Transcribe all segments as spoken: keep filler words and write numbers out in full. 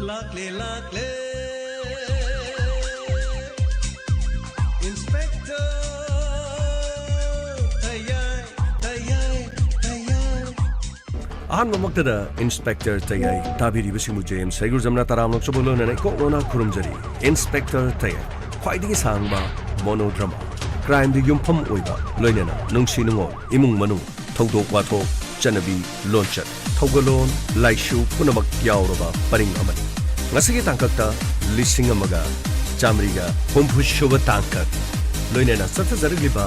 ꯂꯥꯛꯂꯦ, ꯂꯥꯛꯂꯦ, Inspector ꯇꯌꯥꯏ, ꯇꯌꯥꯏ, ꯇꯌꯥꯏ꯫ ꯑꯍꯥꯟꯕꯃꯛꯇꯗ Inspector ꯇꯌꯥꯏ ꯇꯥꯕꯤꯔꯤꯕꯁꯤꯡꯕꯨ J M ꯁꯩꯒꯨꯔꯖꯝꯅ ꯇꯔꯥꯝꯅ ꯑꯣꯛꯆꯕ ꯂꯣꯏꯅꯅ ꯏꯀꯣꯛ ꯂꯣꯟꯅ ꯈꯨꯔꯨꯝꯖꯔꯤ꯫ Inspector ꯇꯌꯥꯏ, ꯈ꯭ꯋꯥꯏꯗꯒꯤ ꯁꯥꯡꯕ monodrama, crimeꯗ ꯌꯨꯝꯐꯝ ꯑꯣꯏꯕ, ꯂꯣꯏꯅꯅ ꯅꯨꯡꯁꯤ ꯅꯨꯡꯉꯣꯜ, ꯏꯃꯨꯡ ꯃꯅꯨꯡ, ꯊꯧꯗꯣꯛ ꯋꯥꯊꯣꯛ, ꯆꯠꯅꯕꯤ, ꯂꯣꯟꯆꯠ, ꯊꯧꯒꯜꯂꯣꯟ, ꯂꯥꯏꯁꯨ ꯄꯨꯝꯅꯃꯛ ꯌꯥꯎꯔꯕ ꯄꯔꯤꯡ ꯑꯃꯅꯤ꯫ ꯉꯁꯤꯒꯤ ꯇꯥꯡꯀꯛꯇ ꯂꯤꯁꯤꯡ ꯑꯃꯒ ꯆꯥꯃꯔꯤꯒ ꯍꯨꯝꯐꯨ ꯁꯨꯕ ꯇꯥꯡꯀꯛ, ꯂꯣꯏꯅꯅ ꯆꯠꯊꯖꯔꯛꯂꯤꯕ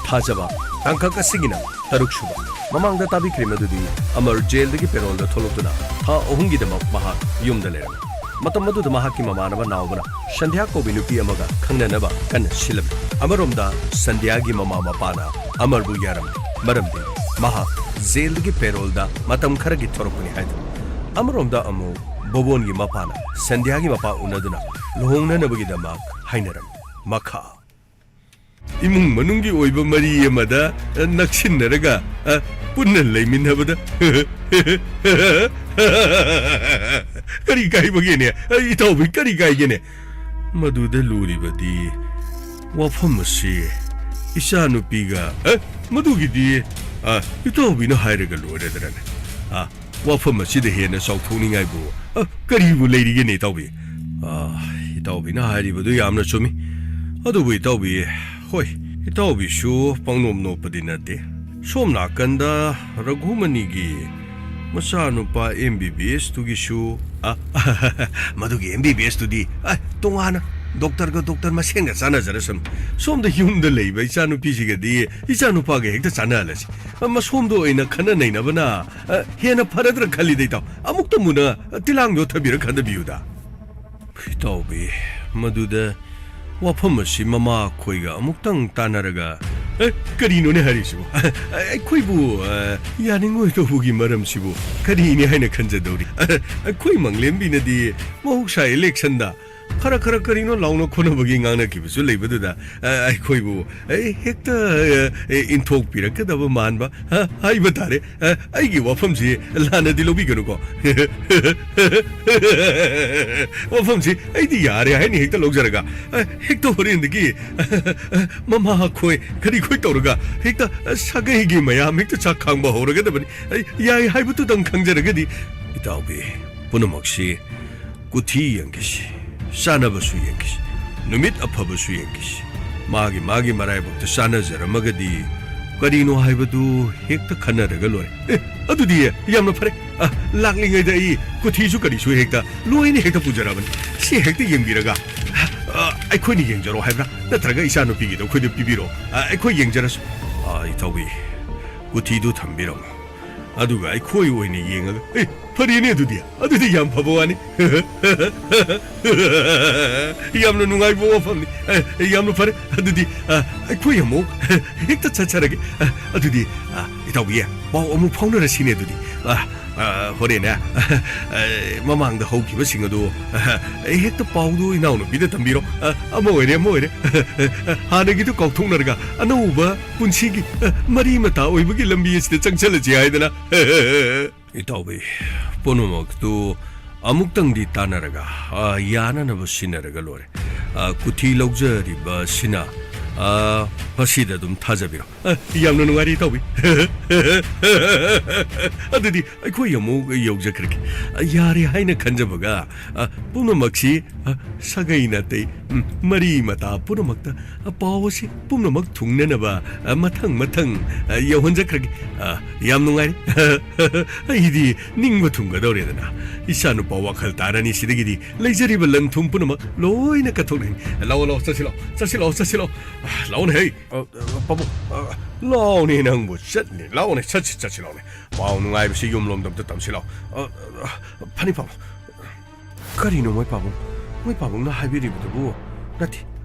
ꯊꯥꯖꯕ ꯇꯥꯡꯀꯛ ꯑꯁꯤꯒꯤꯅ ꯇꯔꯨꯛ ꯁꯨꯕ꯫ ꯃꯃꯥꯡꯗ ꯇꯥꯕꯤꯈ꯭ꯔꯦ ꯃꯗꯨꯗꯤ ꯑꯃꯔ ꯖꯦꯜꯗꯒꯤ ꯄꯦꯔꯣꯜꯗ ꯊꯣꯛꯂꯛꯇꯨꯅ ꯊꯥ ꯑꯍꯨꯝꯒꯤꯗꯃꯛ ꯃꯍꯥꯛ ꯌꯨꯝꯗ ꯂꯩꯔꯝꯃꯤ꯫ ꯃꯇꯝ ꯑꯗꯨꯗ ꯃꯍꯥꯛꯀꯤ ꯃꯃꯥꯟꯅꯕ ꯅꯥꯎꯕꯅ ꯁꯟꯙ꯭ꯌꯥ ꯀꯧꯕꯤ ꯅꯨꯄꯤ ꯑꯃꯒ ꯈꯪꯅꯅꯕ ꯀꯟꯅ ꯁꯤꯜꯂꯝꯃꯤ꯫ ꯑꯃꯔꯣꯝꯗ ꯁꯟꯙ꯭ꯌꯥꯒꯤ ꯃꯃꯥ ꯃꯄꯥꯅ ꯑꯃꯔꯕꯨ ꯌꯥꯔꯝꯗꯦ, ꯃꯔꯝꯗꯤ ꯃꯍꯥꯛ ꯖꯦꯜꯗꯒꯤ ꯄꯦꯔꯣꯜꯗ ꯃꯇꯝ ꯈꯔꯒꯤ ꯊꯣꯔꯛꯄꯅꯤ ꯍꯥꯏꯗꯨꯅ꯫ ꯑꯃꯔꯣꯝꯗ ꯑꯃꯨꯛ ꯕꯣꯕꯣꯟꯒꯤ ꯃꯄꯥꯅ ꯁꯟꯙ꯭ꯌꯥꯒꯤ ꯃꯄꯥ ꯎꯅꯗꯨꯅ ꯂꯨꯍꯣꯡꯅꯅꯕꯒꯤꯗꯃꯛ ꯍꯥꯏꯅꯔꯝꯃꯤ꯫ ꯃꯈꯥ꯫ ꯏꯃꯨꯡ ꯃꯅꯨꯡꯒꯤ ꯑꯣꯏꯕ ꯃꯔꯤ ꯑꯃꯗ, ꯑ, ꯅꯛꯁꯤꯟꯅꯔꯒ, ꯑ, ꯄꯨꯟꯅ ꯂꯩꯃꯤꯟꯅꯕꯗ ꯀꯔꯤ ꯀꯥꯏꯕꯒꯦꯅꯦ? ꯑ, ꯏꯇꯥꯎꯕꯤ, ꯀꯔꯤ ꯀꯥꯏꯒꯦꯅꯦ? ꯃꯗꯨꯗ ꯂꯨꯔꯤꯕꯗꯤ ꯋꯥꯐꯝ ꯑꯁꯤ ꯏꯆꯥꯅꯨꯄꯤꯒ, ꯑ, ꯃꯗꯨꯒꯤꯗꯤ, ꯑ, ꯏꯇꯥꯎꯕꯤꯅ ꯍꯥꯏꯔꯒ ꯂꯣꯏꯔꯦꯗꯅ꯫ ꯑ, ꯋꯥꯐꯝ ꯑꯁꯤꯗ ꯍꯦꯟꯅ ꯆꯥꯎꯊꯣꯛꯅꯤꯡꯉꯥꯏꯕꯨ, ꯑ, ꯀꯔꯤꯕꯨ ꯂꯩꯔꯤꯒꯦꯅꯦ, ꯏꯇꯥꯎꯕꯤ? ꯑ, ꯏꯇꯥꯎꯕꯤꯅ ꯍꯥꯏꯔꯤꯕꯗꯨ ꯌꯥꯝꯅ ꯆꯨꯝꯃꯤ꯫ ꯑꯗꯨꯕꯨ ꯏꯇꯥꯎꯕꯤ, ꯍꯣꯏ, ꯏꯇꯥꯎꯕꯤꯁꯨ ꯄꯪꯅꯣꯞ ꯅꯣꯞꯄꯗꯤ ꯅꯠꯇꯦ꯫ ꯁꯣꯝ ꯅꯥꯀꯟꯗ ꯔꯘꯨꯃꯅꯤꯒꯤ ꯃꯆꯥꯅꯨꯄꯥ ꯑꯦꯝ ꯕꯤ ꯕꯤ ꯑꯦꯁ ꯇꯨꯒꯤꯁꯨ, ꯑ, ꯃꯗꯨꯒꯤ ꯑꯦꯝ ꯕꯤ ꯕꯤ ꯑꯦꯁ ꯇꯨꯗꯤ, ꯑ, ꯇꯣꯉꯥꯟꯅ ꯗꯣꯛꯇꯔꯒ ꯗꯣꯛꯇꯔ ꯃꯁꯦꯟꯒ ꯆꯥꯟꯅꯖꯔꯁꯅꯨ꯫ ꯁꯣꯝꯗ ꯌꯨꯝꯗ ꯂꯩꯕ ꯏꯆꯥꯅꯨꯄꯤꯁꯤꯒꯗꯤ ꯏꯆꯥꯅꯨꯄꯥꯒ ꯍꯦꯛꯇ ꯆꯥꯟꯅꯍꯜꯂꯁꯤ꯫ ꯑ, ꯃꯁꯣꯝꯗ ꯑꯣꯏꯅ ꯈꯟꯅ ꯅꯩꯅꯕꯅ, ꯑ, ꯍꯦꯟꯅ ꯐꯔꯗ꯭ꯔꯥ ꯈꯜꯂꯤꯗ, ꯏꯇꯥꯎ꯫ ꯑꯃꯨꯛꯇ ꯃꯨꯟꯅ, ꯑ, ꯇꯤꯂꯥꯡ ꯌꯣꯠꯊꯕꯤꯔ ꯈꯟꯊꯕꯤꯌꯨꯗ꯫ ꯏꯇꯥꯎꯕꯤ, ꯃꯗꯨꯗ ꯋꯥꯐꯝ ꯑꯁꯤ ꯃꯃꯥ ꯑꯩꯈꯣꯏꯒ ꯑꯃꯨꯛꯇꯪ ꯇꯥꯟꯅꯔꯒ, ꯑꯦ, ꯀꯔꯤꯅꯣꯅꯦ ꯍꯥꯏꯔꯤꯁꯤꯕꯨ? ꯑꯩꯈꯣꯏꯕꯨ, ꯑ, ꯌꯥꯅꯤꯡꯉꯣꯏꯗꯧꯕꯒꯤ ꯃꯔꯝꯁꯤꯕꯨ ꯀꯔꯤꯅꯤ ꯍꯥꯏꯅ ꯈꯟꯖꯗꯧꯔꯤ? ꯑꯩꯈꯣꯏ ꯃꯪꯂꯦꯝꯕꯤꯅꯗꯤ ꯃꯍꯧꯁꯥ ꯏꯂꯦꯛꯁꯟꯗ ꯈꯔ ꯈꯔ ꯀꯔꯤꯅꯣ ꯂꯥꯎꯅ ꯈꯣꯠꯅꯕꯒꯤ ꯉꯥꯡꯅꯈꯤꯕꯁꯨ ꯂꯩꯕꯗꯨꯗ, ꯑ, ꯑꯩꯈꯣꯏꯕꯨ, ꯑ, ꯍꯦꯛꯇ, ꯑ, ꯑ, ꯏꯟꯊꯣꯛꯄꯤꯔꯛꯀꯗꯕ ꯃꯥꯟꯕ, ꯑ, ꯍꯥꯏꯕ ꯇꯥꯔꯦ꯫ ꯑ, ꯑꯩꯒꯤ ꯋꯥꯐꯝꯁꯤ ꯂꯥꯟꯅꯗꯤ ꯂꯧꯕꯤꯒꯅꯨꯀꯣ꯫ ꯋꯥꯐꯝꯁꯤ ꯑꯩꯗꯤ ꯌꯥꯔꯦ ꯍꯥꯏꯅ ꯍꯦꯛꯇ ꯂꯧꯖꯔꯒ, ꯑ, ꯍꯦꯛꯇ ꯍꯣꯔꯦꯟꯗꯒꯤ, ꯑ, ꯑ, ꯃꯃꯥ ꯈꯣꯏ ꯀꯔꯤ ꯈꯣꯏ ꯇꯧꯔꯒ ꯍꯦꯛꯇ, ꯑ, ꯁꯥꯒꯩꯒꯤ ꯃꯌꯥꯝ ꯍꯦꯛꯇ ꯆꯥꯛ ꯈꯥꯡꯕ ꯍꯧꯔꯒꯗꯕꯅꯤ꯫ ꯑꯩ ꯌꯥꯏ ꯍꯥꯏꯕꯗꯨꯗꯪ ꯈꯪꯖꯔꯒꯗꯤ꯫ ꯏꯇꯥꯎꯕꯤ, ꯄꯨꯝꯅꯃꯛꯁꯤ ꯀꯨꯊꯤ ꯌꯦꯡꯈꯤꯁꯤ, ꯆꯥꯅꯕꯁꯨ ꯌꯦꯡꯈꯤꯁꯤ, ꯅꯨꯃꯤꯠ ꯑꯐꯕꯁꯨ ꯌꯦꯡꯈꯤꯁꯤ꯫ ꯃꯥꯒꯤ ꯃꯥꯒꯤ ꯃꯔꯥꯏꯕꯛꯇ ꯆꯥꯅꯖꯔꯝꯃꯒꯗꯤ ꯀꯔꯤꯅꯣ ꯍꯥꯏꯕꯗꯨ ꯍꯦꯛꯇ ꯈꯟꯅꯔꯒ ꯂꯣꯏꯔꯦ꯫ ꯑꯦ, ꯑꯗꯨꯗꯤ ꯌꯥꯝꯅ ꯐꯔꯦ꯫ ꯑ, ꯂꯥꯛꯂꯤꯉꯩꯗ ꯑꯩ ꯀꯨꯊꯤꯁꯨ ꯀꯔꯤꯁꯨ ꯍꯦꯛꯇ ꯂꯣꯏꯅ ꯍꯦꯛꯇ ꯄꯨꯖꯔꯕꯅꯤ꯫ ꯁꯤ ꯍꯦꯛꯇ ꯌꯦꯡꯕꯤꯔꯒ, ꯑ, ꯑꯩꯈꯣꯏꯅ ꯌꯦꯡꯖꯔꯣ ꯍꯥꯏꯕ꯭ꯔꯥ? ꯅꯠꯇ꯭ꯔꯒ ꯏꯆꯥꯅꯨꯄꯤꯒꯤꯗꯣ ꯑꯩꯈꯣꯏꯗ ꯄꯤꯕꯤꯔꯣ? ꯑ, ꯑꯩꯈꯣꯏ ꯌꯦꯡꯖꯔꯁꯨ꯫ ꯑ, ꯏꯇꯥꯎꯕꯤ, ꯀꯨꯊꯤꯗꯨ ꯊꯝꯕꯤꯔꯝꯃꯣ꯫ ꯑꯗꯨꯒ ꯑꯩꯈꯣꯏ ꯑꯣꯏꯅ ꯌꯦꯡꯉꯒ, ꯑꯦ, ꯐꯔꯦꯅꯦ ꯑꯗꯨꯗꯤ꯫ ꯑꯗꯨꯗꯤ ꯌꯥꯝ ꯐꯕ ꯋꯥꯅꯤ꯫ ꯌꯥꯝꯅ ꯅꯨꯡꯉꯥꯏꯕ ꯋꯥꯐꯝꯅꯤ꯫ ꯑꯦ, ꯌꯥꯝꯅ ꯐꯔꯦ꯫ ꯑꯗꯨꯗꯤ, ꯑ, ꯑꯩꯈꯣꯏ ꯑꯃꯨꯛ ꯍꯦꯛꯇ ꯆꯠꯆꯔꯒꯦ꯫ ꯑ, ꯑꯗꯨꯗꯤ, ꯑ, ꯏꯇꯥꯎꯕꯤ, ꯄꯥꯎ ꯑꯃꯨꯛ ꯐꯥꯎꯅꯔꯁꯤꯅꯦ ꯑꯗꯨꯗꯤ꯫ ꯑ, ꯑ, ꯍꯣꯔꯦꯟꯅꯦ, ꯑ, ꯃꯃꯥꯡꯗ ꯍꯧꯈꯤꯕꯁꯤꯡ ꯑꯗꯨ, ꯑ, ꯍꯦꯛꯇ ꯄꯥꯎꯗꯨ ꯏꯅꯥꯎꯅꯨꯄꯤꯗ ꯇꯝꯕꯤꯔꯣ꯫ ꯑ, ꯑꯃ ꯑꯣꯏꯔꯦ, ꯑꯃ ꯑꯣꯏꯔꯦ꯫ ꯍꯥꯟꯅꯒꯤꯗꯨ ꯀꯥꯎꯊꯣꯛꯅꯔꯒ ꯑꯅꯧꯕ ꯄꯨꯟꯁꯤꯒꯤ, ꯑ, ꯃꯔꯤ ꯃꯇꯥ ꯑꯣꯏꯕꯒꯤ ꯂꯝꯕꯤ ꯑꯁꯤꯗ ꯆꯪꯁꯤꯜꯂꯁꯤ ꯍꯥꯏꯗꯅ꯫ ꯏꯇꯥꯎꯕꯤ, ꯄꯨꯝꯅꯃꯛꯇꯨ ꯑꯃꯨꯛꯇꯪꯗꯤ ꯇꯥꯟꯅꯔꯒ, ꯑ, ꯌꯥꯅꯅꯕ ꯁꯤꯟꯅꯔꯒ ꯂꯣꯏꯔꯦ꯫ ꯑ, ꯀꯨꯊꯤ ꯂꯧꯖꯔꯤꯕꯁꯤꯅ, ꯑ, ꯃꯁꯤꯗ ꯑꯗꯨꯝ ꯊꯥꯖꯕꯤꯔꯣ꯫ ꯑ, ꯌꯥꯝꯅ ꯅꯨꯡꯉꯥꯏꯔꯤ, ꯏꯇꯥꯎꯕꯤ꯫ ꯑꯗꯨꯗꯤ ꯑꯩꯈꯣꯏ ꯑꯃꯨꯛ ꯌꯧꯖꯈ꯭ꯔꯒꯦ꯫ ꯑ, ꯌꯥꯔꯦ ꯍꯥꯏꯅ ꯈꯟꯖꯕꯒ, ꯑ, ꯄꯨꯝꯅꯃꯛꯁꯤ, ꯑ, ꯁꯥꯒꯩ ꯅꯥꯇꯩ, ꯎꯝ, ꯃꯔꯤ ꯃꯇꯥ ꯄꯨꯝꯅꯃꯛꯇ, ꯑ, ꯄꯥꯎ ꯑꯁꯤ ꯄꯨꯝꯅꯃꯛ ꯊꯨꯡꯅꯅꯕ, ꯑ, ꯃꯊꯪ ꯃꯊꯪ, ꯑ, ꯌꯧꯍꯟꯖꯈ꯭ꯔꯒꯦ꯫ ꯑ, ꯌꯥꯝ ꯅꯨꯡꯉꯥꯏꯔꯦ꯫ ꯑꯩꯗꯤ ꯅꯤꯡꯕ ꯊꯨꯡꯒꯗꯧꯔꯦꯗꯅ꯫ ꯏꯆꯥꯅꯨꯄꯥ ꯋꯥꯈꯜ ꯇꯥꯔꯅꯤ ꯁꯤꯗꯒꯤꯗꯤ꯫ ꯂꯩꯖꯔꯤꯕ ꯂꯟ ꯊꯨꯝ ꯄꯨꯝꯅꯃꯛ ꯂꯣꯏꯅ ꯀꯠꯊꯣꯛꯂꯅꯤ꯫ ꯂꯥꯛꯑꯣ, ꯂꯥꯛꯑꯣ, ꯆꯠꯁꯤ ꯂꯥꯛꯑꯣ, ꯆꯠꯁꯤ ꯂꯥꯛꯑꯣ, ꯆꯠꯁꯤ ꯂꯥꯛꯑꯣ꯫ ꯑ, ꯂꯥꯛꯑꯣꯅꯦ, ꯍꯩ꯫ ꯑ, ꯑ, ꯄꯥꯕꯨꯡ, ꯑ, ꯂꯥꯛꯑꯣꯅꯦ ꯅꯪꯕꯨ, ꯆꯠꯅꯤ, ꯂꯥꯛꯑꯣꯅꯦ, ꯆꯠꯁꯤ, ꯆꯠꯁꯤ ꯂꯥꯛꯑꯣꯅꯦ꯫ ꯄꯥꯎ ꯅꯨꯡꯉꯥꯏꯕꯁꯤ ꯌꯨꯝꯂꯣꯝꯗ ꯑꯝꯇ ꯇꯝꯁꯤ ꯂꯥꯛꯑꯣ꯫ ꯑ, ꯑ, ꯐꯅꯤ ꯄꯥꯕꯨꯡ꯫ ꯀꯔꯤꯅꯣ ꯃꯣꯏ ꯄꯥꯕꯨꯡ? ꯃꯣꯏ ꯄꯥꯕꯨꯡꯅ ꯍꯥꯏꯕꯤꯔꯤꯕꯗꯨꯕꯨ? ꯅꯠꯇꯦ,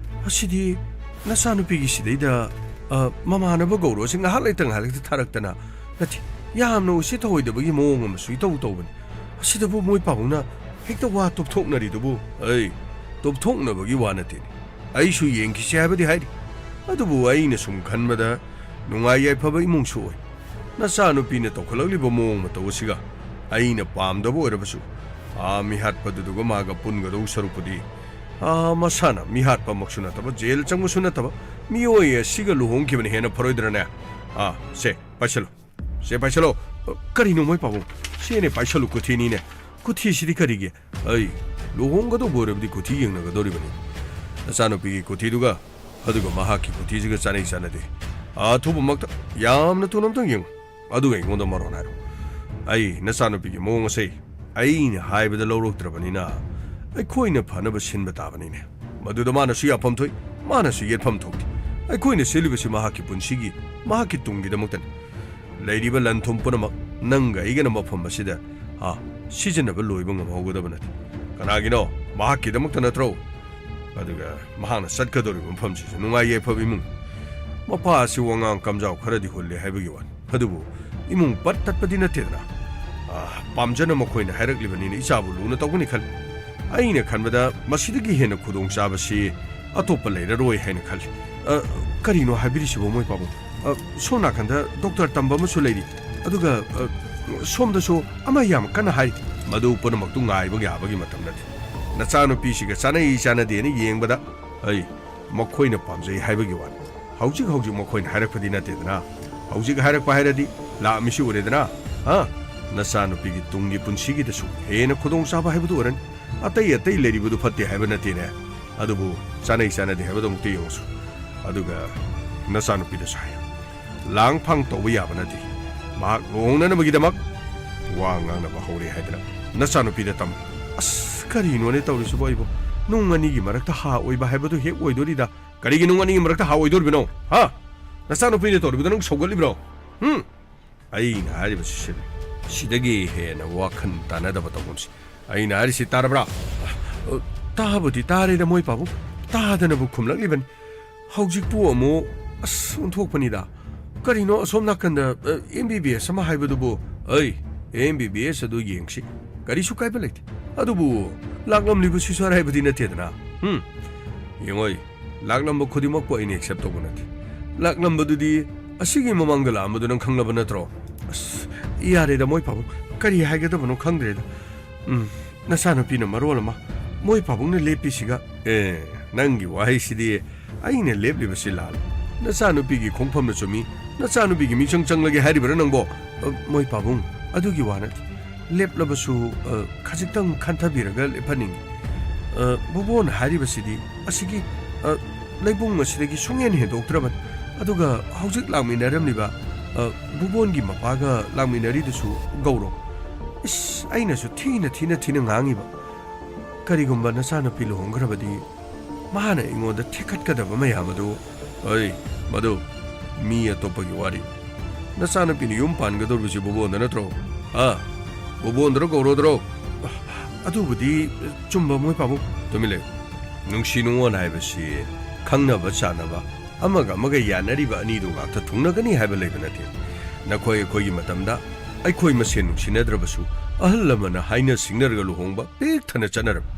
ꯑꯁꯤꯗꯤ ꯅꯆꯥꯅꯨꯄꯤꯒꯤ ꯁꯤꯗꯩꯗ, ꯑ, ꯃꯃꯥꯟꯅꯕ ꯒꯧꯔꯣꯁꯦ ꯉꯥꯏꯍꯥꯛ ꯂꯩꯇ ꯉꯥꯏꯍꯥꯛ ꯂꯩꯇ ꯊꯥꯔꯛꯇꯅ, ꯅꯠꯇꯦ, ꯌꯥꯝꯅ ꯎꯁꯤꯠ ꯊꯑꯣꯏꯗꯕꯒꯤ ꯃꯑꯣꯡ ꯑꯃꯁꯨ ꯏꯇꯧ ꯇꯧꯕꯅꯤ꯫ ꯑꯁꯤꯗꯕꯨ ꯃꯣꯏ ꯄꯥꯕꯨꯡꯅ ꯍꯦꯛꯇ ꯋꯥ ꯇꯣꯞꯊꯣꯛꯅꯔꯤꯗꯨꯕꯨ? ꯑꯩ, ꯇꯨꯞꯊꯣꯛꯅꯕꯒꯤ ꯋꯥ ꯅꯠꯇꯦꯅꯦ꯫ ꯑꯩꯁꯨ ꯌꯦꯡꯈꯤꯁꯤ ꯍꯥꯏꯕꯗꯤ ꯍꯥꯏꯔꯤ꯫ ꯑꯗꯨꯕꯨ ꯑꯩꯅ ꯁꯨꯝ ꯈꯟꯕꯗ ꯅꯨꯡꯉꯥꯏ ꯌꯥꯏꯐꯕ ꯏꯃꯨꯡꯁꯨ ꯑꯣꯏ꯫ ꯅꯆꯥꯅꯨꯄꯤꯅ ꯇꯧꯈꯠꯂꯛꯂꯤꯕ ꯃꯑꯣꯡ ꯃꯇꯧ ꯑꯁꯤꯒ ꯑꯩꯅ ꯄꯥꯝꯗꯕ ꯑꯣꯏꯔꯕꯁꯨ, ꯑꯥ, ꯃꯤꯍꯥꯠꯄꯗꯨꯗꯨꯒ ꯃꯥꯒ ꯄꯨꯟꯒꯗꯧ ꯁꯔꯨꯛꯄꯨꯗꯤ, ꯑꯥ, ꯃꯁꯥꯅ ꯃꯤꯍꯥꯠꯄꯃꯛꯁꯨ ꯅꯠꯇꯕ, ꯖꯦꯜ ꯆꯪꯕꯁꯨ ꯅꯠꯇꯕ, ꯃꯤꯑꯣꯏ ꯑꯁꯤꯒ ꯂꯨꯍꯣꯡꯈꯤꯕꯅ ꯍꯦꯟꯅ ꯐꯔꯣꯏꯗ꯭ꯔꯅꯦ? ꯑꯥ, ꯁꯦ, ꯄꯥꯏꯁꯜꯂꯨ꯫ ꯁꯦ, ꯄꯥꯏꯁꯜꯂꯣ꯫ ꯀꯔꯤꯅꯣ ꯃꯣꯏ ꯄꯥꯕꯨꯡ? ꯁꯦꯅꯦ, ꯄꯥꯏꯁꯜꯂꯨ, ꯀꯨꯊꯤꯅꯤꯅꯦ꯫ ꯀꯨꯊꯤꯁꯤꯗꯤ ꯀꯔꯤꯒꯤ? ꯑꯩ ꯂꯨꯍꯣꯡꯒꯗꯧꯕ ꯑꯣꯏꯔꯕꯗꯤ ꯀꯨꯊꯤ ꯌꯦꯡꯅꯒꯗꯧꯔꯤꯕꯅꯤ꯫ ꯅꯆꯥꯅꯨꯄꯤꯒꯤ ꯀꯨꯊꯤꯗꯨꯒ ꯑꯗꯨꯒ ꯃꯍꯥꯛꯀꯤ ꯀꯨꯊꯤꯁꯤꯒ ꯆꯥꯅꯩ ꯆꯥꯅꯗꯦ꯫ ꯑꯊꯨꯕꯃꯛꯇ ꯌꯥꯝꯅ ꯊꯨꯅ ꯑꯝꯇꯪ ꯌꯦꯡꯉꯨ꯫ ꯑꯗꯨꯒ ꯑꯩꯉꯣꯟꯗ ꯃꯔꯣꯟ ꯍꯥꯏꯔꯣ꯫ ꯑꯩ ꯅꯆꯥꯅꯨꯄꯤꯒꯤ ꯃꯑꯣꯡ ꯑꯁꯦ ꯑꯩꯅ ꯍꯥꯏꯕꯗ ꯂꯧꯔꯛꯇ꯭ꯔꯕꯅꯤꯅ ꯑꯩꯈꯣꯏꯅ ꯐꯅꯕ ꯁꯤꯟꯕ ꯇꯥꯕꯅꯤꯅꯦ꯫ ꯃꯗꯨꯗ ꯃꯥꯅꯁꯨ ꯌꯥꯐꯝ ꯊꯣꯛꯏ, ꯃꯥꯅꯁꯨ ꯌꯦꯠꯐꯝ ꯊꯣꯛꯇꯦ꯫ ꯑꯩꯈꯣꯏꯅ ꯁꯤꯜꯂꯤꯕꯁꯤ ꯃꯍꯥꯛꯀꯤ ꯄꯨꯟꯁꯤꯒꯤ, ꯃꯍꯥꯛꯀꯤ ꯇꯨꯡꯒꯤꯗꯃꯛꯇꯅꯤ꯫ ꯂꯩꯔꯤꯕ ꯂꯟ ꯊꯨꯝ ꯄꯨꯝꯅꯃꯛ ꯅꯪꯒ ꯑꯩꯒꯅ ꯃꯐꯝ ꯑꯁꯤꯗ, ꯑꯥ, ꯁꯤꯖꯤꯟꯅꯕ ꯂꯣꯏꯕ ꯉꯝꯍꯧꯒꯗꯕ ꯅꯠꯇꯦ꯫ ꯀꯅꯥꯒꯤꯅꯣ? ꯃꯍꯥꯛꯀꯤꯗꯃꯛꯇ ꯅꯠꯇ꯭ꯔꯣ? ꯑꯗꯨꯒ ꯃꯍꯥꯛꯅ ꯆꯠꯀꯗꯧꯔꯤꯕ ꯃꯐꯝꯁꯤꯁꯨ ꯅꯨꯡꯉꯥꯏ ꯌꯥꯏꯐꯕ ꯏꯃꯨꯡ꯫ ꯃꯄꯥ ꯑꯁꯤ ꯋꯥꯉꯥꯡ ꯀꯝꯖꯥꯎ ꯈꯔꯗꯤ ꯍꯨꯜꯂꯦ ꯍꯥꯏꯕꯒꯤ ꯋꯥꯅꯤ꯫ ꯑꯗꯨꯕꯨ ꯏꯃꯨꯡ ꯄꯠ ꯇꯠꯄꯗꯤ ꯅꯠꯇꯦꯗꯅ꯫ ꯑꯥ, ꯄꯥꯝꯖꯅ ꯃꯈꯣꯏꯅ ꯍꯥꯏꯔꯛꯂꯤꯕꯅꯤꯅ ꯏꯆꯥꯕꯨ ꯂꯨꯅ ꯇꯧꯒꯅꯤ ꯈꯜꯂꯤ꯫ ꯑꯩꯅ ꯈꯟꯕꯗ ꯃꯁꯤꯗꯒꯤ ꯍꯦꯟꯅ ꯈꯨꯗꯣꯡꯆꯥꯕꯁꯤ ꯑꯇꯣꯞꯄ ꯂꯩꯔꯔꯣꯏ ꯍꯥꯏꯅ ꯈꯜꯂꯤ꯫ ꯑ, ꯀꯔꯤꯅꯣ ꯍꯥꯏꯕꯤꯔꯤꯁꯤꯕꯣ, ꯃꯣꯏ ꯄꯥꯕꯨꯡ? ꯑ, ꯁꯣꯝ ꯅꯥꯀꯟꯗ ꯗꯣꯛꯇꯔ ꯇꯝꯕ ꯑꯃꯁꯨ ꯂꯩꯔꯤ꯫ ꯑꯗꯨꯒ, ꯑ, ꯁꯣꯝꯗꯁꯨ ꯑꯃ ꯌꯥꯝ ꯀꯟꯅ ꯍꯥꯏꯔꯤ꯫ ꯃꯗꯨ ꯄꯨꯝꯅꯃꯛꯇꯨ ꯉꯥꯏꯕ ꯌꯥꯕꯒꯤ ꯃꯇꯝ ꯅꯠꯇꯦ꯫ ꯅꯆꯥꯅꯨꯄꯤꯁꯤꯒ ꯆꯥꯅꯩ ꯆꯥꯅꯗꯦꯅ ꯌꯦꯡꯕꯗ ꯑꯩ ꯃꯈꯣꯏꯅ ꯄꯥꯝꯖꯩ ꯍꯥꯏꯕꯒꯤ ꯋꯥꯅꯤ꯫ ꯍꯧꯖꯤꯛ ꯍꯧꯖꯤꯛ ꯃꯈꯣꯏꯅ ꯍꯥꯏꯔꯛꯄꯗꯤ ꯅꯠꯇꯦꯗꯅ꯫ ꯍꯧꯖꯤꯛ ꯍꯥꯏꯔꯛꯄ ꯍꯥꯏꯔꯗꯤ ꯂꯥꯛꯑꯝꯃꯤꯁꯤ ꯎꯔꯦꯗꯅ꯫ ꯍꯥ? ꯅꯆꯥꯅꯨꯄꯤꯒꯤ ꯇꯨꯡꯒꯤ ꯄꯨꯟꯁꯤꯒꯤꯗꯁꯨ ꯍꯦꯟꯅ ꯈꯨꯗꯣꯡꯆꯥꯕ ꯍꯥꯏꯕꯗꯨ ꯑꯣꯏꯔꯅꯤ꯫ ꯑꯇꯩ ꯑꯇꯩ ꯂꯩꯔꯤꯕꯗꯨ ꯐꯠꯇꯦ ꯍꯥꯏꯕ ꯅꯠꯇꯦꯅꯦ꯫ ꯑꯗꯨꯕꯨ ꯆꯥꯅꯩ ꯆꯥꯅꯗꯦ ꯍꯥꯏꯕꯗꯨ ꯑꯃꯨꯛꯇ ꯌꯦꯡꯉꯨꯁꯨ꯫ ꯑꯗꯨꯒ ꯅꯆꯥꯅꯨꯄꯤꯗꯁꯨ ꯍꯥꯏꯌꯨ꯫ ꯂꯥꯡ ꯐꯥꯡ ꯇꯧꯕ ꯌꯥꯕ ꯅꯠꯇꯦ꯫ ꯃꯍꯥꯛ ꯂꯨꯍꯣꯡꯅꯅꯕꯒꯤꯗꯃꯛ ꯋꯥ ꯉꯥꯡꯅꯕ ꯍꯧꯔꯦ ꯍꯥꯏꯗꯅ ꯅꯆꯥꯅꯨꯄꯤꯗ ꯇꯝꯃꯨ꯫ ꯑꯁ, ꯀꯔꯤꯅꯣꯅꯦ ꯇꯧꯔꯤꯁꯤꯕꯣ ꯑꯩꯕꯨ? ꯅꯨꯡ ꯑꯅꯤꯒꯤ ꯃꯔꯛꯇ ꯍꯥ ꯑꯣꯏꯕ ꯍꯥꯏꯕꯗꯨ ꯍꯦꯛ ꯑꯣꯏꯗꯣꯔꯤꯗ꯫ ꯀꯔꯤꯒꯤ ꯅꯨꯡ ꯑꯅꯤꯒꯤ ꯃꯔꯛꯇ ꯍꯥ ꯑꯣꯏꯗꯣꯔꯤꯕꯅꯣ? ꯍꯥ? ꯅꯆꯥꯅꯨꯄꯤꯅ ꯇꯧꯔꯤꯕꯗꯣ ꯅꯪ ꯁꯧꯒꯠꯂꯤꯕ꯭ꯔꯣ? ꯍꯨꯝ? ꯑꯩꯅ ꯍꯥꯏꯔꯤꯕꯁꯤ ꯁꯤꯅꯤ꯫ ꯁꯤꯗꯒꯤ ꯍꯦꯟꯅ ꯋꯥꯈꯜ ꯇꯥꯅꯗꯕ ꯇꯧꯐꯝꯁꯤ꯫ ꯑꯩꯅ ꯍꯥꯏꯔꯤꯁꯤ ꯇꯥꯔꯕ꯭ꯔꯥ? ꯑ, ꯇꯥꯕꯨꯗꯤ ꯇꯥꯔꯦꯗ ꯃꯣꯏ ꯄꯥꯕꯨꯡ꯫ ꯇꯥꯗꯅꯕꯨ ꯈꯨꯝꯂꯛꯂꯤꯕꯅꯤ꯫ ꯍꯧꯖꯤꯛꯄꯨ ꯑꯃꯨꯛ, ꯑꯁ, ꯑꯣꯟꯊꯣꯛꯄꯅꯤꯗ꯫ ꯀꯔꯤꯅꯣ ꯑꯁꯣꯝ ꯅꯥꯀꯟꯗ, ꯑ, ꯑꯦꯝ ꯕꯤ ꯕꯤ ꯑꯦꯁ ꯑꯃ ꯍꯥꯏꯕꯗꯨꯕꯨ? ꯑꯩ, ꯑꯦꯝ ꯕꯤ ꯕꯤ ꯑꯦꯁ ꯑꯗꯨ ꯌꯦꯡꯁꯤ꯫ ꯀꯔꯤꯁꯨ ꯀꯥꯏꯕ ꯂꯩꯇꯦ꯫ ꯑꯗꯨꯕꯨ ꯂꯥꯛꯂꯝꯂꯤꯕꯁꯤꯁꯨ ꯑꯔꯥꯏꯕꯗꯤ ꯅꯠꯇꯦꯗꯅ꯫ ꯎꯝ, ꯌꯦꯡꯉꯣꯏ, ꯂꯥꯛꯂꯝꯕ ꯈꯨꯗꯤꯡꯃꯛꯄꯨ ꯑꯩꯅ accept ꯇꯧꯕ ꯅꯠꯇꯦ꯫ ꯂꯥꯛꯂꯝꯕꯗꯨꯗꯤ ꯑꯁꯤꯒꯤ ꯃꯃꯥꯡꯗ ꯂꯥꯛꯑꯝꯕꯗꯨ ꯅꯪ ꯈꯪꯂꯕ ꯅꯠꯇ꯭ꯔꯣ? ꯑꯁ, ꯌꯥꯔꯦꯗ ꯃꯣꯏ ꯄꯥꯕꯨꯡ, ꯀꯔꯤ ꯍꯥꯏꯒꯗꯕꯅꯣ ꯈꯪꯗ꯭ꯔꯦꯗ꯫ ꯎꯝ, ꯅꯆꯥꯅꯨꯄꯤꯅ ꯃꯔꯣꯜ ꯑꯃ, ꯃꯣꯏ ꯄꯥꯕꯨꯡꯅ ꯂꯦꯞꯄꯤꯁꯤꯒ꯫ ꯑꯦ, ꯅꯪꯒꯤ ꯋꯥꯍꯩꯁꯤꯗꯤ ꯑꯩꯅ ꯂꯦꯞꯂꯤꯕꯁꯤ ꯂꯥꯜꯂꯦ꯫ ꯅꯆꯥꯅꯨꯄꯤꯒꯤ ꯈꯣꯡꯐꯝꯅ ꯆꯨꯝꯃꯤ, ꯅꯆꯥꯅꯨꯄꯤꯒꯤ ꯃꯤꯆꯪ ꯆꯪꯂꯒꯦ ꯍꯥꯏꯔꯤꯕꯔꯥ ꯅꯪꯕꯣ? ꯑ, ꯃꯣꯏ ꯄꯥꯕꯨꯡ, ꯑꯗꯨꯒꯤ ꯋꯥ ꯅꯠꯇꯦ꯫ ꯂꯦꯞꯂꯕꯁꯨ, ꯑ, ꯈꯖꯤꯛꯇꯪ ꯈꯟꯊꯕꯤꯔꯒ ꯂꯦꯞꯍꯟꯅꯤꯡꯏ꯫ ꯑ, ꯕꯨꯕꯣꯟ ꯍꯥꯏꯔꯤꯕꯁꯤꯗꯤ ꯑꯁꯤꯒꯤ, ꯑ, ꯂꯩꯕꯨꯡ ꯑꯁꯤꯗꯒꯤ ꯁꯨꯡꯍꯦꯟ ꯍꯦꯟꯗꯣꯛꯇ꯭ꯔꯕꯅꯤ꯫ ꯑꯗꯨꯒ ꯍꯧꯖꯤꯛ ꯂꯥꯛꯃꯤꯟꯅꯔꯝꯂꯤꯕ, ꯑ, ꯕꯨꯕꯣꯟꯒꯤ ꯃꯄꯥꯒ ꯂꯥꯛꯃꯤꯟꯅꯔꯤꯗꯨꯁꯨ ꯒꯧꯔꯣ꯫ ꯏꯁ, ꯑꯩꯅꯁꯨ ꯊꯤꯅ, ꯊꯤꯅ, ꯊꯤꯅ ꯉꯥꯡꯉꯤꯕ꯫ ꯀꯔꯤꯒꯨꯝꯕ ꯅꯆꯥꯅꯨꯄꯤ ꯂꯨꯍꯣꯡꯈ꯭ꯔꯕꯗꯤ ꯃꯥꯅ ꯑꯩꯉꯣꯟꯗ ꯊꯦꯛꯀꯠꯀꯗꯕ ꯃꯌꯥꯝ ꯑꯗꯨ꯫ ꯑꯩ, ꯃꯗꯨ ꯃꯤ ꯑꯇꯣꯞꯄꯒꯤ ꯋꯥꯔꯤ꯫ ꯅꯆꯥꯅꯨꯄꯤꯅ ꯌꯨꯝ ꯄꯥꯟꯒꯗꯧꯔꯤꯕꯁꯤ ꯕꯨꯕꯣꯟꯗ ꯅꯠꯇ꯭ꯔꯣ? ꯍꯥ? ꯕꯨꯕꯣꯟꯗꯔꯣ ꯒꯧꯔꯣꯗꯔꯣ? ꯑꯗꯨꯕꯨꯗꯤ ꯆꯨꯝꯕ ꯃꯣꯏ ꯄꯥꯕꯨꯡ꯫ ꯇꯨꯃꯤꯟ ꯂꯩꯌꯨ꯫ ꯅꯨꯡꯁꯤ ꯅꯨꯡꯉꯣꯟ ꯍꯥꯏꯕꯁꯤ ꯈꯪꯅꯕ ꯆꯥꯟꯅꯕ, ꯑꯃꯒ ꯑꯃꯒ ꯌꯥꯅꯔꯤꯕ ꯑꯅꯤꯗꯨ ꯉꯥꯛꯇ ꯊꯨꯡꯅꯒꯅꯤ ꯍꯥꯏꯕ ꯂꯩꯕ ꯅꯠꯇꯦ꯫ ꯅꯈꯣꯏ ꯑꯩꯈꯣꯏꯒꯤ ꯃꯇꯝꯗ ꯑꯩꯈꯣꯏ ꯃꯁꯦꯟ ꯅꯨꯡꯁꯤꯅꯗ꯭ꯔꯕꯁꯨ ꯑꯍꯜ ꯂꯃꯟꯅ ꯍꯥꯏꯅ ꯁꯤꯡꯅꯔꯒ ꯂꯨꯍꯣꯡꯕ ꯄꯤꯛ ꯊꯟꯅ ꯆꯠꯅꯔꯝꯃꯤ꯫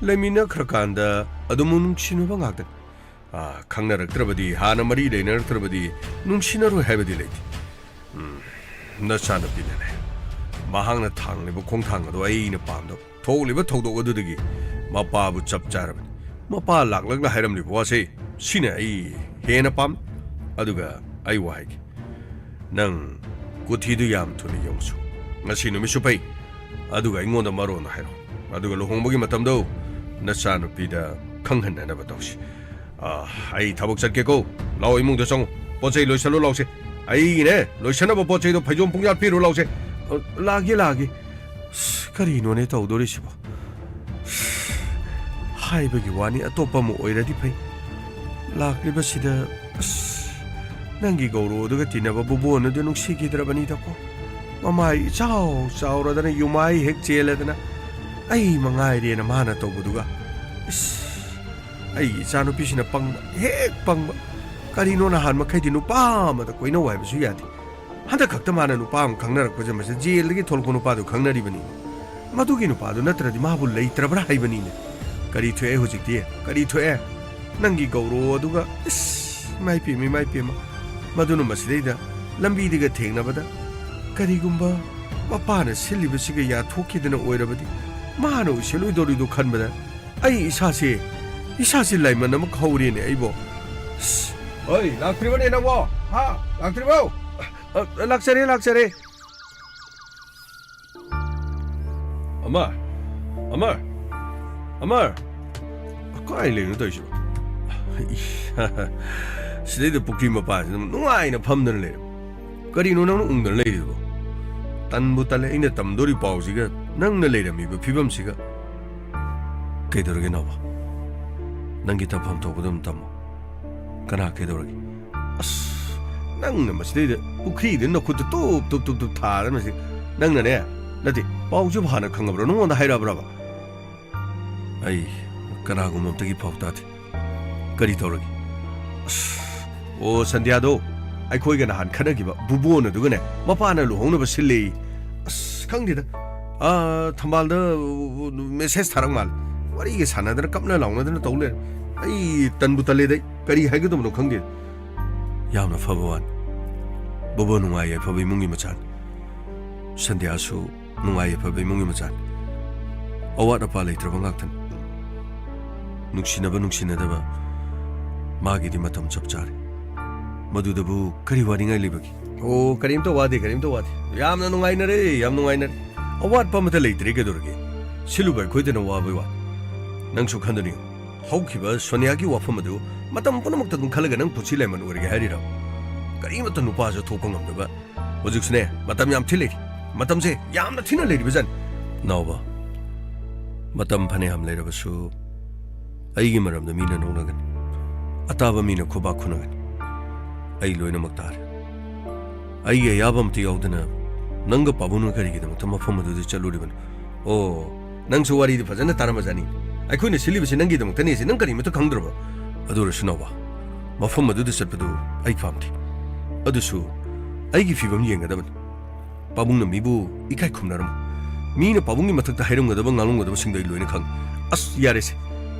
ꯂꯩꯃꯤꯟꯅꯈ꯭ꯔꯀꯥꯟꯗ ꯑꯗꯨꯝ ꯅꯨꯡꯁꯤꯅꯕ ꯉꯥꯛꯇꯅꯤ꯫ ꯑꯥ, ꯈꯪꯅꯔꯛꯇ꯭ꯔꯕꯗꯤ, ꯍꯥꯟꯅ ꯃꯔꯤ ꯂꯩꯅꯔꯛꯇ꯭ꯔꯕꯗꯤ ꯅꯨꯡꯁꯤꯅꯔꯣꯏ ꯍꯥꯏꯕꯗꯤ ꯂꯩꯇꯦ꯫ ꯎꯝ, ꯅꯆꯥꯅꯨꯄꯤꯅꯅꯦ, ꯃꯍꯥꯛꯅ ꯊꯥꯡꯂꯤꯕ ꯈꯣꯡꯊꯥꯡ ꯑꯗꯣ ꯑꯩꯅ ꯄꯥꯝꯗꯕ꯫ ꯊꯣꯛꯂꯤꯕ ꯊꯧꯗꯣꯛ ꯑꯗꯨꯗꯒꯤ ꯃꯄꯥꯕꯨ ꯆꯞ ꯆꯥꯔꯕꯅꯤ꯫ ꯃꯄꯥ ꯂꯥꯛꯂꯒ ꯍꯥꯏꯔꯝꯂꯤꯕ ꯋꯥꯁꯦ, ꯁꯤꯅ ꯑꯩ ꯍꯦꯟꯅ ꯄꯥꯝꯃꯤ꯫ ꯑꯗꯨꯒ ꯑꯩ ꯋꯥ ꯍꯥꯏꯒꯦ꯫ ꯅꯪ ꯀꯨꯊꯤꯗꯨ ꯌꯥꯝ ꯊꯨꯅ ꯌꯦꯡꯉꯨꯁꯨ꯫ ꯉꯁꯤ ꯅꯨꯃꯤꯠꯁꯨ ꯐꯩ꯫ ꯑꯗꯨꯒ ꯑꯩꯉꯣꯟꯗ ꯃꯔꯣꯟꯗꯣ ꯍꯥꯏꯔꯛꯑꯣ꯫ ꯑꯗꯨꯒ ꯂꯨꯍꯣꯡꯕꯒꯤ ꯃꯇꯝꯗꯣ ꯅꯆꯥꯅꯨꯄꯤꯗ ꯈꯪꯍꯟꯅꯅꯕ ꯇꯧꯁꯤ꯫ ꯑꯥ, ꯑꯩ ꯊꯕꯛ ꯆꯠꯀꯦꯀꯣ꯫ ꯂꯥꯛꯑꯣ, ꯏꯃꯨꯡꯗ ꯆꯪꯉꯣ꯫ ꯄꯣꯠ ꯆꯩ ꯂꯣꯏꯁꯜꯂꯨ ꯂꯥꯛꯁꯦ꯫ ꯑꯩꯒꯤꯅꯦ, ꯂꯣꯏꯁꯟꯅꯕ ꯄꯣꯠ ꯆꯩꯗꯣ ꯐꯩꯖꯣꯝ ꯄꯨꯡꯌꯥꯠ ꯄꯤꯔꯨ ꯂꯥꯛꯁꯦ꯫ ꯑ, ꯂꯥꯛꯑꯒꯦ, ꯂꯥꯛꯑꯒꯦ꯫ ꯑꯁ, ꯀꯔꯤꯅꯣꯅꯦ ꯇꯧꯗꯣꯔꯤꯁꯤꯕꯣ? ꯍꯥꯏꯕꯒꯤ ꯋꯥꯅꯤ, ꯑꯇꯣꯞꯄ ꯑꯃ ꯑꯣꯏꯔꯗꯤ ꯐꯩ꯫ ꯂꯥꯛꯂꯤꯕꯁꯤꯗ, ꯑꯁ, ꯅꯪꯒꯤ ꯒꯧꯔꯣꯗꯨꯒ ꯇꯤꯟꯅꯕ ꯕꯨꯕꯣꯟ ꯑꯗꯨ ꯅꯨꯡꯁꯤꯈꯤꯗ꯭ꯔꯕꯅꯤꯗꯀꯣ꯫ ꯃꯃꯥꯏ ꯏꯆꯥꯎ ꯆꯥꯎꯔꯗꯅ, ꯌꯨꯃꯥꯏ ꯍꯦꯛ ꯆꯦꯜꯂꯗꯅ, ꯑꯩ ꯃꯉꯥꯏꯔꯦꯅ ꯃꯥꯅ ꯇꯧꯕꯗꯨꯒ꯫ ꯏꯁ, ꯑꯩꯒꯤ ꯏꯆꯥꯅꯨꯄꯤꯁꯤꯅ ꯄꯪꯕ, ꯍꯦꯛ ꯄꯪꯕ꯫ ꯀꯔꯤꯅꯣ, ꯅꯍꯥꯟ ꯃꯈꯩꯗꯤ ꯅꯨꯄꯥ ꯑꯃꯗ ꯀꯣꯏꯅꯧ ꯍꯥꯏꯕꯁꯨ ꯌꯥꯗꯦ꯫ ꯍꯟꯗꯛ ꯈꯛꯇ ꯃꯥꯅ ꯅꯨꯄꯥ ꯑꯃ ꯈꯪꯅꯔꯛꯄꯁꯦ, ꯃꯁꯤ ꯖꯦꯜꯗꯒꯤ ꯊꯣꯛꯂꯛꯄ ꯅꯨꯄꯥꯗꯨ ꯈꯪꯅꯔꯤꯕꯅꯤ꯫ ꯃꯗꯨꯒꯤ ꯅꯨꯄꯥꯗꯨ ꯅꯠꯇ꯭ꯔꯗꯤ ꯃꯥꯕꯨ ꯂꯩꯇ꯭ꯔꯕ꯭ꯔꯥ ꯍꯥꯏꯕꯅꯤꯅꯦ꯫ ꯀꯔꯤ ꯊꯣꯛꯑꯦ ꯍꯧꯖꯤꯛꯇꯤ? ꯀꯔꯤ ꯊꯣꯛꯑꯦ? ꯅꯪꯒꯤ ꯒꯧꯔꯣ ꯑꯗꯨꯒ, ꯏꯁ, ꯏꯃꯥꯏ ꯄꯦꯝꯃ, ꯏꯃꯥꯏ ꯄꯦꯝꯃ꯫ ꯃꯗꯨꯅ ꯃꯁꯤꯗꯩꯗ ꯂꯝꯕꯤꯗꯒ ꯊꯦꯡꯅꯕꯗ, ꯀꯔꯤꯒꯨꯝꯕ ꯃꯄꯥꯅ ꯁꯤꯜꯂꯤꯕꯁꯤꯒ ꯌꯥꯊꯣꯛꯈꯤꯗꯅ ꯑꯣꯏꯔꯕꯗꯤ, ꯃꯥꯅ ꯎꯁꯤꯜꯂꯣꯏꯗꯧꯔꯤꯗꯣ ꯈꯟꯕꯗ ꯑꯩ ꯏꯁꯥꯁꯦ, ꯏꯁꯥꯁꯦ ꯂꯥꯏꯃꯟ ꯑꯃ ꯍꯧꯔꯦꯅꯦ ꯑꯩꯕꯣ꯫ ꯑꯁ! ꯍꯣꯏ, ꯂꯥꯛꯇ꯭ꯔꯤꯕꯅꯦ ꯅꯪꯕꯣ? ꯍꯥ? ꯂꯥꯛꯇ꯭ꯔꯤꯕꯣ? ꯑ, ꯂꯥꯛꯆꯔꯦ, ꯂꯥꯛꯆꯔꯦ꯫ ꯑꯃꯔ! ꯑꯃꯔ! ꯑꯃꯔ! ꯀꯥꯏ ꯂꯩꯅꯣ ꯇꯧꯔꯤꯁꯤꯕꯣ? ꯁꯤꯗꯩꯗ ꯄꯨꯈ꯭ꯔꯤ ꯃꯄꯥꯟꯁꯤꯗ ꯅꯨꯡꯉꯥꯏꯅ ꯐꯝꯗꯅ ꯂꯩꯔꯦ꯫ ꯀꯔꯤꯅꯣ ꯅꯪꯅ ꯎꯪꯗꯅ ꯂꯩꯔꯤꯗꯨꯕꯣ? ꯇꯟꯕꯨ ꯇꯜꯂꯦ, ꯑꯩꯅ ꯇꯝꯗꯣꯔꯤ ꯄꯥꯎꯁꯤꯒ ꯅꯪꯅ ꯂꯩꯔꯝꯃꯤꯕ ꯐꯤꯕꯝꯁꯤꯒ꯫ ꯀꯩꯗꯧꯔꯒꯦ ꯅꯥꯎꯕ? ꯅꯪꯒꯤ ꯇꯝꯐꯝ ꯊꯣꯛꯄꯗꯨ ꯑꯗꯨꯝ ꯇꯝꯃꯣ꯫ ꯀꯅꯥ ꯀꯩꯗꯧꯔꯒꯦ? ꯑꯁ, ꯅꯪꯅ ꯃꯁꯤꯗꯩꯗ ꯄꯨꯈ꯭ꯔꯤꯗ ꯅꯈꯨꯠꯇ ꯇꯨꯞ ꯇꯨꯞ ꯇꯨꯞ ꯇꯨꯞ ꯊꯥꯗꯅ ꯃꯁꯤ-, ꯅꯪꯅꯅꯦ, ꯅꯠꯇꯦ, ꯄꯥꯎꯁꯤꯕꯨ ꯍꯥꯟꯅ ꯈꯪꯉꯕ꯭ꯔꯣ? ꯅꯉꯣꯟꯗ ꯍꯥꯏꯔꯛꯑꯕ꯭ꯔꯕ? ꯑꯩ ꯀꯅꯥꯒꯨꯝꯕ ꯑꯝꯇꯒꯤ ꯄꯥꯎ ꯇꯥꯗꯦ꯫ ꯀꯔꯤ ꯇꯧꯔꯒꯦ? ꯑꯁ, ꯑꯣ, ꯁꯟꯙ꯭ꯌꯥꯗꯣ ꯑꯩꯈꯣꯏꯒ ꯅꯍꯥꯟ ꯈꯠꯅꯈꯤꯕ ꯕꯨꯕꯣꯟ ꯑꯗꯨꯒꯅꯦ, ꯃꯄꯥꯅ ꯂꯨꯍꯣꯡꯅꯕ ꯁꯤꯜꯂꯦ꯫ ꯑꯁ, ꯈꯪꯗꯦꯗ꯫ ꯑꯥ, ꯊꯝꯕꯥꯜꯗ ꯃꯦꯁꯦꯖ ꯊꯥꯔꯛ ꯃꯥꯜꯂꯦ꯫ ꯋꯥꯔꯤꯒ ꯁꯥꯟꯅꯗꯅ ꯀꯞꯅ ꯂꯥꯎꯅꯗꯅ ꯇꯧ ꯂꯩꯔꯦ꯫ ꯑꯩ ꯇꯟꯕꯨ ꯇꯜꯂꯦꯗ ꯑꯩ꯫ ꯀꯔꯤ ꯍꯥꯏꯒꯗꯕꯅꯣ ꯈꯪꯗꯦ꯫ ꯌꯥꯝꯅ ꯐꯕ ꯋꯥꯅꯤ꯫ ꯕꯨꯕꯣꯟ ꯅꯨꯡꯉꯥꯏ ꯌꯥꯏꯐꯕ ꯏꯃꯨꯡꯒꯤ ꯃꯆꯥꯅꯤ꯫ ꯁꯟꯙ꯭ꯌꯥꯁꯨ ꯅꯨꯡꯉꯥꯏ ꯌꯥꯏꯐꯕ ꯏꯃꯨꯡꯒꯤ ꯃꯆꯥꯅꯤ꯫ ꯑꯋꯥꯠ ꯑꯄꯥ ꯂꯩꯇ꯭ꯔꯕ ꯉꯥꯛꯇꯅꯤ꯫ ꯅꯨꯡꯁꯤꯅꯕ ꯅꯨꯡꯁꯤꯅꯗꯕ ꯃꯥꯒꯤꯗꯤ ꯃꯇꯝ ꯆꯞ ꯆꯥꯔꯦ꯫ ꯃꯗꯨꯗꯕꯨ ꯀꯔꯤ ꯋꯥꯅꯤꯡꯉꯥꯏ ꯂꯩꯕꯒꯦ? ꯑꯣ, ꯀꯔꯤꯝꯇ ꯋꯥꯗꯦ, ꯀꯔꯤꯝꯇ ꯋꯥꯗꯦ꯫ ꯌꯥꯝꯅ ꯅꯨꯡꯉꯥꯏꯅꯔꯦ, ꯌꯥꯝ ꯅꯨꯡꯉꯥꯏꯅꯔꯦ꯫ ꯑꯋꯥꯠꯄ ꯑꯃꯠꯇ ꯂꯩꯇ꯭ꯔꯦ, ꯀꯩꯗꯧꯔꯒꯦ? ꯁꯤꯜꯂꯨꯕ ꯑꯩꯈꯣꯏꯗꯅ ꯋꯥꯕꯩ ꯋꯥꯅꯤ꯫ ꯅꯪꯁꯨ ꯈꯟꯗꯅ ꯌꯦꯡꯉꯨ꯫ ꯍꯧꯈꯤꯕ ꯁꯣꯅꯤꯌꯥꯒꯤ ꯋꯥꯐꯝ ꯑꯗꯨ ꯃꯇꯝ ꯄꯨꯝꯅꯃꯛꯇ ꯑꯗꯨꯝ ꯈꯜꯂꯒ ꯅꯪ ꯄꯨꯟꯁꯤ ꯂꯦꯟꯕ ꯑꯣꯏꯔꯒꯦ ꯍꯥꯏꯔꯤꯔꯣ? ꯀꯔꯤꯃꯠꯇ ꯅꯨꯄꯥꯁꯨ ꯊꯣꯛꯄ ꯉꯝꯗꯕ꯫ ꯍꯧꯖꯤꯛꯁꯨꯅꯦ, ꯃꯇꯝ ꯌꯥꯝ ꯊꯤ ꯂꯩꯔꯤ꯫ ꯃꯇꯝꯁꯦ ꯌꯥꯝꯅ ꯊꯤꯅ ꯂꯩꯔꯤꯕꯖꯥꯠꯅꯤ꯫ ꯅꯥꯎꯕ, ꯃꯇꯝ ꯐꯅꯌꯥꯝ ꯂꯩꯔꯕꯁꯨ ꯑꯩꯒꯤ ꯃꯔꯝꯗ ꯃꯤꯅ ꯅꯣꯛꯅꯒꯅꯤ꯫ ꯑꯇꯥꯕ ꯃꯤꯅ ꯈꯨꯕꯥꯛ ꯈꯨꯅꯒꯅꯤ꯫ ꯑꯩ ꯂꯣꯏꯅꯃꯛ ꯇꯥꯔꯦ꯫ ꯑꯩꯒꯤ ꯑꯌꯥꯕ ꯑꯃꯠꯇ ꯌꯥꯎꯗꯅ ꯅꯪꯒ ꯄꯥꯕꯨꯡꯅ ꯀꯔꯤꯒꯤꯗꯃꯛꯇ ꯃꯐꯝ ꯑꯗꯨꯗ ꯆꯠꯂꯨꯔꯤꯕꯅꯣ? ꯑꯣ, ꯅꯪꯁꯨ ꯋꯥꯔꯤꯗꯤ ꯐꯖꯅ ꯇꯥꯔꯝꯕꯖꯥꯠꯅꯤ꯫ ꯑꯩꯈꯣꯏꯅ ꯁꯤꯜꯂꯤꯕꯁꯤ ꯅꯪꯒꯤꯗꯃꯛꯇꯅꯦꯁꯤ ꯅꯪ ꯀꯔꯤꯃꯠꯇ ꯈꯪꯗ꯭ꯔꯕꯣ? ꯑꯗꯨ ꯑꯣꯏꯔꯁꯨ ꯅꯥꯎꯕ, ꯃꯐꯝ ꯑꯗꯨꯗ ꯆꯠꯄꯗꯨ ꯑꯩ ꯄꯥꯝꯗꯦ꯫ ꯑꯗꯨꯁꯨ ꯑꯩꯒꯤ ꯐꯤꯕꯝ ꯌꯦꯡꯒꯗꯕꯅꯤ꯫ ꯄꯥꯕꯨꯡꯅ ꯃꯤꯕꯨ ꯏꯀꯥꯏ ꯈꯨꯝꯅꯔꯝꯃꯣ꯫ ꯃꯤꯅ ꯄꯥꯕꯨꯡꯒꯤ ꯃꯊꯛꯇ ꯍꯥꯏꯔꯝꯒꯗꯕ ꯉꯥꯡꯂꯝꯒꯗꯕꯁꯤꯡꯗꯣ ꯑꯩ ꯂꯣꯏꯅ ꯈꯪꯉꯤ꯫ ꯑꯁ, ꯌꯥꯔꯦꯁꯦ,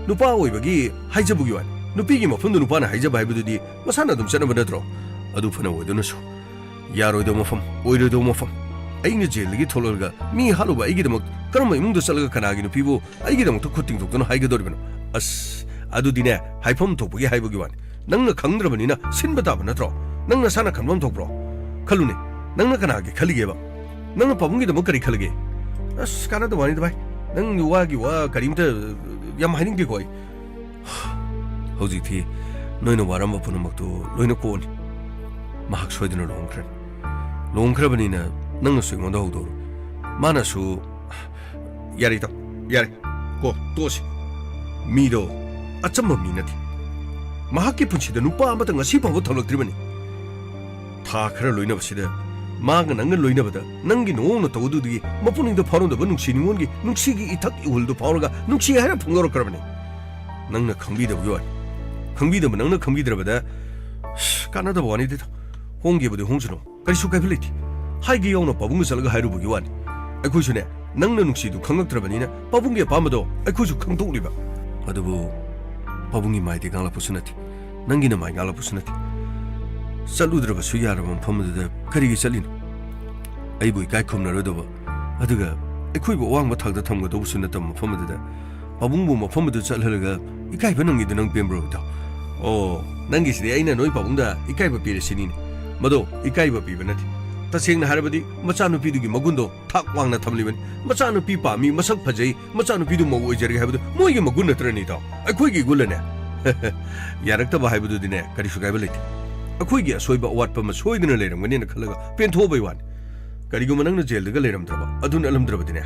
ꯅꯨꯄꯥ ꯑꯣꯏꯕꯒꯤ ꯍꯥꯏꯖꯕꯒꯤ ꯋꯥꯅꯤ꯫ ꯅꯨꯄꯤꯒꯤ ꯃꯐꯝꯗ ꯅꯨꯄꯥꯅ ꯍꯥꯏꯖꯕ ꯍꯥꯏꯕꯗꯨꯗꯤ ꯃꯁꯥꯅ ꯑꯗꯨꯝ ꯆꯠꯅꯕ ꯅꯠꯇ꯭ꯔꯣ? ꯑꯗꯨ ꯐꯅ ꯑꯣꯏꯗꯨꯅꯁꯨ, ꯌꯥꯔꯣꯏꯗꯧꯕ ꯃꯐꯝ, ꯑꯣꯏꯔꯣꯏꯗꯧꯕ ꯃꯐꯝ꯫ ꯑꯩꯅ ꯖꯦꯜꯗꯒꯤ ꯊꯣꯛꯂꯛꯂꯒ ꯃꯤ ꯍꯥꯠꯂꯨꯕ ꯑꯩꯒꯤꯗꯃꯛ ꯀꯔꯝꯕ ꯏꯃꯨꯡꯗ ꯆꯠꯂꯒ ꯀꯅꯥꯒꯤ ꯅꯨꯄꯤꯕꯨ ꯑꯩꯒꯤꯗꯃꯛꯇ ꯈꯨꯠ ꯇꯤꯡꯊꯣꯛꯇꯨꯅ ꯍꯥꯏꯒꯗꯧꯔꯤꯕꯅꯣ? ꯑꯁ, ꯑꯗꯨꯗꯤꯅꯦ, ꯍꯥꯏꯐꯝ ꯊꯣꯛꯄꯒꯤ ꯍꯥꯏꯕꯒꯤ ꯋꯥꯅꯤ꯫ ꯅꯪꯅ ꯈꯪꯗ꯭ꯔꯕꯅꯤꯅ ꯁꯤꯟꯕ ꯇꯥꯕ ꯅꯠꯇ꯭ꯔꯣ? ꯅꯪ ꯅꯁꯥꯅ ꯈꯟꯐꯝ ꯊꯣꯛꯄ꯭ꯔꯣ? ꯈꯜꯂꯨꯅꯦ, ꯅꯪꯅ ꯀꯅꯥꯒꯤ ꯈꯜꯂꯤꯒꯦꯕ? ꯅꯪꯅ ꯄꯥꯕꯨꯡꯒꯤꯗꯃꯛ ꯀꯔꯤ ꯈꯜꯂꯒꯦ? ꯑꯁ, ꯀꯥꯟꯅꯗꯕ ꯋꯥꯅꯤꯗ ꯚꯥꯏ꯫ ꯅꯪ ꯋꯥꯒꯤ ꯋꯥ ꯀꯔꯤꯝꯇ ꯌꯥꯝ ꯍꯥꯏꯅꯤꯡꯗꯦꯀꯣ ꯑꯩ꯫ ꯍꯧꯖꯤꯛꯇꯤ ꯅꯣꯏꯅ ꯋꯥꯔꯝꯕ ꯄꯨꯝꯅꯃꯛꯇꯨ ꯂꯣꯏꯅ ꯀꯣꯛꯑꯅꯤ꯫ ꯃꯍꯥꯛ ꯁꯣꯏꯗꯅ ꯂꯨꯍꯣꯡꯈ꯭ꯔꯅꯤ꯫ ꯂꯨꯍꯣꯡꯈ꯭ꯔꯕꯅꯤꯅ ꯅꯪꯅꯁꯨ ꯑꯩꯉꯣꯟꯗ ꯍꯧꯗꯧꯔꯣ꯫ ꯃꯥꯅꯁꯨ, "ꯌꯥꯔꯦ ꯏꯇꯥꯎ, ꯌꯥꯔꯦ꯫ ꯀꯣ, ꯇꯣꯛꯑꯁꯤ꯫ ꯃꯤꯗꯣ ꯑꯆꯝꯕ ꯃꯤ ꯅꯠꯇꯦ꯫ ꯃꯍꯥꯛꯀꯤ ꯄꯨꯟꯁꯤꯗ ꯅꯨꯄꯥ ꯑꯃꯇ ꯉꯁꯤ ꯐꯥꯎꯕ ꯊꯣꯛꯂꯛꯇ꯭ꯔꯤꯕꯅꯤ꯫ ꯊꯥ ꯈꯔ ꯂꯣꯏꯅꯕꯁꯤꯗ ꯃꯥꯒ ꯅꯪꯒ ꯂꯣꯏꯅꯕꯗ ꯅꯪꯒꯤ ꯅꯑꯣꯡ ꯅꯇꯧ ꯑꯗꯨꯗꯒꯤ ꯃꯄꯨꯛꯅꯤꯡꯗ ꯐꯥꯎꯔꯝꯗꯕ ꯅꯨꯡꯁꯤ ꯅꯨꯡꯉꯣꯟꯒꯤ ꯅꯨꯡꯁꯤꯒꯤ ꯏꯊꯛ ꯏꯍꯨꯜꯗꯨ ꯐꯥꯎꯔꯒ ꯅꯨꯡꯁꯤ ꯍꯥꯏꯅ ꯐꯣꯡꯗꯣꯔꯛꯈ꯭ꯔꯕꯅꯤ꯫ ꯅꯪꯅ ꯈꯪꯕꯤꯗꯕꯒꯤ ꯋꯥꯅꯤ꯫ ꯈꯪꯕꯤꯗꯕ ꯅꯪꯅ ꯈꯪꯕꯤꯗ꯭ꯔꯕꯗ, ꯑꯁ, ꯀꯥꯟꯅꯗꯕ ꯋꯥꯅꯤꯗ꯫ ꯍꯣꯡꯒꯦꯕꯨꯗꯤ ꯍꯣꯡꯁꯅꯨ, ꯀꯔꯤꯁꯨ ꯀꯥꯏꯕ ꯂꯩꯇꯦ꯫ ꯍꯥꯏꯒꯦ ꯌꯥꯎꯅ ꯄꯥꯕꯨꯡꯒ ꯆꯠꯂꯒ ꯍꯥꯏꯔꯨꯕꯒꯤ ꯋꯥꯅꯤ꯫ ꯑꯩꯈꯣꯏꯁꯨꯅꯦ, ꯅꯪꯅ ꯅꯨꯡꯁꯤꯗꯨ ꯈꯪꯂꯛꯇ꯭ꯔꯕꯅꯤꯅ ꯄꯥꯕꯨꯡꯒꯤ ꯑꯄꯥꯝꯕꯗꯣ ꯑꯩꯈꯣꯏꯁꯨ ꯈꯪꯗꯣꯛꯂꯤꯕ꯫ ꯑꯗꯨꯕꯨ ꯄꯥꯕꯨꯡꯒꯤ ꯃꯥꯏꯗꯤ ꯉꯥꯡꯂꯛꯄꯁꯨ ꯅꯠꯇꯦ, ꯅꯪꯒꯤ ꯅꯃꯥꯏ ꯉꯥꯡꯂꯛꯄꯁꯨ ꯅꯠꯇꯦ꯫ ꯆꯠꯂꯨꯗ꯭ꯔꯕꯁꯨ ꯌꯥꯔꯕ ꯃꯐꯝ ꯑꯗꯨꯗ ꯀꯔꯤꯒꯤ ꯆꯠꯂꯤꯅꯣ? ꯑꯩꯕꯨ ꯏꯀꯥꯏ ꯈꯨꯝꯅꯔꯣꯏꯗꯧꯕ, ꯑꯗꯨꯒ ꯑꯩꯈꯣꯏꯕꯨ ꯑꯋꯥꯡꯕ ꯊꯥꯛꯇ ꯊꯝꯒꯗꯧꯕꯁꯨ ꯅꯠꯇꯕ ꯃꯐꯝ ꯑꯗꯨꯗ ꯄꯥꯕꯨꯡꯕꯨ ꯃꯐꯝ ꯑꯗꯨ ꯆꯠꯍꯜꯂꯒ ꯏꯀꯥꯏꯕ ꯅꯪꯉꯤꯗꯨ ꯅꯪ ꯄꯦꯟꯕ꯭ꯔꯣ, ꯏꯇꯥꯎ? ꯑꯣ, ꯅꯪꯒꯤꯁꯤꯗꯤ ꯑꯩꯅ ꯅꯣꯏ ꯄꯥꯕꯨꯡꯗ ꯏꯀꯥꯏꯕ ꯄꯤꯔꯦ ꯁꯤꯅꯤꯅꯦ꯫ ꯃꯗꯣ ꯏꯀꯥꯏꯕ ꯄꯤꯕ ꯅꯠꯇꯦ꯫ ꯇꯁꯦꯡꯅ ꯍꯥꯏꯔꯕꯗꯤ ꯃꯆꯥꯅꯨꯄꯤꯗꯨꯒꯤ ꯃꯒꯨꯟꯗꯣ ꯊꯥꯛ ꯋꯥꯡꯅ ꯊꯝꯂꯤꯕꯅꯤ꯫ ꯃꯆꯥꯅꯨꯄꯤ ꯄꯥꯝꯃꯤ, ꯃꯁꯛ ꯐꯖꯩ, ꯃꯆꯥꯅꯨꯄꯤꯗꯨ ꯃꯧ ꯑꯣꯏꯖꯔꯒꯦ ꯍꯥꯏꯕꯗꯨ ꯃꯣꯏꯒꯤ ꯃꯒꯨꯟ ꯅꯠꯇ꯭ꯔꯅꯦ, ꯏꯇꯥꯎ? ꯑꯩꯈꯣꯏꯒꯤ ꯏꯒꯨꯜꯂꯅꯦ꯫ ꯌꯥꯔꯛꯇꯕ ꯍꯥꯏꯕꯗꯨꯗꯤꯅꯦ, ꯀꯔꯤꯁꯨ ꯀꯥꯏꯕ ꯂꯩꯇꯦ꯫ ꯑꯩꯈꯣꯏꯒꯤ ꯑꯁꯣꯏꯕ ꯑꯋꯥꯠꯄ ꯑꯃ ꯁꯣꯏꯗꯅ ꯂꯩꯔꯝꯒꯅꯤꯅ ꯈꯜꯂꯒ ꯄꯦꯟꯊꯣꯛꯑꯕꯩ ꯋꯥꯅꯤ꯫ ꯀꯔꯤꯒꯨꯝꯕ ꯅꯪꯅ ꯖꯦꯜꯗꯒ ꯂꯩꯔꯝꯗ꯭ꯔꯕ, ꯑꯗꯨ ꯅꯠꯂꯝꯗ꯭ꯔꯕꯗꯤꯅꯦ,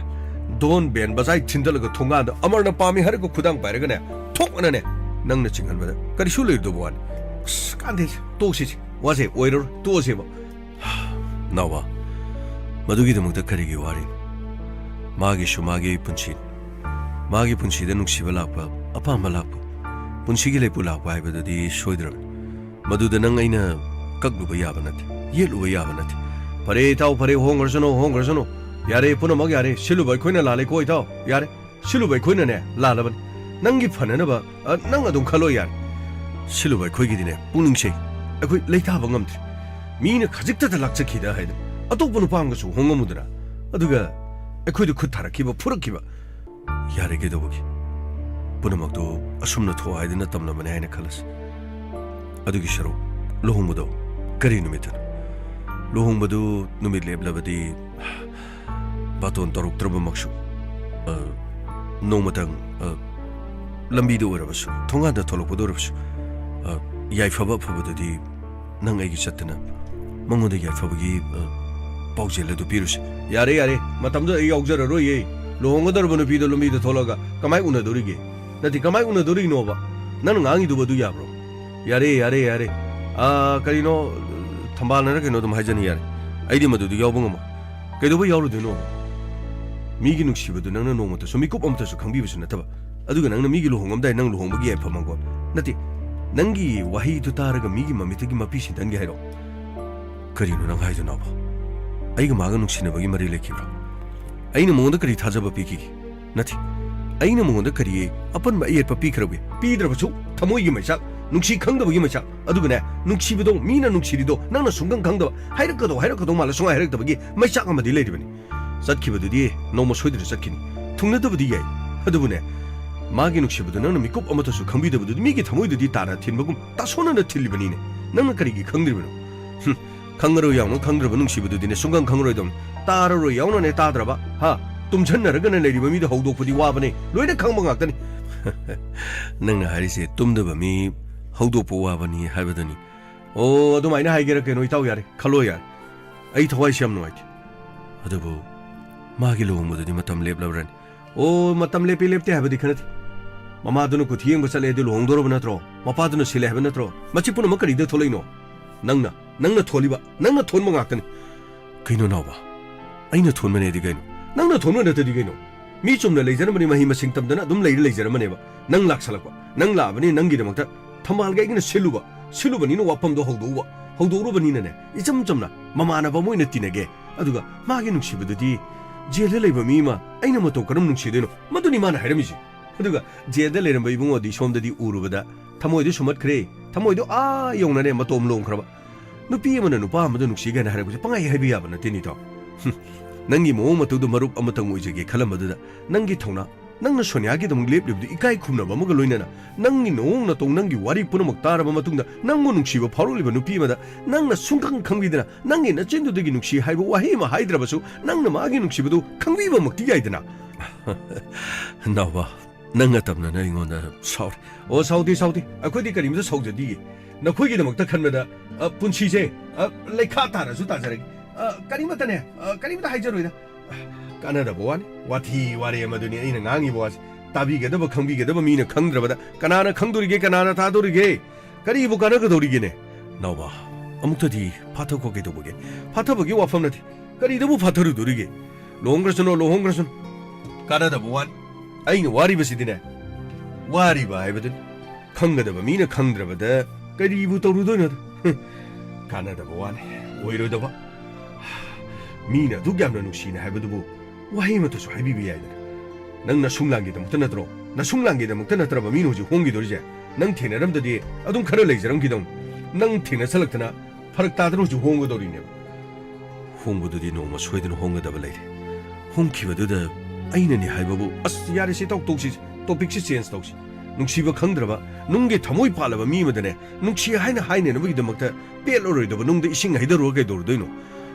ꯗꯣꯟ ꯕꯦꯟ ꯕꯖꯥꯏ ꯊꯤꯟꯗꯠꯂꯒ ꯊꯣꯡꯒꯥꯟꯗ ꯑꯃꯔꯅ ꯄꯥꯝꯃꯤ ꯍꯥꯏꯔꯒ ꯈꯨꯗꯥꯡ ꯄꯥꯏꯔꯒꯅꯦ, ꯊꯣꯛꯑꯅꯅꯦ, ꯅꯪꯅ ꯆꯤꯡꯍꯟꯕꯗ ꯀꯔꯤꯁꯨ ꯂꯩꯔꯣꯏꯗꯧꯕ ꯋꯥꯅꯤ꯫ ꯑꯁ, ꯀꯥꯟꯗꯦ, ꯇꯣꯛꯁꯤꯁꯦ, ꯋꯥꯁꯦ ꯑꯣꯏꯔꯔꯣꯏ, ꯇꯣꯛꯑꯁꯦꯕ꯫ ꯅꯥꯎꯕ, ꯃꯗꯨꯒꯤꯗꯃꯛꯇ ꯀꯔꯤꯒꯤ ꯋꯥꯔꯤꯅꯣ? ꯃꯥꯒꯤꯁꯨ ꯃꯥꯒꯤ ꯄꯨꯟꯁꯤꯅꯤ꯫ ꯃꯥꯒꯤ ꯄꯨꯟꯁꯤꯗ ꯅꯨꯡꯁꯤꯕ ꯂꯥꯛꯄ, ꯑꯄꯥꯝꯕ ꯂꯥꯛꯄ, ꯄꯨꯟꯁꯤꯒꯤ ꯂꯩꯄꯨ ꯂꯥꯛꯄ ꯍꯥꯏꯕꯗꯨꯗꯤ ꯁꯣꯏꯗ꯭ꯔꯕꯅꯤ꯫ ꯃꯗꯨꯗ ꯅꯪ ꯑꯩꯅ ꯀꯛꯂꯨꯕ ꯌꯥꯕ ꯅꯠꯇꯦ, ꯌꯦꯠꯂꯨꯕ ꯌꯥꯕ ꯅꯠꯇꯦ꯫ ꯐꯔꯦ ꯏꯇꯥꯎ, ꯐꯔꯦ, ꯍꯣꯡꯈ꯭ꯔꯁꯅꯨ, ꯍꯣꯡꯈ꯭ꯔꯁꯅꯨ꯫ ꯌꯥꯔꯦ, ꯄꯨꯝꯅꯃꯛ ꯌꯥꯔꯦ꯫ ꯁꯤꯜꯂꯨꯕ ꯑꯩꯈꯣꯏꯅ ꯂꯥꯜꯂꯦꯀꯣ, ꯏꯇꯥꯎ꯫ ꯌꯥꯔꯦ, ꯁꯤꯜꯂꯨꯕ ꯑꯩꯈꯣꯏꯅꯅꯦ ꯂꯥꯜꯂꯕꯅꯤ꯫ ꯅꯪꯒꯤ ꯐꯅꯅꯕ, ꯑ, ꯅꯪ ꯑꯗꯨꯝ ꯈꯜꯂꯣ, ꯌꯥꯔꯦ꯫ ꯁꯤꯜꯂꯨꯕ ꯑꯩꯈꯣꯏꯒꯤꯗꯤꯅꯦ, ꯄꯨꯛꯅꯤꯡꯁꯦ ꯑꯩꯈꯣꯏ ꯂꯩꯇꯥꯕ ꯉꯝꯗ꯭ꯔꯦ꯫ ꯃꯤꯅ ꯈꯖꯤꯛꯇꯗ ꯂꯥꯛꯆꯈꯤꯗ ꯍꯥꯏꯗꯅ ꯑꯇꯣꯞꯄ ꯅꯨꯄꯥ ꯑꯃꯒꯁꯨ ꯍꯣꯡꯉꯝꯃꯨꯗꯅ, ꯑꯗꯨꯒ ꯑꯩꯈꯣꯏꯗ ꯈꯨꯠ ꯊꯥꯔꯛꯈꯤꯕ, ꯐꯨꯔꯛꯈꯤꯕ, ꯌꯥꯔꯦ, ꯀꯩꯗꯧꯕꯒꯤ? ꯄꯨꯝꯅꯃꯛꯇꯨ ꯑꯁꯨꯝꯅ ꯊꯣꯛ ꯍꯥꯏꯗꯨꯅ ꯇꯝꯂꯝꯕꯅꯤ ꯍꯥꯏꯅ ꯈꯜꯂꯁꯤ꯫ ꯑꯗꯨꯒꯤ ꯁꯔꯨꯛ, ꯂꯨꯍꯣꯡꯕꯗꯣ ꯀꯔꯤ ꯅꯨꯃꯤꯠꯇꯅꯣ? ꯂꯨꯍꯣꯡꯕꯗꯨ ꯅꯨꯃꯤꯠ ꯂꯦꯞꯂꯕꯗꯤ ꯕꯥꯇꯣꯟ ꯇꯧꯔꯛꯇ꯭ꯔꯕꯃꯛꯁꯨ, ꯑ, ꯅꯣꯡꯃꯇꯪ, ꯑ, ꯂꯝꯕꯤꯗ ꯑꯣꯏꯔꯕꯁꯨ, ꯊꯣꯡꯒꯥꯟꯗ ꯊꯣꯛꯂꯛꯄꯗ ꯑꯣꯏꯔꯕꯁꯨ, ꯑ, ꯌꯥꯏꯐꯕ ꯑꯐꯕꯗꯨꯗꯤ ꯅꯪ ꯑꯩꯒꯤ ꯆꯠꯇꯅ ꯃꯉꯣꯟꯗ ꯌꯥꯏꯐꯕꯒꯤ, ꯑ, ꯄꯥꯎꯖꯦꯜ ꯑꯗꯨ ꯄꯤꯔꯨꯁꯤ꯫ ꯌꯥꯔꯦ, ꯌꯥꯔꯦ, ꯃꯇꯝꯗꯨꯗ ꯑꯩ ꯌꯥꯎꯖꯔꯔꯣꯏꯌꯦ꯫ ꯂꯨꯍꯣꯡꯒꯗꯧꯔꯕ ꯅꯨꯄꯤꯗꯣ ꯂꯝꯕꯤꯗ ꯊꯣꯛꯂꯒ ꯀꯃꯥꯏ ꯎꯅꯗꯣꯔꯤꯒꯦ? ꯅꯠꯇꯦ, ꯀꯃꯥꯏ ꯎꯅꯗꯣꯔꯤꯅꯣꯕ? ꯅꯪꯅ ꯉꯥꯡꯉꯤꯗꯨꯕꯨ ꯑꯗꯨ ꯌꯥꯕ꯭ꯔꯣ? ꯌꯥꯔꯦ, ꯌꯥꯔꯦ, ꯌꯥꯔꯦ꯫ ꯑꯥ, ꯀꯔꯤꯅꯣ, ꯊꯝꯕꯥꯜꯅꯔ ꯀꯩꯅꯣ ꯑꯗꯨꯝ ꯍꯥꯏꯖꯅꯤ, ꯌꯥꯔꯦ꯫ ꯑꯩꯗꯤ ꯃꯗꯨꯗꯤ ꯌꯥꯎꯕ ꯉꯝꯃꯣꯏ꯫ ꯀꯩꯗꯧꯕꯩ ꯌꯥꯎꯔꯨꯗꯣꯏꯅꯣ? ꯃꯤꯒꯤ ꯅꯨꯡꯁꯤꯕꯗꯨ ꯅꯪꯅ ꯅꯣꯡꯃꯇꯁꯨ, ꯃꯤꯀꯨꯞ ꯑꯃꯇꯁꯨ ꯈꯪꯕꯤꯕꯁꯨ ꯅꯠꯇꯕ꯫ ꯑꯗꯨꯒ ꯅꯪꯅ ꯃꯤꯒꯤ ꯂꯨꯍꯣꯡꯉꯝꯗꯥꯏ ꯅꯪ ꯂꯨꯍꯣꯡꯕꯒꯤ ꯌꯥꯏꯐ ꯃꯪꯒꯣꯜ꯫ ꯅꯠꯇꯦ, ꯅꯪꯒꯤ ꯋꯥꯍꯩꯗꯨ ꯇꯥꯔꯒ ꯃꯤꯒꯤ ꯃꯃꯤꯠꯇꯒꯤ ꯃꯄꯤ ꯁꯤꯟꯊꯟꯒꯦ ꯍꯥꯏꯔꯣ? ꯀꯔꯤꯅꯣ ꯅꯪ ꯍꯥꯏꯗꯨꯅꯕꯣ? ꯑꯩꯒ ꯃꯥꯒ ꯅꯨꯡꯁꯤꯅꯕꯒꯤ ꯃꯔꯤ ꯂꯩꯈꯤꯕ꯭ꯔꯣ? ꯑꯩꯅ ꯃꯉꯣꯟꯗ ꯀꯔꯤ ꯊꯥꯖꯕ ꯄꯤꯈꯤꯒꯦ? ꯅꯠꯇꯦ, ꯑꯩꯅ ꯃꯉꯣꯟꯗ ꯀꯔꯤ ꯑꯄꯟꯕ ꯑꯌꯦꯠꯄ ꯄꯤꯈ꯭ꯔꯕꯒꯦ? ꯄꯤꯗ꯭ꯔꯕꯁꯨ ꯊꯃꯣꯏꯒꯤ ꯃꯩꯆꯥꯛ, ꯅꯨꯡꯁꯤ ꯈꯪꯗꯕꯒꯤ ꯃꯩꯆꯥꯛ꯫ ꯑꯗꯨꯒꯅꯦ, ꯅꯨꯡꯁꯤꯕꯗꯣ, ꯃꯤꯅ ꯅꯨꯡꯁꯤꯔꯤꯗꯣ ꯅꯪꯅ ꯁꯨꯡꯈꯪ ꯈꯪꯗꯕ, ꯍꯥꯏꯔꯛꯀꯗꯧ ꯍꯥꯏꯔꯛꯀꯗꯧ ꯃꯥꯜꯂ ꯁꯨꯡꯍꯥꯏ ꯍꯥꯏꯔꯛꯇꯕꯒꯤ ꯃꯩꯆꯥꯛ ꯑꯃꯗꯤ ꯂꯩꯔꯤꯕꯅꯤ꯫ ꯆꯠꯈꯤꯕꯗꯨꯗꯤ ꯅꯣꯡꯃ ꯁꯣꯏꯗꯅ ꯆꯠꯈꯤꯅꯤ꯫ ꯊꯨꯡꯅꯗꯕꯗꯤ ꯌꯥꯏ꯫ ꯑꯗꯨꯕꯨꯅꯦ, ꯃꯥꯒꯤ ꯅꯨꯡꯁꯤꯕꯗꯨ ꯅꯪꯅ ꯃꯤꯀꯨꯞ ꯑꯃꯠꯇꯁꯨ ꯈꯪꯕꯤꯗꯕꯗꯨꯗꯤ ꯃꯤꯒꯤ ꯊꯃꯣꯏꯗꯨꯗꯤ ꯇꯥꯔ ꯊꯤꯟꯕꯒꯨꯝ ꯇꯥꯁꯣꯟꯅꯅ ꯊꯤꯜꯂꯤꯕꯅꯤꯅꯦ꯫ ꯅꯪꯅ ꯀꯔꯤꯒꯤ ꯈꯪꯗ꯭ꯔꯤꯕꯅꯣ? ꯍꯨꯝ, ꯈꯪꯉꯔꯣꯏ ꯌꯥꯎꯅ ꯈꯪꯗ꯭ꯔꯕ ꯅꯨꯡꯁꯤꯕꯗꯨꯗꯤꯅꯦ ꯁꯨꯡꯈꯪ ꯈꯪꯉꯔꯣꯏꯗꯧꯅꯤ꯫ ꯇꯥꯔꯔꯣꯏ ꯌꯥꯎꯅꯅꯦ ꯇꯥꯗ꯭ꯔꯕ, ꯍꯥ? ꯇꯨꯝꯁꯟꯅꯔꯒꯅ ꯂꯩꯔꯤꯕ ꯃꯤꯗꯣ ꯍꯧꯗꯣꯛꯄꯗꯤ ꯋꯥꯕꯅꯦ꯫ ꯂꯣꯏꯅ ꯈꯪꯕ ꯉꯥꯛꯇꯅꯤ꯫ ꯅꯪꯅ ꯍꯥꯏꯔꯤꯁꯦ ꯇꯨꯝꯗꯕ ꯃꯤ ꯍꯧꯗꯣꯛꯄ ꯋꯥꯕꯅꯤ ꯍꯥꯏꯕꯗꯨꯅꯤ꯫ ꯑꯣ, ꯑꯗꯨꯃꯥꯏꯅ ꯍꯥꯏꯒꯦꯔꯥ ꯀꯩꯅꯣ, ꯏꯇꯥꯎ, ꯌꯥꯔꯦ, ꯈꯜꯂꯣ ꯌꯥꯔꯦ꯫ ꯑꯩ ꯊꯋꯥꯏꯁꯦ ꯌꯥꯝ ꯅꯨꯡꯉꯥꯏꯇꯦ꯫ ꯑꯗꯨꯕꯨ ꯃꯥꯒꯤ ꯂꯨꯍꯣꯡꯕꯗꯨꯗꯤ ꯃꯇꯝ ꯂꯦꯞꯂꯕ꯭ꯔꯅꯤ? ꯑꯣ, ꯃꯇꯝ ꯂꯦꯞꯄꯤ ꯂꯦꯞꯇꯦ ꯍꯥꯏꯕꯗꯤ ꯈꯔ ꯅꯠꯇꯦ꯫ ꯃꯃꯥꯗꯨꯅ ꯀꯨꯊꯤ ꯌꯦꯡꯕ ꯆꯠꯂꯦ ꯑꯗꯨ ꯂꯨꯍꯣꯡꯗꯣꯔꯕ ꯅꯠꯇ꯭ꯔꯣ? ꯃꯄꯥꯗꯨꯅ ꯁꯤꯜꯂꯦ ꯍꯥꯏꯕ ꯅꯠꯇ꯭ꯔꯣ? ꯃꯁꯤ ꯄꯨꯝꯅꯃꯛ ꯀꯔꯤꯗ ꯊꯣꯛꯂꯛꯏꯅꯣ? ꯅꯪꯅ, ꯅꯪꯅ ꯊꯣꯜꯂꯤꯕ, ꯅꯪꯅ ꯊꯣꯟꯕ ꯉꯥꯛꯇꯅꯤ꯫ ꯀꯩꯅꯣ ꯅꯥꯎꯕ? ꯑꯩꯅ ꯊꯣꯟꯕꯅꯦꯗꯤ ꯀꯩꯅꯣ? ꯅꯪꯅ ꯊꯣꯟꯕ ꯅꯠꯇꯗꯤ ꯀꯩꯅꯣ? ꯃꯤ ꯆꯨꯝꯅ ꯂꯩꯖꯔꯝꯕꯅꯤ, ꯃꯍꯩ ꯃꯁꯤꯡ ꯇꯝꯗꯅ ꯑꯗꯨꯝ ꯂꯩꯔ ꯂꯩꯖꯔꯝꯕꯅꯦꯕ꯫ ꯅꯪ ꯂꯥꯛꯁꯜꯂꯛꯄ, ꯅꯪ ꯂꯥꯛꯑꯕꯅꯤ, ꯅꯪꯒꯤꯗꯃꯛꯇ ꯊꯝꯕꯥꯜꯒ ꯑꯩꯒꯅ ꯁꯤꯜꯂꯨꯕ, ꯁꯤꯜꯂꯨꯕꯅꯤꯅ ꯋꯥꯐꯝꯗꯣ ꯍꯧꯗꯣꯛꯎꯕ, ꯍꯧꯗꯣꯛꯎꯔꯕꯅꯤꯅꯅꯦ, ꯏꯆꯝ ꯆꯝꯅ ꯃꯃꯥꯟꯅꯕ ꯑꯃ ꯑꯣꯏꯅ ꯇꯤꯟꯅꯒꯦ, ꯑꯗꯨꯒ ꯃꯥꯒꯤ ꯅꯨꯡꯁꯤꯕꯗꯨꯗꯤ ꯖꯦꯜꯗ ꯂꯩꯕ ꯃꯤ ꯑꯃ ꯑꯩꯅ ꯃꯇꯧ ꯀꯔꯝ ꯅꯨꯡꯁꯤꯗꯣꯏꯅꯣ? ꯃꯗꯨꯅꯤ ꯃꯥꯅ ꯍꯥꯏꯔꯝꯃꯤꯁꯦ꯫ ꯑꯗꯨꯒ ꯖꯦꯜꯗ ꯂꯩꯔꯝꯕ ꯏꯕꯨꯡꯉꯣꯗꯤ ꯁꯣꯝꯗꯗꯤ ꯎꯔꯨꯕꯗ ꯊꯃꯣꯏꯗꯣ ꯁꯨꯝꯍꯠꯈ꯭ꯔꯦ꯫ ꯊꯃꯣꯏꯗꯣ ꯑꯥ ꯌꯧꯅꯅꯦ ꯃꯇꯣꯝ ꯂꯣꯝꯈ꯭ꯔꯕ꯫ ꯅꯨꯄꯤ ꯑꯃꯅ ꯅꯨꯄꯥ ꯑꯃꯗ ꯅꯨꯡꯁꯤ ꯀꯥꯏꯅ ꯍꯥꯏꯔꯛꯄꯁꯦ ꯄꯪꯍꯥꯏ ꯍꯥꯏꯕ ꯌꯥꯕ ꯅꯠꯇꯦ, ꯅꯤꯇꯥꯎ꯫ ꯍꯨꯝ, ꯅꯪꯒꯤ ꯃꯑꯣꯡ ꯃꯇꯧꯗꯣ ꯃꯔꯨꯞ ꯑꯃꯇꯪ ꯑꯣꯏꯖꯒꯦ ꯈꯜꯂꯝꯕꯗꯨꯗ ꯅꯪꯒꯤ ꯊꯧꯅꯥ, ꯅꯪꯅ ꯁꯣꯅꯤꯌꯥꯒꯤꯗꯃꯛ ꯂꯦꯞꯂꯤꯕꯗꯨ ꯏꯀꯥꯏ ꯈꯨꯝꯅꯕ ꯑꯃꯒ ꯂꯣꯏꯅꯅ ꯅꯪꯒꯤ ꯅꯑꯣꯡ ꯅꯇꯧ, ꯅꯪꯒꯤ ꯋꯥꯔꯤ ꯄꯨꯝꯅꯃꯛ ꯇꯥꯔꯕ ꯃꯇꯨꯡꯗ ꯅꯪꯕꯨ ꯅꯨꯡꯁꯤꯕ ꯐꯥꯎꯔꯛꯂꯤꯕ ꯅꯨꯄꯤ ꯑꯃꯗ ꯅꯪꯅ ꯁꯨꯡꯈꯪ ꯈꯪꯕꯤꯗꯅ ꯅꯪꯒꯤ ꯅꯆꯤꯟꯗꯨꯗꯒꯤ ꯅꯨꯡꯁꯤ ꯍꯥꯏꯕ ꯋꯥꯍꯩ ꯑꯃ ꯍꯥꯏꯗ꯭ꯔꯕꯁꯨ ꯅꯪꯅ ꯃꯥꯒꯤ ꯅꯨꯡꯁꯤꯕꯗꯨ ꯈꯪꯕꯤꯕꯃꯛꯇꯤ ꯌꯥꯏꯗꯅ꯫ ꯅꯥꯎꯕ, ꯅꯪ ꯑꯇꯝꯅꯅ ꯑꯩꯉꯣꯟꯗ ꯁꯥꯎꯔꯦ꯫ ꯑꯣ, ꯁꯥꯎꯗꯦ, ꯁꯥꯎꯗꯦ꯫ ꯑꯩꯈꯣꯏꯗꯤ ꯀꯔꯤꯝꯇ ꯁꯥꯎꯖꯗꯤꯌꯦ꯫ ꯅꯈꯣꯏꯒꯤꯗꯃꯛꯇ ꯈꯟꯕꯗ, ꯑ, ꯄꯨꯟꯁꯤꯁꯦ, ꯑ, ꯂꯩꯈꯥ ꯇꯥꯔꯁꯨ ꯇꯥꯖꯔꯒꯦ꯫ ꯑ, ꯀꯔꯤꯃꯇꯅꯦ, ꯑ, ꯀꯔꯤꯃꯇ ꯍꯥꯏꯖꯔꯣꯏꯗ꯫ ꯀꯥꯟꯅꯗꯕ ꯋꯥꯅꯤ꯫ ꯋꯥꯊꯤ ꯋꯥꯔꯦꯝ ꯑꯗꯨꯅꯤ ꯑꯩꯅ ꯉꯥꯡꯉꯤꯕ ꯋꯥꯁꯦ꯫ ꯇꯥꯕꯤꯒꯗꯕ, ꯈꯪꯕꯤꯒꯗꯕ ꯃꯤꯅ ꯈꯪꯗ꯭ꯔꯕꯗ ꯀꯅꯥꯅ ꯈꯪꯗꯣꯔꯤꯒꯦ, ꯀꯅꯥꯅ ꯇꯥꯗꯣꯔꯤꯒꯦ? ꯀꯔꯤꯕꯨ ꯀꯥꯟꯅꯒꯗꯧꯔꯤꯒꯦꯅꯦ? ꯅꯥꯎꯕ, ꯑꯃꯨꯛꯇꯗꯤ ꯐꯥꯊꯈꯣ ꯀꯩꯗꯧꯕꯒꯦ? ꯐꯥꯊꯕꯒꯤ ꯋꯥꯐꯝ ꯅꯠꯇꯦ꯫ ꯀꯔꯤꯗꯕꯨ ꯐꯥꯊꯔꯨꯗꯣꯔꯤꯒꯦ? ꯂꯨꯍꯣꯡꯈ꯭ꯔꯁꯅꯨ, ꯂꯨꯍꯣꯡꯈ꯭ꯔꯁꯅꯨ꯫ ꯀꯥꯟꯅꯗꯕ ꯋꯥꯅꯤ꯫ ꯑꯩꯅ ꯋꯥꯔꯤꯕꯁꯤꯗꯤꯅꯦ, ꯋꯥꯔꯤꯕ ꯍꯥꯏꯕꯗꯨꯅꯤ꯫ ꯈꯪꯒꯗꯕ ꯃꯤꯅ ꯈꯪꯗ꯭ꯔꯕꯗ ꯀꯔꯤꯕꯨ ꯇꯧꯔꯨꯗꯣꯏꯅꯣꯗ? ꯀꯥꯟꯅꯗꯕ ꯋꯥꯅꯤ, ꯑꯣꯏꯔꯣꯏꯗꯕ꯫ ꯃꯤꯅ ꯑꯗꯨꯛ ꯌꯥꯝꯅ ꯅꯨꯡꯁꯤꯅ ꯍꯥꯏꯕꯗꯨꯕꯨ ꯋꯥꯍꯩ ꯑꯃꯠꯇꯁꯨ ꯍꯥꯏꯕꯤꯕ ꯌꯥꯏꯗꯅ꯫ ꯅꯪ ꯅꯁꯨꯡꯂꯥꯡꯒꯤꯗꯃꯛꯇ ꯅꯠꯇ꯭ꯔꯣ? ꯅꯁꯨꯡꯂꯥꯡꯒꯤꯗꯃꯛꯇ ꯅꯠꯇ꯭ꯔꯕ ꯃꯤꯅ ꯍꯧꯖꯤꯛ ꯍꯣꯡꯈꯤꯗꯣꯔꯤꯁꯦ? ꯅꯪ ꯊꯦꯡꯅꯔꯝꯗꯗꯤ ꯑꯗꯨꯝ ꯈꯔ ꯂꯩꯖꯔꯝꯈꯤꯗꯧꯅꯤ꯫ ꯅꯪ ꯊꯦꯡꯅꯁꯜꯂꯛꯇꯅ ꯐꯔꯛ ꯇꯥꯗꯅ ꯍꯧꯖꯤꯛ ꯍꯣꯡꯒꯗꯧꯔꯤꯅꯦꯕ꯫ ꯍꯣꯡꯕꯗꯨꯗꯤ ꯅꯣꯡꯃ ꯁꯣꯏꯗꯅ ꯍꯣꯡꯒꯗꯕ ꯂꯩꯔꯦ꯫ ꯍꯣꯡꯈꯤꯕꯗꯨꯗ ꯑꯩꯅꯅꯦ ꯍꯥꯏꯕꯕꯨ, ꯑꯁ, ꯌꯥꯔꯦꯁꯦ, ꯇꯣꯛ-, ꯇꯣꯛꯁꯤ, ꯇꯣꯄꯤꯛꯁꯤ ꯆꯦꯟꯖ ꯇꯧꯁꯤ꯫ ꯅꯨꯡꯁꯤꯕ ꯈꯪꯗ꯭ꯔꯕ, ꯅꯨꯡꯒꯤ ꯊꯃꯣꯏ ꯄꯥꯜꯂꯕ ꯃꯤ ꯑꯃꯗꯅꯦ, ꯅꯨꯡꯁꯤ ꯍꯥꯏꯅ ꯍꯥꯏꯅꯅꯕꯒꯤꯗꯃꯛꯇ ꯄꯦꯠꯂꯔꯣꯏꯗꯕ ꯅꯨꯡꯗ ꯏꯁꯤꯡ ꯍꯩꯊꯔꯨꯔ ꯀꯩꯗꯧꯔꯨꯗꯣꯏꯅꯣ?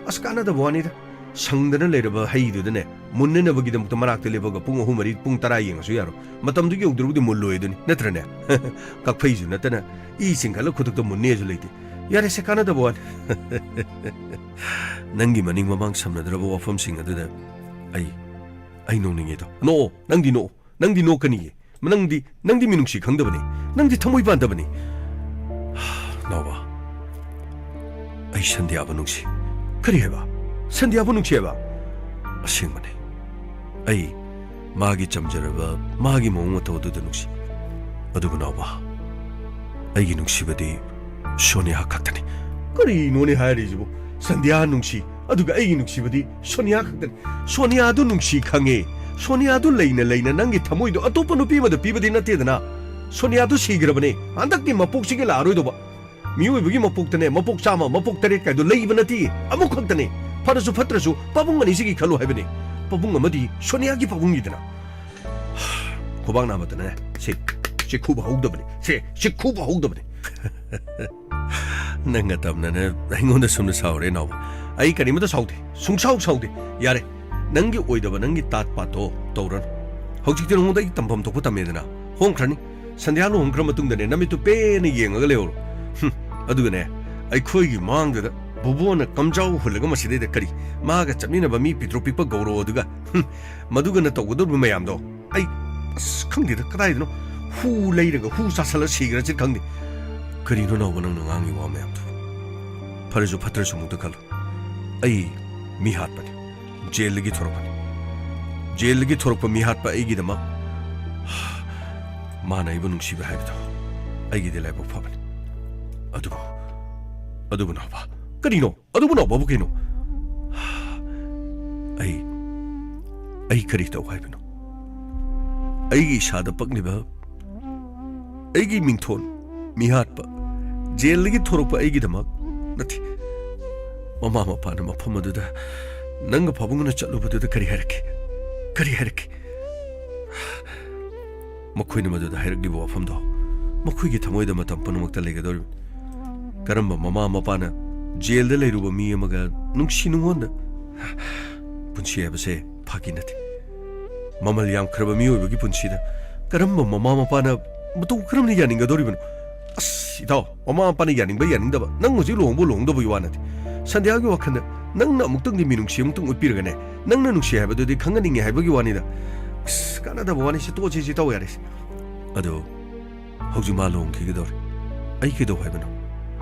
ꯑꯁ, ꯀꯥꯟꯅꯗꯕ ꯋꯥꯅꯤꯗ꯫ ꯁꯪꯗꯅ ꯂꯩꯔꯕ ꯍꯩꯗꯨꯗꯅꯦ, ꯃꯨꯟꯅꯅꯕꯒꯤꯗꯃꯛꯇ ꯃꯅꯥꯛꯇ ꯂꯦꯞꯄꯒ ꯄꯨꯡ ꯑꯍꯨꯝ, ꯃꯔꯤ, ꯄꯨꯡ ꯇꯔꯥ ꯌꯦꯡꯉꯁꯨ ꯌꯥꯔꯣꯏ꯫ ꯃꯇꯝꯗꯨ ꯌꯧꯗ꯭ꯔꯕꯨꯗꯤ ꯃꯨꯜꯂꯣꯏꯗꯨꯅꯤ, ꯅꯠꯇ꯭ꯔꯅꯦ? ꯀꯛꯐꯩꯁꯨ ꯅꯠꯇꯅ ꯏ ꯆꯤꯡꯈꯠꯂ ꯈꯨꯗꯛꯇ ꯃꯨꯟꯅꯦꯁꯨ ꯂꯩꯇꯦ꯫ ꯌꯥꯔꯦꯁꯦ, ꯀꯥꯟꯅꯗꯕ ꯋꯥꯅꯤ꯫ ꯅꯪꯒꯤ ꯃꯅꯤꯡ ꯃꯃꯥꯡ ꯁꯝꯅꯗ꯭ꯔꯕ ꯋꯥꯐꯝꯁꯤꯡ ꯑꯗꯨꯗ ꯑꯩ, ꯑꯩ ꯅꯣꯛꯅꯤꯡꯉꯦꯗꯣ꯫ ꯅꯣꯛꯑꯣ, ꯅꯪꯗꯤ ꯅꯣꯛꯑꯣ, ꯅꯪꯗꯤ ꯅꯣꯛꯀꯅꯤꯌꯦ꯫ ꯅꯪꯗꯤ, ꯅꯪꯗꯤ ꯃꯤꯅꯨꯡꯁꯤ ꯈꯪꯗꯕꯅꯤ, ꯅꯪꯗꯤ ꯊꯃꯣꯏ ꯄꯥꯟꯗꯕꯅꯤ꯫ ꯅꯥꯎꯕ, ꯑꯩ ꯁꯟꯙ꯭ꯌꯥꯕꯨ ꯅꯨꯡꯁꯤ꯫ ꯀꯔꯤ ꯍꯥꯏꯕ? ꯁꯟꯙ꯭ꯌꯥꯕꯨ ꯅꯨꯡꯁꯤ ꯍꯥꯏꯕ? ꯑꯁꯦꯡꯕꯅꯤ꯫ ꯑꯩ ꯃꯥꯒꯤ ꯆꯝꯖꯔꯕ, ꯃꯥꯒꯤ ꯃꯑꯣꯡ ꯃꯇꯧ ꯑꯗꯨꯗ ꯅꯨꯡꯁꯤ꯫ ꯑꯗꯨꯕꯨ ꯅꯥꯎꯕ, ꯑꯩꯒꯤ ꯅꯨꯡꯁꯤꯕꯗꯤ ꯁꯣꯅꯤꯌꯥ ꯈꯛꯇꯅꯤ꯫ ꯀꯔꯤꯅꯣꯅꯦ ꯍꯥꯏꯔꯤꯁꯤꯕꯨ? ꯁꯟꯙ꯭ꯌꯥ ꯅꯨꯡꯁꯤ, ꯑꯗꯨꯒ ꯑꯩꯒꯤ ꯅꯨꯡꯁꯤꯕꯗꯤ ꯁꯣꯅꯤꯌꯥ ꯈꯛꯇꯅꯤ꯫ ꯁꯣꯅꯤꯌꯥꯗꯨ ꯅꯨꯡꯁꯤ ꯈꯪꯉꯦ꯫ ꯁꯣꯅꯤꯌꯥꯗꯨ ꯂꯩꯅ ꯂꯩꯅ ꯅꯪꯒꯤ ꯊꯃꯣꯏꯗꯣ ꯑꯇꯣꯞꯄ ꯅꯨꯄꯤ ꯑꯃꯗ ꯄꯤꯕꯗꯤ ꯅꯠꯇꯦꯗꯅ꯫ ꯁꯣꯅꯤꯌꯥꯗꯨ ꯁꯤꯈ꯭ꯔꯕꯅꯦ꯫ ꯍꯟꯗꯛꯀꯤ ꯃꯄꯣꯛꯁꯤꯒꯤ ꯂꯥꯛꯑꯔꯣꯏꯗꯧꯕ꯫ ꯃꯤꯑꯣꯏꯕꯒꯤ ꯃꯄꯣꯛꯇꯅꯦ, ꯃꯄꯣꯛ ꯆꯥꯝꯃ, ꯃꯄꯣꯛ ꯇꯔꯦꯠ ꯀꯥꯏꯗꯣ ꯂꯩꯕ ꯅꯠꯇꯦ꯫ ꯑꯃꯨꯛꯈꯛꯇꯅꯦ꯫ ꯐꯔꯁꯨ ꯐꯠꯇ꯭ꯔꯁꯨ ꯄꯥꯕꯨꯡ ꯑꯅꯤꯁꯤꯒꯤ ꯈꯜꯂꯨ ꯍꯥꯏꯕꯅꯦ꯫ ꯄꯥꯕꯨꯡ ꯑꯃꯗꯤ ꯁꯣꯅꯤꯌꯥꯒꯤ ꯄꯥꯕꯨꯡꯒꯤꯗꯅ꯫ ꯈꯨꯕꯥꯛ ꯅꯥꯕꯗꯅꯦ꯫ ꯁꯤ, ꯁꯤ ꯈꯨꯕ ꯍꯧꯗꯕꯅꯤ꯫ ꯁꯤ, ꯁꯤ ꯈꯨꯕ ꯍꯧꯗꯕꯅꯤ꯫ ꯅꯪꯒ ꯇꯝꯅꯅ ꯑꯩꯉꯣꯟꯗ ꯁꯨꯝꯅ ꯁꯥꯎꯔꯦ, ꯅꯥꯎꯕ꯫ ꯑꯩ ꯀꯔꯤꯃꯇ ꯁꯥꯎꯗꯦ, ꯁꯨꯡꯁꯥꯎ ꯁꯥꯎꯗꯦ꯫ ꯌꯥꯔꯦ, ꯅꯪꯒꯤ ꯑꯣꯏꯗꯕ, ꯅꯪꯒꯤ ꯇꯥꯠ ꯄꯥꯠꯇꯣ ꯇꯧꯔꯅꯨ꯫ ꯍꯧꯖꯤꯛꯇꯤ ꯅꯉꯣꯟꯗ ꯑꯩ ꯇꯝꯐꯝ ꯊꯣꯛꯄ ꯇꯝꯃꯦꯗꯅ, ꯍꯣꯡꯈ꯭ꯔꯅꯤ꯫ ꯁꯟꯙ꯭ꯌꯥ ꯂꯨꯍꯣꯡꯈ꯭ꯔ ꯃꯇꯨꯡꯗꯅꯦ, ꯅꯃꯤꯠꯇꯨ ꯄꯦꯟꯅ ꯌꯦꯡꯉꯒ ꯂꯩꯍꯧꯔꯣ꯫ ꯍꯨꯝ, ꯑꯗꯨꯒꯅꯦ, ꯑꯩꯈꯣꯏꯒꯤ ꯃꯥꯡꯗꯨꯗ ꯕꯨꯕꯣꯅ ꯀꯝꯖꯥꯎ ꯍꯨꯜꯂꯒ ꯃꯁꯤꯗꯩꯗ ꯀꯔꯤ, ꯃꯥꯒ ꯆꯠꯃꯤꯟꯅꯕ ꯃꯤ ꯄꯤꯗ꯭ꯔꯣ ꯄꯤꯛꯄ ꯒꯧꯔꯣ ꯑꯗꯨꯒ, ꯍꯨꯝ, ꯃꯗꯨꯒꯅ ꯇꯧꯒꯗꯧꯔꯤꯕ ꯃꯌꯥꯝꯗꯣ, ꯑꯩ, ꯑꯁ, ꯈꯪꯗꯦꯗ, ꯀꯗꯥꯏꯗꯅꯣ ꯍꯨ ꯂꯩꯔꯒ ꯍꯨ ꯆꯥꯁꯜꯂ ꯁꯤꯈ꯭ꯔꯁꯤꯔ ꯈꯪꯗꯦ꯫ ꯀꯔꯤꯅꯣ ꯅꯥꯎꯕ ꯅꯪꯅ ꯉꯥꯡꯉꯤ ꯋꯥ ꯃꯌꯥꯝꯗꯨ? ꯐꯔꯁꯨ ꯐꯠꯇ꯭ꯔꯁꯨ ꯑꯃꯨꯛꯇ ꯈꯜꯂꯨ꯫ ꯑꯩ ꯃꯤ ꯍꯥꯠꯄꯅꯤ꯫ ꯖꯦꯜꯗꯒꯤ ꯊꯣꯔꯛꯄꯅꯤ꯫ ꯖꯦꯜꯗꯒꯤ ꯊꯣꯔꯛꯄ ꯃꯤ ꯍꯥꯠꯄ ꯑꯩꯒꯤꯗꯃꯛ ꯃꯥꯅ ꯑꯩꯕꯨ ꯅꯨꯡꯁꯤꯕ ꯍꯥꯏꯕꯗꯣ ꯑꯩꯒꯤꯗꯤ ꯂꯥꯏꯕꯛ ꯐꯕꯅꯤ꯫ ꯑꯗꯨꯕꯨ, ꯑꯗꯨꯕꯨ ꯅꯥꯎꯕ, ꯀꯔꯤꯅꯣ? ꯑꯗꯨꯕꯨ ꯅꯥꯎꯕꯕꯨ ꯀꯩꯅꯣ? ꯑꯩ, ꯑꯩ ꯀꯔꯤ ꯇꯧ ꯍꯥꯏꯕꯅꯣ? ꯑꯩꯒꯤ ꯏꯁꯥꯗ ꯄꯛꯂꯤꯕ, ꯑꯩꯒꯤ ꯃꯤꯡꯊꯣꯟ, ꯃꯤꯍꯥꯠꯄ, ꯖꯦꯜꯗꯒꯤ ꯊꯣꯔꯛꯄ ꯑꯩꯒꯤꯗꯃꯛ ꯅꯠꯇꯦ꯫ ꯃꯃꯥ ꯃꯄꯥꯅ ꯃꯐꯝ ꯑꯗꯨꯗ ꯅꯪꯒ ꯄꯥꯕꯨꯡꯒꯅ ꯆꯠꯂꯨꯕꯗꯨꯗ ꯀꯔꯤ ꯍꯥꯏꯔꯛꯀꯦ? ꯀꯔꯤ ꯍꯥꯏꯔꯛꯀꯦ? ꯃꯈꯣꯏꯅ ꯃꯗꯨꯗ ꯍꯥꯏꯔꯛꯂꯤꯕ ꯋꯥꯐꯝꯗꯣ ꯃꯈꯣꯏꯒꯤ ꯊꯃꯣꯏꯗ ꯃꯇꯝ ꯄꯨꯝꯅꯃꯛꯇ ꯂꯩꯒꯗꯧꯔꯤꯕꯅꯤ꯫ ꯀꯔꯝꯕ ꯃꯃꯥ ꯃꯄꯥꯅ ꯖꯦꯜꯗ ꯂꯩꯔꯨꯕ ꯃꯤ ꯑꯃꯒ ꯅꯨꯡꯁꯤ ꯅꯨꯡꯉꯣꯟꯗ? ꯄꯨꯟꯁꯤ ꯍꯥꯏꯕꯁꯦ ꯐꯥꯒꯤ ꯅꯠꯇꯦ꯫ ꯃꯃꯜ ꯌꯥꯝꯈ꯭ꯔꯕ ꯃꯤꯑꯣꯏꯕꯒꯤ ꯄꯨꯟꯁꯤꯗ ꯀꯔꯝꯕ ꯃꯃꯥ ꯃꯄꯥꯅ ꯃꯇꯧ ꯀꯔꯝꯅ ꯌꯥꯅꯤꯡꯒꯗꯧꯔꯤꯕꯅꯣ? ꯑꯁ, ꯏꯇꯥꯎ, ꯃꯃꯥ ꯃꯄꯥꯅ ꯌꯥꯅꯤꯡꯕ ꯌꯥꯅꯤꯡꯗꯕ, ꯅꯪ ꯍꯧꯖꯤꯛ ꯂꯨꯍꯣꯡꯕ ꯂꯨꯍꯣꯡꯗꯕꯒꯤ ꯋꯥ ꯅꯠꯇꯦ꯫ ꯁꯟꯙ꯭ꯌꯥꯒꯤ ꯋꯥꯈꯜꯗ ꯅꯪꯅ ꯑꯃꯨꯛꯇꯪꯗꯤ ꯃꯤꯅꯨꯡꯁꯤ ꯑꯃꯨꯛꯇꯪ ꯎꯠꯄꯤꯔꯒꯅꯦ, ꯅꯪꯅ ꯅꯨꯡꯁꯤ ꯍꯥꯏꯕꯗꯨꯗꯤ ꯈꯪꯍꯟꯅꯤꯡꯉꯦ ꯍꯥꯏꯕꯒꯤ ꯋꯥꯅꯤꯗ꯫ ꯑꯁ, ꯀꯥꯟꯅꯗꯕ ꯋꯥꯅꯤ, ꯁꯤ ꯇꯣꯛꯑꯁꯤ, ꯁꯤ ꯇꯧ ꯌꯥꯔꯦ꯫ ꯑꯗꯣ ꯍꯧꯖꯤꯛ ꯃꯥ ꯂꯨꯍꯣꯡꯈꯤꯒꯗꯧꯔꯦ꯫ ꯑꯩ ꯀꯩꯗꯧ ꯍꯥꯏꯕꯅꯣ?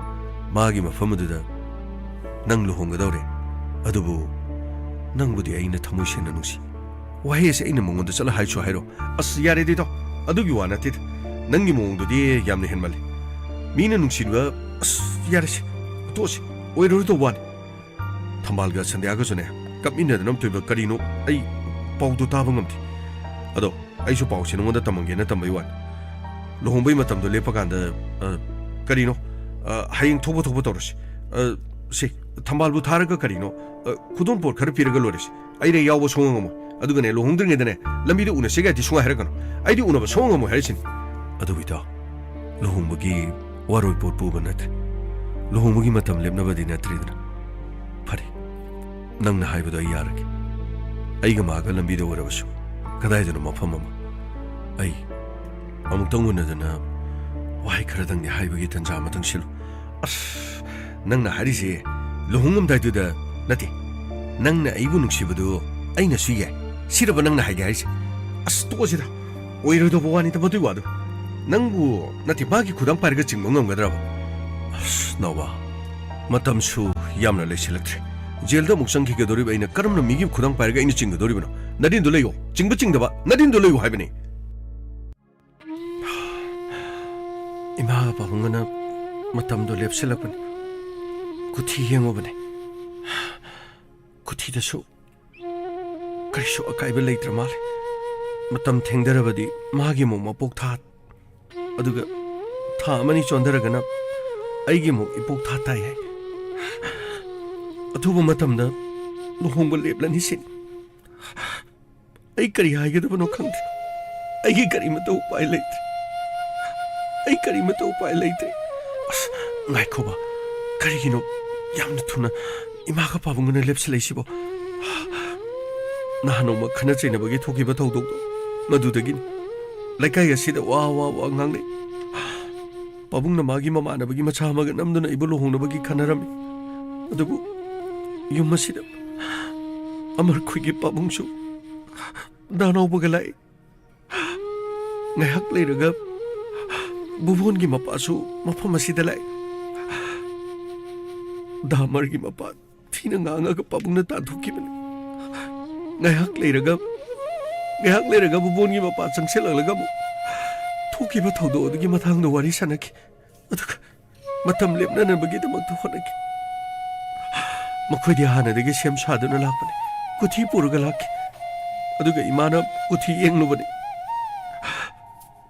ꯃꯥꯒꯤ ꯃꯐꯝ ꯑꯗꯨꯗ ꯅꯪ ꯂꯨꯍꯣꯡꯒꯗꯧꯔꯦ꯫ ꯑꯗꯨꯕꯨ ꯅꯪꯕꯨꯗꯤ ꯑꯩꯅ ꯊꯃꯣꯏ ꯁꯦꯡꯅ ꯅꯨꯡꯁꯤ꯫ ꯋꯥꯍꯩ ꯑꯁꯤ ꯑꯩꯅ ꯃꯉꯣꯟꯗ ꯆꯠꯂ ꯍꯥꯏꯁꯨ ꯍꯥꯏꯔꯣ꯫ ꯑꯁ, ꯌꯥꯔꯦꯗ ꯏꯇꯥꯎ, ꯑꯗꯨꯒꯤ ꯋꯥ ꯅꯠꯇꯦꯗ꯫ ꯅꯪꯒꯤ ꯃꯑꯣꯡꯗꯨꯗꯤ ꯌꯥꯝꯅ ꯍꯦꯟꯃꯜꯂꯤ꯫ ꯃꯤꯅ ꯅꯨꯡꯁꯤꯕ, ꯑꯁ, ꯌꯥꯔꯦꯁꯦ, ꯇꯣꯛꯑꯁꯤ, ꯑꯣꯏꯔꯔꯣꯏꯗꯧꯕ ꯋꯥꯅꯤ꯫ ꯊꯝꯕꯥꯜꯒ ꯁꯟꯙ꯭ꯌꯥꯒꯁꯨꯅꯦ ꯀꯞꯃꯤꯟꯅꯗꯅ ꯑꯃ ꯇꯧꯏꯕ꯫ ꯀꯔꯤꯅꯣ? ꯑꯩ ꯄꯥꯎꯗꯣ ꯇꯥꯕ ꯉꯝꯗꯦ꯫ ꯑꯗꯣ ꯑꯩꯁꯨ ꯄꯥꯎꯁꯦ ꯅꯉꯣꯟꯗ ꯇꯝꯃꯝꯒꯦꯅ ꯇꯝꯕꯩ ꯋꯥꯅꯤ꯫ ꯂꯨꯍꯣꯡꯕꯩ ꯃꯇꯝꯗꯣ ꯂꯦꯞꯄꯀꯥꯟꯗ, ꯑ, ꯀꯔꯤꯅꯣ? ꯑ, ꯍꯌꯦꯡ ꯊꯣꯛꯄ ꯊꯣꯛꯄ ꯇꯧꯔꯁꯤ꯫ ꯑ, ꯁꯤ, ꯊꯝꯕꯥꯜꯕꯨ ꯊꯥꯔꯒ ꯀꯔꯤꯅꯣ? ꯑ, ꯈꯨꯗꯣꯜ ꯄꯣꯠ ꯈꯔ ꯄꯤꯔꯒ ꯂꯣꯏꯔꯁꯤ꯫ ꯑꯩꯅ ꯌꯥꯎꯕ ꯁꯨꯡꯉꯝ ꯉꯝꯃꯣꯏ꯫ ꯑꯗꯨꯒꯅꯦ, ꯂꯨꯍꯣꯡꯗ꯭ꯔꯤꯉꯩꯗꯅꯦ, ꯂꯝꯕꯤꯗ ꯎꯅꯁꯤ ꯀꯥꯏꯗꯤ ꯁꯨꯡꯍꯥꯏ ꯍꯥꯏꯔꯛꯀꯅꯨ꯫ ꯑꯩꯗꯤ ꯎꯅꯕ ꯁꯨꯡꯉꯝ ꯉꯝꯃꯣꯏ ꯍꯥꯏꯔꯤꯁꯤꯅꯤ꯫ ꯑꯗꯨꯕꯨ ꯏꯇꯥꯎ, ꯂꯨꯍꯣꯡꯕꯒꯤ ꯋꯥꯔꯣꯏ ꯄꯣꯠ ꯄꯨꯕ ꯅꯠꯇ꯭ꯔꯦ꯫ ꯂꯨꯍꯣꯡꯕꯒꯤ ꯃꯇꯝ ꯂꯦꯞꯅꯕꯗꯤ ꯅꯠꯇ꯭ꯔꯤꯗꯅ꯫ ꯐꯔꯦ, ꯅꯪꯅ ꯍꯥꯏꯕꯗꯣ ꯑꯩ ꯌꯥꯔꯒꯦ꯫ ꯑꯩꯒ ꯃꯥꯒ ꯂꯝꯕꯤꯗ ꯑꯣꯏꯔꯕꯁꯨ, ꯀꯗꯥꯏꯗꯅꯣ ꯃꯐꯝ ꯑꯃ꯫ ꯑꯩ ꯑꯃꯨꯛꯇꯪ ꯎꯅꯗꯅ ꯋꯥꯍꯩ ꯈꯔꯗꯪꯗꯤ ꯍꯥꯏꯕꯒꯤ ꯇꯟꯖꯥ ꯑꯃꯇꯪ ꯁꯤꯜꯂꯨ꯫ ꯑꯁ, ꯅꯪꯅ ꯍꯥꯏꯔꯤꯁꯦ ꯂꯨꯍꯣꯡꯉꯝꯗꯥꯏꯗꯨꯗ ꯅꯠꯇꯦ꯫ ꯅꯪꯅ ꯑꯩꯕꯨ ꯅꯨꯡꯁꯤꯕꯗꯨ ꯑꯩꯅꯁꯨ ꯌꯥꯏ꯫ ꯁꯤꯔꯕ ꯅꯪꯅ ꯍꯥꯏꯒꯦ ꯍꯥꯏꯔꯤꯁꯦ? ꯑꯁ, ꯇꯣꯛꯑꯁꯤꯗ꯫ ꯑꯣꯏꯔꯣꯏꯗꯧꯕ ꯋꯥꯅꯤꯗ ꯃꯗꯨꯏ ꯋꯥꯗꯣ꯫ ꯅꯪꯕꯨ, ꯅꯠꯇꯦ, ꯃꯥꯒꯤ ꯈꯨꯗꯥꯡ ꯄꯥꯏꯔꯒ ꯆꯤꯡꯕ ꯉꯝꯒꯗ꯭ꯔꯕ? ꯑꯁ, ꯅꯥꯎꯕ, ꯃꯇꯝꯁꯨ ꯌꯥꯝꯅ ꯂꯩꯁꯤꯜꯂꯛꯇ꯭ꯔꯦ꯫ ꯖꯦꯜꯗ ꯑꯃꯨꯛ ꯆꯪꯈꯤꯒꯗꯧꯔꯤꯕ ꯑꯩꯅ ꯀꯔꯝꯅ ꯃꯤꯒꯤ ꯈꯨꯗꯥꯡ ꯄꯥꯏꯔꯒ ꯑꯩꯅ ꯆꯤꯡꯒꯗꯧꯔꯤꯕꯅꯣ? ꯅꯗꯤꯟꯗꯣ ꯂꯩꯌꯣ꯫ ꯆꯤꯡꯕ ꯆꯤꯡꯗꯕ, ꯅꯗꯤꯟꯗꯣ ꯂꯩꯌꯨ ꯍꯥꯏꯕꯅꯤ꯫ ꯏꯃꯥꯒ ꯄꯥꯕꯨꯡꯒꯅ ꯃꯇꯝꯗꯣ ꯂꯦꯞꯁꯤꯜꯂꯛꯄꯅꯤ꯫ ꯀꯨꯊꯤ ꯌꯦꯡꯉꯨꯕꯅꯤ꯫ ꯀꯨꯊꯤꯗꯁꯨ ꯀꯔꯤꯁꯨ ꯑꯀꯥꯏꯕ ꯂꯩꯇ꯭ꯔ ꯃꯥꯜꯂꯦ꯫ ꯃꯇꯝ ꯊꯦꯡꯗꯔꯕꯗꯤ ꯃꯥꯒꯤ ꯑꯃꯨꯛ ꯃꯄꯣꯛ ꯊꯥ, ꯑꯗꯨꯒ ꯊꯥ ꯑꯃꯅꯤ ꯆꯣꯟꯊꯔꯒꯅ ꯑꯩꯒꯤ ꯑꯃꯨꯛ ꯏꯄꯣꯛ ꯊꯥ ꯇꯥꯏ ꯍꯥꯏ꯫ ꯑꯊꯨꯕ ꯃꯇꯝꯗ ꯂꯨꯍꯣꯡꯕ ꯂꯦꯞꯂꯅꯤ ꯁꯤꯅꯤ꯫ ꯑꯩ ꯀꯔꯤ ꯍꯥꯏꯒꯗꯕꯅꯣ ꯈꯪꯗ꯭ꯔꯦ꯫ ꯑꯩꯒꯤ ꯀꯔꯤꯃꯇ ꯎꯄꯥꯏ ꯂꯩꯇ꯭ꯔꯦ꯫ ꯑꯩ ꯀꯔꯤꯃꯇ ꯎꯄꯥꯏ ꯂꯩꯇ꯭ꯔꯦ꯫ ꯑꯁ, ꯉꯥꯏꯈꯣꯕ꯫ ꯀꯔꯤꯒꯤꯅꯣ ꯌꯥꯝꯅ ꯊꯨꯅ ꯏꯃꯥꯒ ꯄꯥꯕꯨꯡꯒꯅ ꯂꯦꯞꯁꯤꯜꯂꯛꯏꯁꯤꯕꯣ? ꯅꯍꯥꯟ ꯅꯣꯡꯃ ꯈꯠꯅ ꯆꯩꯅꯕꯒꯤ ꯊꯣꯛꯈꯤꯕ ꯊꯧꯗꯣꯛꯇꯣ, ꯃꯗꯨꯗꯒꯤꯅꯤ꯫ ꯂꯩꯀꯥꯏ ꯑꯁꯤꯗ ꯋꯥ ꯋꯥ ꯋꯥ ꯉꯥꯡꯅꯩ꯫ ꯄꯥꯕꯨꯡꯅ ꯃꯥꯒꯤ ꯃꯃꯥꯟꯅꯕꯒꯤ ꯃꯆꯥ ꯑꯃꯒ ꯅꯝꯗꯨꯅ ꯑꯩꯕꯨ ꯂꯨꯍꯣꯡꯅꯕꯒꯤ ꯈꯟꯅꯔꯝꯃꯤ꯫ ꯑꯗꯨꯕꯨ ꯌꯨꯝ ꯑꯁꯤꯗ ꯑꯃꯔꯈꯣꯏꯒꯤ ꯄꯥꯕꯨꯡꯁꯨ ꯗꯥꯅꯥꯎꯕꯒ ꯂꯥꯛꯏ꯫ ꯉꯥꯏꯍꯥꯛ ꯂꯩꯔꯒ ꯕꯨꯕꯣꯟꯒꯤ ꯃꯄꯥꯁꯨ ꯃꯐꯝ ꯑꯁꯤꯗ ꯂꯥꯛꯏ꯫ ꯗꯥꯃꯔꯒꯤ ꯃꯄꯥ ꯊꯤꯅ ꯉꯥꯡꯉꯒ ꯄꯥꯕꯨꯡꯅ ꯇꯥꯟꯊꯣꯛꯈꯤꯕꯅꯤ꯫ ꯉꯥꯏꯍꯥꯛ ꯂꯩꯔꯒ, ꯉꯥꯏꯍꯥꯛ ꯂꯩꯔꯒ ꯕꯨꯕꯣꯟꯒꯤ ꯃꯄꯥ ꯆꯪꯁꯤꯜꯂꯛꯂꯒ ꯑꯃꯨꯛ ꯊꯣꯛꯈꯤꯕ ꯊꯧꯗꯣꯛ ꯑꯗꯨꯒꯤ ꯃꯇꯥꯡꯗ ꯋꯥꯔꯤ ꯁꯥꯟꯅꯈꯤ꯫ ꯑꯗꯨꯒ ꯃꯇꯝ ꯂꯦꯞꯅꯅꯕꯒꯤꯗꯃꯛꯇ ꯍꯣꯠꯅꯈꯤ꯫ ꯃꯈꯣꯏꯗꯤ ꯍꯥꯟꯅꯗꯒꯤ ꯁꯦꯝ ꯁꯥꯗꯨꯅ ꯂꯥꯛꯄꯅꯤ꯫ ꯀꯨꯊꯤ ꯄꯨꯔꯒ ꯂꯥꯛꯈꯤ꯫ ꯑꯗꯨꯒ ꯏꯃꯥꯅ ꯀꯨꯊꯤ ꯌꯦꯡꯂꯨꯕꯅꯤ꯫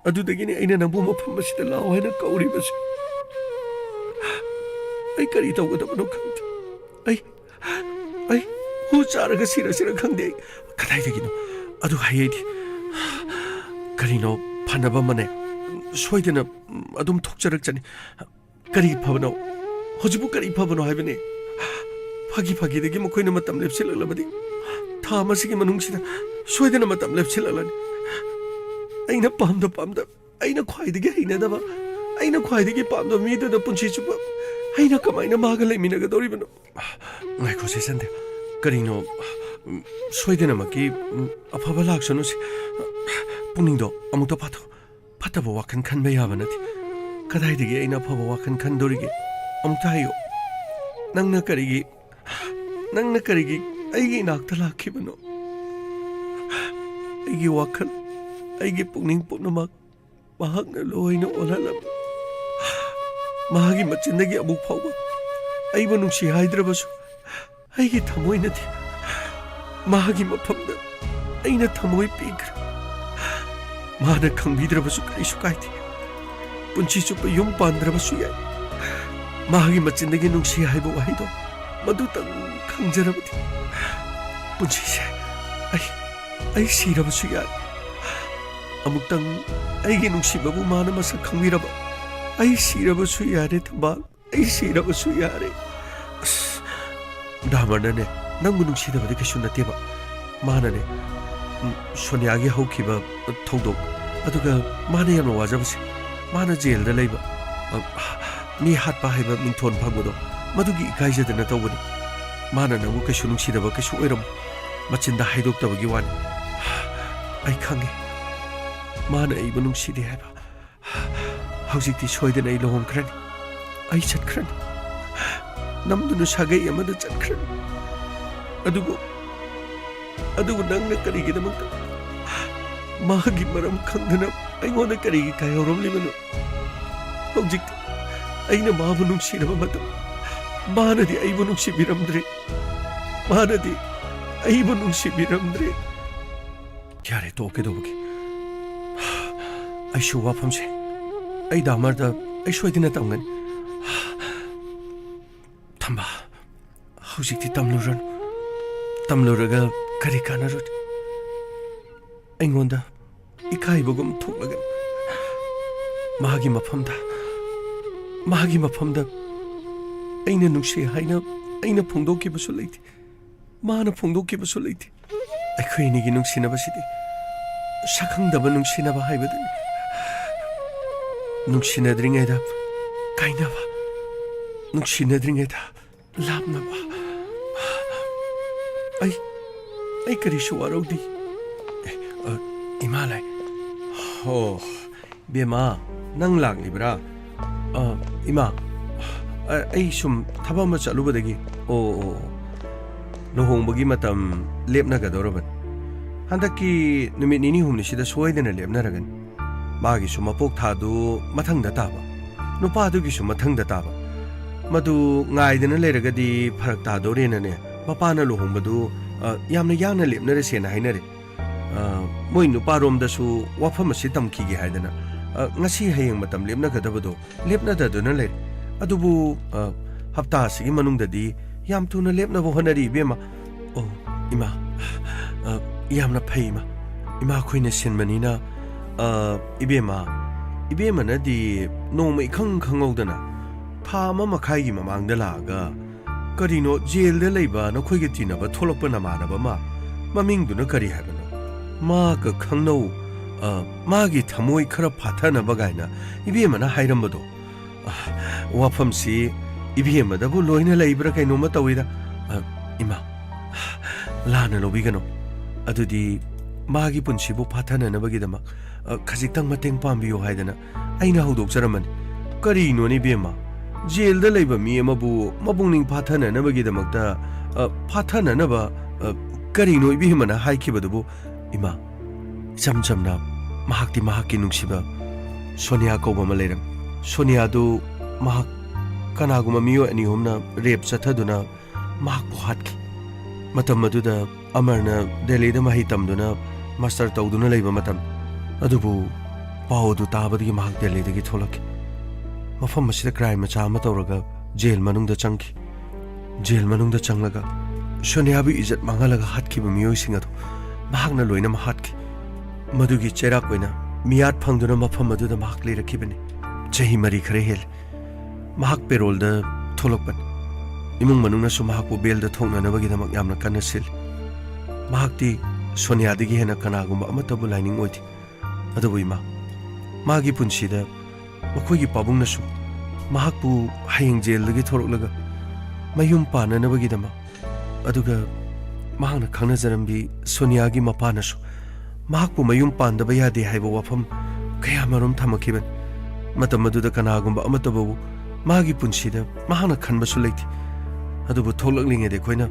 ꯑꯗꯨꯗꯒꯤꯅꯤ ꯑꯩꯅ ꯅꯪꯕꯨ ꯃꯐꯝ ꯑꯁꯤꯗ ꯂꯥꯛꯑꯣ ꯍꯥꯏꯅ ꯀꯧꯔꯤꯕꯁꯦ꯫ ꯑꯩ ꯀꯔꯤ ꯇꯧꯒꯗꯕꯅꯣ ꯈꯪꯗꯦ꯫ ꯑꯩ, ꯑꯩ ꯍꯨ ꯆꯥꯔꯒ ꯁꯤꯔꯁꯤꯔ ꯈꯪꯗꯦ꯫ ꯑꯩ ꯀꯗꯥꯏꯗꯒꯤꯅꯣ? ꯑꯗꯨ ꯍꯥꯏ ꯑꯩꯗꯤ꯫ ꯀꯔꯤꯅꯣ, ꯐꯅꯕ ꯑꯃꯅꯦ ꯁꯣꯏꯗꯅ ꯑꯗꯨꯝ ꯊꯣꯛꯆꯔꯛꯆꯅꯤ꯫ ꯀꯔꯤ ꯐꯕꯅꯣ? ꯍꯧꯖꯤꯛꯄꯨ ꯀꯔꯤ ꯐꯕꯅꯣ ꯍꯥꯏꯕꯅꯤ? ꯐꯥꯒꯤ ꯐꯥꯒꯤꯗꯒꯤ ꯃꯈꯣꯏꯅ ꯃꯇꯝ ꯂꯦꯞꯁꯤꯜꯂꯛꯂꯕꯗꯤ ꯊꯥ ꯑꯃꯁꯤꯒꯤ ꯃꯅꯨꯡꯁꯤꯗ ꯁꯣꯏꯗꯅ ꯃꯇꯝ ꯂꯦꯞꯁꯤꯜꯂꯛꯂꯅꯤ꯫ ꯑꯩꯅ ꯄꯥꯝꯗ ꯄꯥꯝꯗ, ꯑꯩꯅ ꯈ꯭ꯋꯥꯏꯗꯒꯤ ꯍꯩꯅꯗꯕ, ꯑꯩꯅ ꯈ꯭ꯋꯥꯏꯗꯒꯤ ꯄꯥꯝꯗꯕ ꯃꯤꯗꯨꯗ ꯄꯨꯟꯁꯤ ꯆꯨꯞꯄ ꯑꯩꯅ ꯀꯃꯥꯏꯅ ꯃꯥꯒ ꯂꯩꯃꯤꯟꯅꯒꯗꯧꯔꯤꯕꯅꯣ? ꯉꯥꯏꯈꯣ ꯁꯦꯁꯟꯗꯦ, ꯀꯔꯤꯅꯣ? ꯁꯣꯏꯗꯅꯃꯛꯀꯤ ꯑꯐꯕ ꯂꯥꯛꯁꯅꯨꯁꯦ꯫ ꯄꯨꯛꯅꯤꯡꯗꯣ ꯑꯃꯨꯛꯇ ꯐꯥꯊꯧ꯫ ꯐꯠꯇꯕ ꯋꯥꯈꯜ ꯈꯟꯕ ꯌꯥꯕ ꯅꯠꯇꯦ꯫ ꯀꯗꯥꯏꯗꯒꯤ ꯑꯩꯅ ꯑꯐꯕ ꯋꯥꯈꯜ ꯈꯟꯗꯣꯔꯤꯒꯦ? ꯑꯃꯨꯛꯇ ꯍꯥꯏꯌꯨ꯫ ꯅꯪꯅ ꯀꯔꯤꯒꯤ, ꯅꯪꯅ ꯀꯔꯤꯒꯤ ꯑꯩꯒꯤ ꯏꯅꯥꯛꯇ ꯂꯥꯛꯈꯤꯕꯅꯣ? ꯑꯩꯒꯤ ꯋꯥꯈꯜ, ꯑꯩꯒꯤ ꯄꯨꯛꯅꯤꯡ ꯄꯨꯝꯅꯃꯛ ꯃꯍꯥꯛꯅ ꯂꯣꯏꯅ ꯑꯣꯜꯍꯜꯂꯝꯃꯤ꯫ ꯃꯍꯥꯛꯀꯤ ꯃꯆꯤꯟꯗꯒꯤ ꯑꯃꯨꯛ ꯐꯥꯎꯕ ꯑꯩꯕꯨ ꯅꯨꯡꯁꯤ ꯍꯥꯏꯗ꯭ꯔꯕꯁꯨ, ꯑꯩꯒꯤ ꯊꯃꯣꯏꯅꯗꯤ ꯃꯍꯥꯛꯀꯤ ꯃꯐꯝꯗ ꯑꯩꯅ ꯊꯃꯣꯏ ꯄꯤꯈ꯭ꯔꯦ꯫ ꯃꯥꯅ ꯈꯪꯕꯤꯗ꯭ꯔꯕꯁꯨ ꯀꯔꯤꯁꯨ ꯀꯥꯏꯗꯦ꯫ ꯄꯨꯟꯁꯤ ꯆꯨꯞꯄ ꯌꯨꯝ ꯄꯥꯟꯗ꯭ꯔꯕꯁꯨ ꯌꯥꯏ꯫ ꯃꯍꯥꯛꯀꯤ ꯃꯆꯤꯟꯗꯒꯤ ꯅꯨꯡꯁꯤ ꯍꯥꯏꯕ ꯋꯥꯍꯩꯗꯣ ꯃꯗꯨꯇꯪ ꯈꯪꯖꯔꯕꯗꯤ ꯄꯨꯟꯁꯤꯁꯦ ꯑꯩ, ꯑꯩ ꯁꯤꯔꯕꯁꯨ ꯌꯥꯏ꯫ ꯑꯃꯨꯛꯇꯪ ꯑꯩꯒꯤ ꯅꯨꯡꯁꯤꯕꯕꯨ ꯃꯥꯅ ꯃꯁꯛ ꯈꯪꯕꯤꯔꯕ, ꯑꯩ ꯁꯤꯔꯕꯁꯨ ꯌꯥꯔꯦ ꯊꯝꯕꯥꯜ꯫ ꯑꯩ ꯁꯤꯔꯕꯁꯨ ꯌꯥꯔꯦ꯫ ꯑꯁ, ꯗꯥꯃꯔꯅꯅꯦ, ꯅꯪꯕꯨ ꯅꯨꯡꯁꯤꯗꯕꯗꯤ ꯀꯩꯁꯨ ꯅꯠꯇꯦꯕ꯫ ꯃꯥꯅꯅꯦ, ꯎꯝ, ꯁꯣꯅꯤꯌꯥꯒꯤ ꯍꯧꯈꯤꯕ ꯊꯧꯗꯣꯛ, ꯑꯗꯨꯒ ꯃꯥꯅ ꯌꯥꯝꯅ ꯋꯥꯖꯕꯁꯦ, ꯃꯥꯅ ꯖꯦꯜꯗ ꯂꯩꯕ, ꯑ, ꯃꯤ ꯍꯥꯠꯄ ꯍꯥꯏꯕ ꯃꯤꯡꯊꯣꯟ ꯐꯪꯕꯗꯣ, ꯃꯗꯨꯒꯤ ꯏꯀꯥꯏꯖꯗꯅ ꯇꯧꯕꯅꯤ꯫ ꯃꯥꯅ ꯅꯪꯕꯨ ꯀꯩꯁꯨ ꯅꯨꯡꯁꯤꯗꯕ ꯀꯩꯁꯨ ꯑꯣꯏꯔꯝꯃꯣꯏ꯫ ꯃꯆꯤꯟꯗ ꯍꯥꯏꯗꯣꯛꯇꯕꯒꯤ ꯋꯥꯅꯤ꯫ ꯑꯩ ꯈꯪꯉꯦ, ꯃꯥꯅ ꯑꯩꯕꯨ ꯅꯨꯡꯁꯤꯗꯦ ꯍꯥꯏꯕ꯫ ꯍꯧꯖꯤꯛꯇꯤ ꯁꯣꯏꯗꯅ ꯑꯩ ꯂꯨꯍꯣꯡꯈ꯭ꯔꯅꯤ꯫ ꯑꯩ ꯆꯠꯈ꯭ꯔꯅꯤ꯫ ꯅꯝꯗꯨꯅ ꯁꯥꯒꯩ ꯑꯃꯗ ꯆꯠꯈ꯭ꯔꯅꯤ꯫ ꯑꯗꯨꯕꯨ, ꯑꯗꯨꯕꯨ ꯅꯪꯅ ꯀꯔꯤꯒꯤꯗꯃꯛꯇ ꯃꯍꯥꯛꯀꯤ ꯃꯔꯝ ꯈꯪꯗꯅ ꯑꯩꯉꯣꯟꯗ ꯀꯔꯤꯒꯤ ꯀꯥꯏꯍꯧꯔꯝꯂꯤꯕꯅꯣ? ꯍꯧꯖꯤꯛꯇꯤ ꯑꯩꯅ ꯃꯥꯕꯨ ꯅꯨꯡꯁꯤꯔꯕ ꯃꯇꯝ, ꯃꯥꯅꯗꯤ ꯑꯩꯕꯨ ꯅꯨꯡꯁꯤꯕꯤꯔꯝꯗ꯭ꯔꯦ꯫ ꯃꯥꯅꯗꯤ ꯑꯩꯕꯨ ꯅꯨꯡꯁꯤꯕꯤꯔꯝꯗ꯭ꯔꯦ꯫ ꯌꯥꯔꯦ, ꯇꯣꯛꯑꯣ, ꯀꯩꯗꯧꯕꯒꯤ? ꯑꯩꯁꯨ ꯋꯥꯐꯝꯁꯦ ꯑꯩ ꯗꯥ ꯑꯃꯔꯗ ꯑꯩ ꯁꯣꯏꯗꯅ ꯇꯝꯒꯅꯤ꯫ ꯊꯝꯕꯥ, ꯍꯧꯖꯤꯛꯇꯤ ꯇꯝꯂꯨꯔꯅꯨ꯫ ꯇꯝꯂꯨꯔꯒ ꯀꯔꯤ ꯀꯥꯟꯅꯔꯨꯅꯤ? ꯑꯩꯉꯣꯟꯗ ꯏꯀꯥꯏꯕꯒꯨꯝ ꯊꯣꯛꯂꯒ ꯃꯥꯒꯤ ꯃꯐꯝꯗ, ꯃꯥꯒꯤ ꯃꯐꯝꯗ ꯑꯩꯅ ꯅꯨꯡꯁꯤ ꯍꯥꯏꯅ ꯑꯩꯅ ꯐꯣꯡꯗꯣꯛꯈꯤꯕꯁꯨ ꯂꯩꯇꯦ꯫ ꯃꯥꯅ ꯐꯣꯡꯗꯣꯛꯈꯤꯕꯁꯨ ꯂꯩꯇꯦ꯫ ꯑꯩꯈꯣꯏ ꯑꯅꯤꯒꯤ ꯅꯨꯡꯁꯤꯅꯕꯁꯤꯗꯤ ꯁꯛꯈꯪꯗꯕ ꯅꯨꯡꯁꯤꯅꯕ ꯍꯥꯏꯕꯗꯨꯅꯤ꯫ ꯅꯨꯡꯁꯤꯅꯗ꯭ꯔꯤꯉꯩꯗ ꯀꯥꯏꯅꯕ, ꯅꯨꯡꯁꯤꯅꯗ꯭ꯔꯤꯉꯩꯗ ꯂꯥꯞꯅꯕ꯫ ꯑꯩ, ꯑꯩ ꯀꯔꯤꯁꯨ ꯋꯥꯔꯧꯗꯦ꯫ ꯑꯦ, ꯑ, ꯏꯃꯥ ꯂꯥꯏ꯫ ꯍꯣ, ꯕꯦꯝꯃ, ꯅꯪ ꯂꯥꯛꯂꯤꯕ꯭ꯔꯥ? ꯑ, ꯏꯃꯥ, ꯑ, ꯑꯩ ꯁꯨꯝ ꯊꯕꯛ ꯑꯃ ꯆꯠꯂꯨꯕꯗꯒꯤ꯫ ꯑꯣ, ꯑꯣ, ꯑꯣ꯫ ꯂꯨꯍꯣꯡꯕꯒꯤ ꯃꯇꯝ ꯂꯦꯞꯅꯒꯗꯧꯔꯕꯅꯤ꯫ ꯍꯟꯗꯛꯀꯤ ꯅꯨꯃꯤꯠ ꯅꯤꯅꯤ ꯍꯨꯝꯅꯤꯁꯤꯗ ꯁꯣꯏꯗꯅ ꯂꯦꯞꯅꯔꯒꯅꯤ꯫ ꯃꯥꯒꯤꯁꯨ ꯃꯄꯣꯛ ꯊꯥꯗꯨ ꯃꯊꯪꯗ ꯇꯥꯕ, ꯅꯨꯄꯥꯗꯨꯒꯤꯁꯨ ꯃꯊꯪꯗ ꯇꯥꯕ꯫ ꯃꯗꯨ ꯉꯥꯏꯗꯅ ꯂꯩꯔꯒꯗꯤ ꯐꯔꯛ ꯇꯥꯗꯧꯔꯦꯅꯅꯦ, ꯃꯄꯥꯅ ꯂꯨꯍꯣꯡꯕꯗꯨ, ꯑ, ꯌꯥꯝꯅ ꯌꯥꯡꯅ ꯂꯦꯞꯅꯔꯁꯦꯅ ꯍꯥꯏꯅꯔꯦ꯫ ꯑ, ꯃꯣꯏ ꯅꯨꯄꯥꯔꯣꯝꯗꯁꯨ ꯋꯥꯐꯝ ꯑꯁꯤ ꯇꯝꯈꯤꯒꯦ ꯍꯥꯏꯗꯅ, ꯑ, ꯉꯁꯤ ꯍꯌꯦꯡ ꯃꯇꯝ ꯂꯦꯞꯅꯒꯗꯕꯗꯣ ꯂꯦꯞꯅꯗꯗꯨꯅ ꯂꯩꯔꯦ꯫ ꯑꯗꯨꯕꯨ, ꯑ, ꯍꯞꯇꯥ ꯑꯁꯤꯒꯤ ꯃꯅꯨꯡꯗꯗꯤ ꯌꯥꯝ ꯊꯨꯅ ꯂꯦꯞꯅꯕ ꯍꯣꯠꯅꯔꯤ, ꯏꯕꯦꯝꯃ꯫ ꯑꯣ, ꯏꯃꯥ, ꯑ, ꯌꯥꯝꯅ ꯐꯩ, ꯏꯃꯥ꯫ ꯏꯃꯥ, ꯑꯩꯈꯣꯏꯅ ꯁꯤꯟꯕꯅꯤꯅ, ꯑ, ꯏꯕꯦꯝꯃ, ꯏꯕꯦꯝꯃꯅꯗꯤ ꯅꯣꯡꯃ ꯏꯈꯪ ꯈꯪꯍꯧꯗꯅ ꯊꯥ ꯑꯃ ꯃꯈꯥꯏꯒꯤ ꯃꯃꯥꯡꯗ ꯂꯥꯛꯑꯒ, ꯀꯔꯤꯅꯣ, ꯖꯦꯜꯗ ꯂꯩꯕ ꯅꯈꯣꯏꯒ ꯇꯤꯟꯅꯕ ꯊꯣꯛꯂꯛꯄ ꯅꯃꯥꯟꯅꯕ ꯑꯃ, ꯃꯃꯤꯡꯗꯨꯅ ꯀꯔꯤ ꯍꯥꯏꯕꯅꯣ? ꯃꯥꯒ ꯈꯪꯅꯧ, ꯑ, ꯃꯥꯒꯤ ꯊꯃꯣꯏ ꯈꯔ ꯐꯥꯊꯅꯕ ꯀꯥꯏꯅ ꯏꯕꯦꯝꯃꯅ ꯍꯥꯏꯔꯝꯕꯗꯣ꯫ ꯑ, ꯋꯥꯐꯝꯁꯤ ꯏꯕꯦꯝꯃꯗꯕꯨ ꯂꯣꯏꯅ ꯂꯩꯕ꯭ꯔꯥ ꯀꯩꯅꯣꯝꯃ ꯇꯧꯏꯗ꯫ ꯑ, ꯏꯃꯥ, ꯂꯥꯟꯅ ꯂꯧꯕꯤꯒꯅꯨ꯫ ꯑꯗꯨꯗꯤ ꯃꯥꯒꯤ ꯄꯨꯟꯁꯤꯕꯨ ꯐꯥꯊꯅꯅꯕꯒꯤꯗꯃꯛ, ꯑ, ꯈꯖꯤꯛꯇꯪ ꯃꯇꯦꯡ ꯄꯥꯡꯕꯤꯌꯨ ꯍꯥꯏꯗꯅ ꯑꯩꯅ ꯍꯧꯗꯣꯛꯆꯔꯝꯕꯅꯤ꯫ ꯀꯔꯤꯅꯣꯅꯦ ꯏꯕꯦꯝꯃ? ꯖꯦꯜꯗ ꯂꯩꯕ ꯃꯤ ꯑꯃꯕꯨ ꯃꯄꯨꯛꯅꯤꯡ ꯐꯥꯊꯅꯅꯕꯒꯤꯗꯃꯛꯇ, ꯑ, ꯐꯥꯊꯅꯅꯕ, ꯑ, ꯀꯔꯤꯅꯣ ꯏꯕꯦꯝꯃꯅ ꯍꯥꯏꯈꯤꯕꯗꯨꯕꯨ? ꯏꯃꯥ, ꯏꯆꯝ ꯆꯝꯅ ꯃꯍꯥꯛꯇꯤ ꯃꯍꯥꯛꯀꯤ ꯅꯨꯡꯁꯤꯕ ꯁꯣꯅꯤꯌꯥ ꯀꯧꯕ ꯑꯃ ꯂꯩꯔꯝꯃꯤ꯫ ꯁꯣꯅꯤꯌꯥꯗꯨ ꯃꯍꯥꯛ ꯀꯅꯥꯒꯨꯝꯕ ꯃꯤꯑꯣꯏ ꯑꯅꯤ ꯑꯍꯨꯝꯅ ꯔꯦꯞ ꯆꯠꯊꯗꯨꯅ ꯃꯍꯥꯛꯄꯨ ꯍꯥꯠꯈꯤ꯫ ꯃꯇꯝ ꯑꯗꯨꯗ ꯑꯃꯔꯅ ꯗꯦꯜꯂꯤꯗ ꯃꯍꯩ ꯇꯝꯗꯨꯅ ꯃꯥꯁꯇꯔ ꯇꯧꯗꯨꯅ ꯂꯩꯕ ꯃꯇꯝ꯫ ꯑꯗꯨꯕꯨ ꯄꯥꯎ ꯑꯗꯨ ꯇꯥꯕꯗꯒꯤ ꯃꯍꯥꯛ ꯗꯦꯜꯂꯤꯗꯒꯤ ꯊꯣꯛꯂꯛꯈꯤ꯫ ꯃꯐꯝ ꯑꯁꯤꯗ ꯀ꯭ꯔꯥꯏꯝ ꯃꯆꯥ ꯑꯃ ꯇꯧꯔꯒ ꯖꯦꯜ ꯃꯅꯨꯡꯗ ꯆꯪꯈꯤ꯫ ꯖꯦꯜ ꯃꯅꯨꯡꯗ ꯆꯪꯂꯒ ꯁꯣꯅꯤꯌꯥꯕꯨ ꯏꯖꯠ ꯃꯥꯡꯍꯜꯂꯒ ꯍꯥꯠꯈꯤꯕ ꯃꯤꯑꯣꯏꯁꯤꯡ ꯑꯗꯨ ꯃꯍꯥꯛꯅ ꯂꯣꯏꯅꯃꯛ ꯍꯥꯠꯈꯤ꯫ ꯃꯗꯨꯒꯤ ꯆꯩꯔꯥꯛ ꯑꯣꯏꯅ ꯃꯤꯌꯥꯠ ꯐꯪꯗꯨꯅ ꯃꯐꯝ ꯑꯗꯨꯗ ꯃꯍꯥꯛ ꯂꯩꯔꯛꯈꯤꯕꯅꯤ꯫ ꯆꯍꯤ ꯃꯔꯤ ꯈꯔ ꯍꯦꯜꯂꯤ꯫ ꯃꯍꯥꯛ ꯄꯦꯔꯣꯜꯗ ꯊꯣꯛꯂꯛꯄꯅꯤ꯫ ꯏꯃꯨꯡ ꯃꯅꯨꯡꯅꯁꯨ ꯃꯍꯥꯛꯄꯨ ꯕꯦꯜꯗ ꯊꯣꯛꯅꯅꯕꯒꯤꯗꯃꯛ ꯌꯥꯝꯅ ꯀꯟꯅ ꯁꯤꯜꯂꯤ꯫ ꯃꯍꯥꯛꯇꯤ ꯁꯣꯅꯤꯌꯥꯗꯒꯤ ꯍꯦꯟꯅ ꯀꯅꯥꯒꯨꯝꯕ ꯑꯃꯠꯇꯕꯨ ꯂꯥꯏꯅꯤꯡ ꯑꯣꯏꯗꯦ꯫ ꯑꯗꯨꯕꯨ ꯏꯃꯥ, ꯃꯥꯒꯤ ꯄꯨꯟꯁꯤꯗ ꯃꯈꯣꯏꯒꯤ ꯄꯥꯕꯨꯡꯅꯁꯨ ꯃꯍꯥꯛꯄꯨ ꯍꯌꯦꯡ ꯖꯦꯜꯗꯒꯤ ꯊꯣꯔꯛꯂꯒ ꯃꯌꯨꯝ ꯄꯥꯟꯅꯅꯕꯒꯤꯗꯃꯛ, ꯑꯗꯨꯒ ꯃꯍꯥꯛꯅ ꯈꯪꯅꯖꯔꯝꯕꯤ ꯁꯣꯅꯤꯌꯥꯒꯤ ꯃꯄꯥꯅꯁꯨ ꯃꯍꯥꯛꯄꯨ ꯃꯌꯨꯝ ꯄꯥꯟꯗꯕ ꯌꯥꯗꯦ ꯍꯥꯏꯕ ꯋꯥꯐꯝ ꯀꯌꯥꯃꯔꯨꯝ ꯊꯝꯃꯛꯈꯤꯕꯅꯤ꯫ ꯃꯇꯝ ꯑꯗꯨꯗ ꯀꯅꯥꯒꯨꯝꯕ ꯑꯃꯠꯇꯕꯨ ꯃꯥꯒꯤ ꯄꯨꯟꯁꯤꯗ ꯃꯍꯥꯛꯅ ꯈꯟꯕꯁꯨ ꯂꯩꯇꯦ꯫ ꯑꯗꯨꯕꯨ ꯊꯣꯛꯂꯛꯂꯤꯉꯩꯗ ꯑꯩꯈꯣꯏꯅ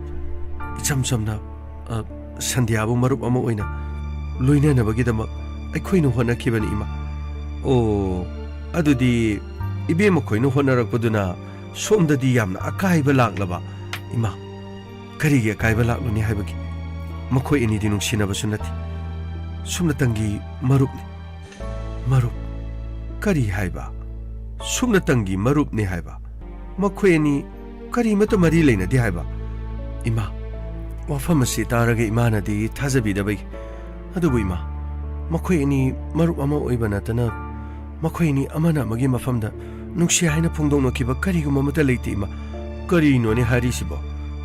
ꯏꯆꯝ ꯆꯝꯅ, ꯑ, ꯁꯟꯙ꯭ꯌꯥꯕꯨ ꯃꯔꯨꯞ ꯑꯃ ꯑꯣꯏꯅ ꯂꯣꯏꯅꯅꯕꯒꯤꯗꯃꯛ ꯑꯩꯈꯣꯏꯅ ꯍꯣꯠꯅꯈꯤꯕꯅꯤ, ꯏꯃꯥ꯫ ꯑꯣ, ꯑꯗꯨꯗꯤ ꯏꯕꯦꯝꯃ ꯈꯣꯏꯅ ꯍꯣꯠꯅꯔꯛꯄꯗꯨꯅ ꯁꯣꯝꯗꯗꯤ ꯌꯥꯝꯅ ꯑꯀꯥꯏꯕ ꯂꯥꯛꯂꯕ? ꯏꯃꯥ, ꯀꯔꯤꯒꯤ ꯑꯀꯥꯏꯕ ꯂꯥꯛꯂꯨꯅꯤ ꯍꯥꯏꯕꯒꯤ? ꯃꯈꯣꯏ ꯑꯅꯤꯗꯤ ꯅꯨꯡꯁꯤꯅꯕꯁꯨ ꯅꯠꯇꯦ, ꯁꯨꯞꯅꯇꯪꯒꯤ ꯃꯔꯨꯞꯅꯤ꯫ ꯃꯔꯨꯞ? ꯀꯔꯤ ꯍꯥꯏꯕ? ꯁꯨꯞꯅꯇꯪꯒꯤ ꯃꯔꯨꯞꯅꯤ ꯍꯥꯏꯕ? ꯃꯈꯣꯏ ꯑꯅꯤ ꯀꯔꯤꯃꯠꯇ ꯃꯔꯤ ꯂꯩꯅꯗꯦ ꯍꯥꯏꯕ? ꯏꯃꯥ, ꯋꯥꯐꯝ ꯑꯁꯤ ꯇꯥꯔꯒ ꯏꯃꯥꯅꯗꯤ ꯊꯥꯖꯕꯤꯗꯕꯒꯤ꯫ ꯑꯗꯨꯕꯨ ꯏꯃꯥ, ꯃꯈꯣꯏ ꯑꯅꯤ ꯃꯔꯨꯞ ꯑꯃ ꯑꯣꯏꯕ ꯅꯠꯇꯅ ꯃꯈꯣꯏ ꯑꯅꯤ ꯑꯃꯅ ꯑꯃꯒꯤ ꯃꯐꯝꯗ ꯅꯨꯡꯁꯤ ꯍꯥꯏꯅ ꯐꯣꯡꯗꯣꯛꯅꯈꯤꯕ ꯀꯔꯤꯒꯨꯝꯕ ꯑꯃꯠꯇ ꯂꯩꯇꯦ, ꯏꯃꯥ꯫ ꯀꯔꯤꯅꯣꯅꯦ ꯍꯥꯏꯔꯤꯁꯤꯕꯣ?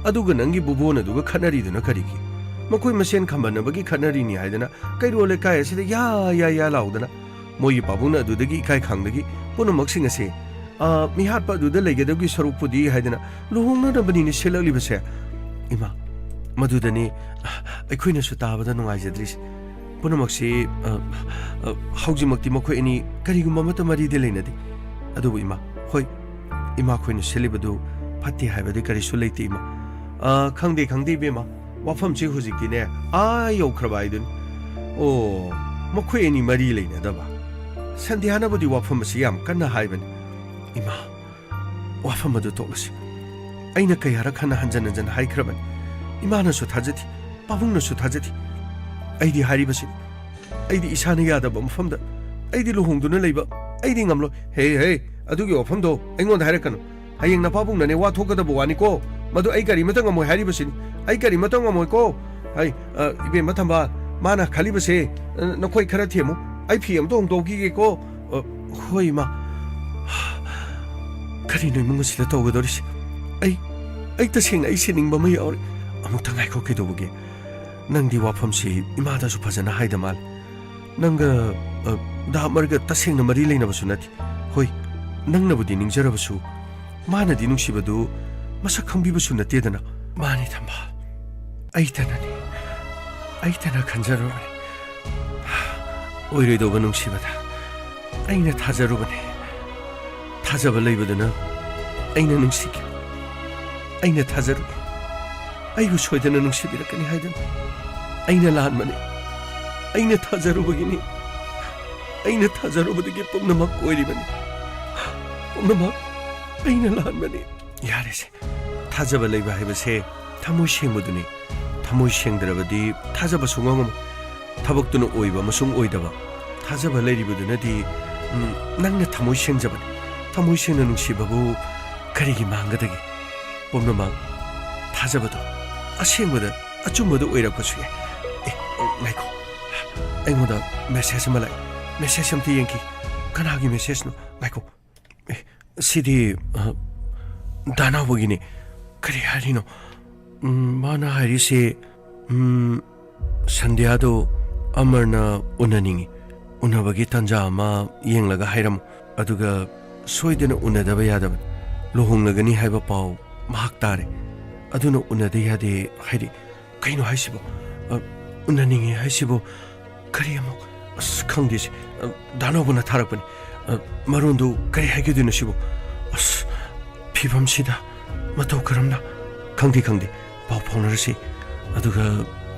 ꯑꯗꯨꯒ ꯅꯪꯒꯤ ꯕꯨꯕꯣꯟ ꯑꯗꯨꯒ ꯈꯠꯅꯔꯤꯗꯨꯅ ꯀꯔꯤꯒꯤ? ꯃꯈꯣꯏ ꯃꯁꯦꯟ ꯈꯝꯕꯟꯅꯕꯒꯤ ꯈꯠꯅꯔꯤꯅꯤ ꯍꯥꯏꯗꯅ ꯀꯩꯔꯣꯜ ꯂꯩꯀꯥꯏ ꯑꯁꯤꯗ ꯌꯥ ꯌꯥ ꯌꯥ ꯂꯥꯎꯗꯅ ꯃꯣꯏꯒꯤ ꯄꯥꯕꯨꯡꯅ ꯑꯗꯨꯗꯒꯤ ꯏꯀꯥꯏ ꯈꯪꯗꯒꯤ ꯄꯨꯝꯅꯃꯛꯁꯤꯡ ꯑꯁꯦ, ꯑ, ꯃꯤꯍꯥꯠꯄ ꯑꯗꯨꯗ ꯂꯩꯒꯗꯕꯒꯤ ꯁꯔꯨꯛꯄꯨꯗꯤ ꯍꯥꯏꯗꯅ ꯂꯨꯍꯣꯡꯅꯅꯕꯅꯤꯅꯦ ꯁꯤꯜꯂꯛꯂꯤꯕꯁꯦ꯫ ꯏꯃꯥ, ꯃꯗꯨꯗꯅꯤ ꯑꯩꯈꯣꯏꯅꯁꯨ ꯇꯥꯕꯗ ꯅꯨꯡꯉꯥꯏꯖꯗ꯭ꯔꯤꯁꯦ꯫ ꯄꯨꯝꯅꯃꯛꯁꯤ, ꯑ, ꯑ, ꯍꯧꯖꯤꯛꯃꯛꯇꯤ ꯃꯈꯣꯏ ꯑꯅꯤ ꯀꯔꯤꯒꯨꯝꯕ ꯑꯃꯠꯇ ꯃꯔꯤꯗꯤ ꯂꯩꯅꯗꯦ꯫ ꯑꯗꯨꯕꯨ ꯏꯃꯥ, ꯍꯣꯏ, ꯏꯃꯥꯈꯣꯏꯅ ꯁꯤꯜꯂꯤꯕꯗꯨ ꯐꯠꯇꯦ ꯍꯥꯏꯕꯗꯤ ꯀꯔꯤꯁꯨ ꯂꯩꯇꯦ, ꯏꯃꯥ꯫ ꯑ, ꯈꯪꯗꯦ, ꯈꯪꯗꯦ, ꯏꯕꯦꯝꯃ꯫ ꯋꯥꯐꯝꯁꯤ ꯍꯧꯖꯤꯛꯇꯤꯅꯦ, ꯑꯥ ꯌꯧꯈ꯭ꯔꯕ ꯍꯥꯏꯗꯨꯅꯤ꯫ ꯑꯣ, ꯃꯈꯣꯏ ꯑꯅꯤ ꯃꯔꯤ ꯂꯩꯅꯗꯕ? ꯁꯟꯙ꯭ꯌꯥꯅꯕꯨꯗꯤ ꯋꯥꯐꯝ ꯑꯁꯤ ꯌꯥꯝ ꯀꯟꯅ ꯍꯥꯏꯕꯅꯤ꯫ ꯏꯃꯥ, ꯋꯥꯐꯝ ꯑꯗꯨ ꯇꯣꯛꯂꯁꯤ꯫ ꯑꯩꯅ ꯀꯌꯥꯔꯛ ꯍꯟꯅ ꯍꯟꯖꯟ ꯍꯟꯖꯟ ꯍꯥꯏꯈ꯭ꯔꯕꯅꯤ꯫ ꯏꯃꯥꯅꯁꯨ ꯊꯥꯖꯗꯦ, ꯄꯥꯕꯨꯡꯅꯁꯨ ꯊꯥꯖꯗꯦ꯫ ꯑꯩꯗꯤ ꯍꯥꯏꯔꯤꯕꯁꯤ, ꯑꯩꯗꯤ ꯏꯁꯥꯅ ꯌꯥꯗꯕ ꯃꯐꯝꯗ ꯑꯩꯗꯤ ꯂꯨꯍꯣꯡꯗꯨꯅ ꯂꯩꯕ ꯑꯩꯗꯤ ꯉꯝꯂꯣꯏ꯫ ꯍꯦ, ꯍꯦ, ꯑꯗꯨꯒꯤ ꯋꯥꯐꯝꯗꯣ ꯑꯩꯉꯣꯟꯗ ꯍꯥꯏꯔꯛꯀꯅꯨ꯫ ꯍꯌꯦꯡ ꯅꯄꯥꯕꯨꯡꯅꯅꯦ ꯋꯥ ꯊꯣꯛꯀꯗꯕ ꯋꯥꯅꯤꯀꯣ꯫ ꯃꯗꯨ ꯑꯩ ꯀꯔꯤꯃꯇ ꯉꯝꯃꯣꯏ ꯍꯥꯏꯔꯤꯕꯁꯤꯅꯤ꯫ ꯑꯩ ꯀꯔꯤꯃꯇ ꯉꯝꯃꯣꯏꯀꯣ꯫ ꯑꯩ, ꯑ, ꯏꯕꯦꯝꯃ ꯊꯝꯕꯥꯜ, ꯃꯥꯅ ꯈꯜꯂꯤꯕꯁꯦ, ꯑ, ꯅꯈꯣꯏ ꯈꯔ ꯊꯦꯝꯃꯨ꯫ ꯑꯩ ꯐꯤ ꯑꯃꯇ ꯍꯣꯡꯗꯣꯛꯈꯤꯒꯦꯀꯣ꯫ ꯑ, ꯍꯣꯏ, ꯏꯃꯥ꯫ ꯀꯔꯤꯅꯣ ꯏꯃꯨꯡ ꯑꯁꯤꯗ ꯇꯧꯒꯗꯧꯔꯤꯁꯦ? ꯑꯩ, ꯑꯩ ꯇꯁꯦꯡꯅ ꯑꯩ ꯁꯤꯅꯤꯡꯕ ꯑꯃ ꯌꯥꯎꯔꯦ꯫ ꯑꯃꯨꯛꯇ ꯉꯥꯏꯈꯣ, ꯀꯩꯗꯧꯕꯒꯦ? ꯅꯪꯗꯤ ꯋꯥꯐꯝꯁꯤ ꯏꯃꯥꯗꯁꯨ ꯐꯖꯅ ꯍꯥꯏꯗ ꯃꯥꯜꯂꯦ꯫ ꯅꯪꯒ, ꯑ, ꯗꯥ ꯑꯃꯔꯒ ꯇꯁꯦꯡꯅ ꯃꯔꯤ ꯂꯩꯅꯕꯁꯨ ꯅꯠꯇꯦ꯫ ꯍꯣꯏ, ꯅꯪꯅꯕꯨꯗꯤ ꯅꯤꯡꯖꯔꯕꯁꯨ, ꯃꯥꯅꯗꯤ ꯅꯨꯡꯁꯤꯕꯗꯨ ꯃꯁꯛ ꯈꯪꯕꯤꯕꯁꯨ ꯅꯠꯇꯦꯗꯅ꯫ ꯃꯥꯅꯤ ꯊꯝꯕꯥꯜ, ꯑꯩꯇꯅꯅꯤ, ꯑꯩꯇꯅ ꯈꯟꯖꯔꯨꯔꯦ꯫ ꯑꯣꯏꯔꯣꯏꯗꯧꯕ ꯅꯨꯡꯁꯤꯕꯗ ꯑꯩꯅ ꯊꯥꯖꯔꯨꯕꯅꯤ꯫ ꯊꯥꯖꯕ ꯂꯩꯕꯗꯨꯅ ꯑꯩꯅ ꯅꯨꯡꯁꯤꯈꯤ꯫ ꯑꯩꯅ ꯊꯥꯖꯔꯨꯏ꯫ ꯑꯩꯕꯨ ꯁꯣꯏꯗꯅ ꯅꯨꯡꯁꯤꯕꯤꯔꯛꯀꯅꯤ ꯍꯥꯏꯗꯨꯅ꯫ ꯑꯩꯅ ꯂꯥꯟꯕꯅꯤ꯫ ꯑꯩꯅ ꯊꯥꯖꯔꯨꯕꯒꯤꯅꯤ꯫ ꯑꯩꯅ ꯊꯥꯖꯔꯨꯕꯗꯒꯤ ꯄꯨꯝꯅꯃꯛ ꯑꯣꯏꯔꯤꯕꯅꯤ꯫ ꯄꯨꯝꯅꯃꯛ ꯑꯩꯅ ꯂꯥꯟꯕꯅꯤ꯫ ꯌꯥꯔꯦꯁꯦ꯫ ꯊꯥꯖꯕ ꯂꯩꯕ ꯍꯥꯏꯕꯁꯦ ꯊꯃꯣꯏ ꯁꯦꯡꯕꯗꯨꯅꯤ꯫ ꯊꯃꯣꯏ ꯁꯦꯡꯗ꯭ꯔꯕꯗꯤ ꯊꯥꯖꯕ ꯁꯨꯡꯉꯝ ꯉꯝꯃꯣꯏ꯫ ꯊꯕꯛꯇꯨꯅ ꯑꯣꯏꯕ ꯑꯃꯁꯨꯡ ꯑꯣꯏꯗꯕ꯫ ꯊꯥꯖꯕ ꯂꯩꯔꯤꯕꯗꯨꯅꯗꯤ, ꯎꯝ, ꯅꯪꯅ ꯊꯃꯣꯏ ꯁꯦꯡꯖꯕꯅꯤ꯫ ꯊꯃꯣꯏ ꯁꯦꯡꯅ ꯅꯨꯡꯁꯤꯕꯕꯨ ꯀꯔꯤꯒꯤ ꯃꯥꯡꯒꯗꯒꯦ? ꯄꯨꯝꯅꯃꯛ ꯊꯥꯖꯕꯗꯣ ꯑꯁꯦꯡꯕꯗ, ꯑꯆꯨꯝꯕꯗ ꯑꯣꯏꯔꯛꯄꯁꯨ ꯌꯥꯏ꯫ ꯑꯦ, ꯉꯥꯏꯈꯣ꯫ ꯑꯩꯉꯣꯟꯗ ꯃꯦꯁꯦꯖ ꯑꯃ ꯂꯥꯛꯑꯦ꯫ ꯃꯦꯁꯦꯖ ꯑꯝꯇ ꯌꯦꯡꯈꯤ꯫ ꯀꯅꯥꯒꯤ ꯃꯦꯁꯦꯖꯅꯣ? ꯉꯥꯏꯈꯣ꯫ ꯑꯦ, ꯁꯤꯗꯤ, ꯑ, ꯗꯥꯅꯥꯎꯕꯒꯤꯅꯦ꯫ ꯀꯔꯤ ꯍꯥꯏꯔꯤꯅꯣ? ꯎꯝ, ꯃꯥꯅ ꯍꯥꯏꯔꯤꯁꯦ, ꯎꯝ, ꯁꯟꯙ꯭ꯌꯥꯗꯣ ꯑꯃꯔꯅ ꯎꯅꯅꯤꯡꯉꯤ꯫ ꯎꯅꯕꯒꯤ ꯇꯥꯟꯖꯥ ꯑꯃ ꯌꯦꯡꯂꯒ ꯍꯥꯏꯔꯝꯃꯨ꯫ ꯑꯗꯨꯒ ꯁꯣꯏꯗꯅ ꯎꯅꯗꯕ ꯌꯥꯗꯕꯅꯤ꯫ ꯂꯨꯍꯣꯡꯂꯒꯅꯤ ꯍꯥꯏꯕ ꯄꯥꯎ ꯃꯍꯥꯛ ꯇꯥꯔꯦ꯫ ꯑꯗꯨꯅ ꯎꯅꯗ ꯌꯥꯗꯦ ꯍꯥꯏꯔꯤ꯫ ꯀꯩꯅꯣ ꯍꯥꯏꯁꯤꯕꯣ? ꯑ, ꯎꯅꯅꯤꯡꯉꯤ ꯍꯥꯏꯁꯤꯕꯣ? ꯀꯔꯤ ꯑꯃꯨꯛ? ꯑꯁ, ꯈꯪꯗꯦꯁꯦ꯫ ꯑ, ꯗꯥꯅꯧꯕꯅ ꯊꯥꯔꯛꯄꯅꯤ꯫ ꯑ, ꯃꯔꯣꯟꯗꯨ ꯀꯔꯤ ꯍꯥꯏꯒꯗꯣꯏꯅꯣ ꯁꯤꯕꯨ? ꯑꯁ, ꯐꯤꯕꯝꯁꯤꯗ ꯃꯇꯧ ꯀꯔꯝꯅ? ꯈꯪꯗꯦ, ꯈꯪꯗꯦ꯫ ꯄꯥꯎ ꯐꯥꯎꯅꯔꯁꯤ꯫ ꯑꯗꯨꯒ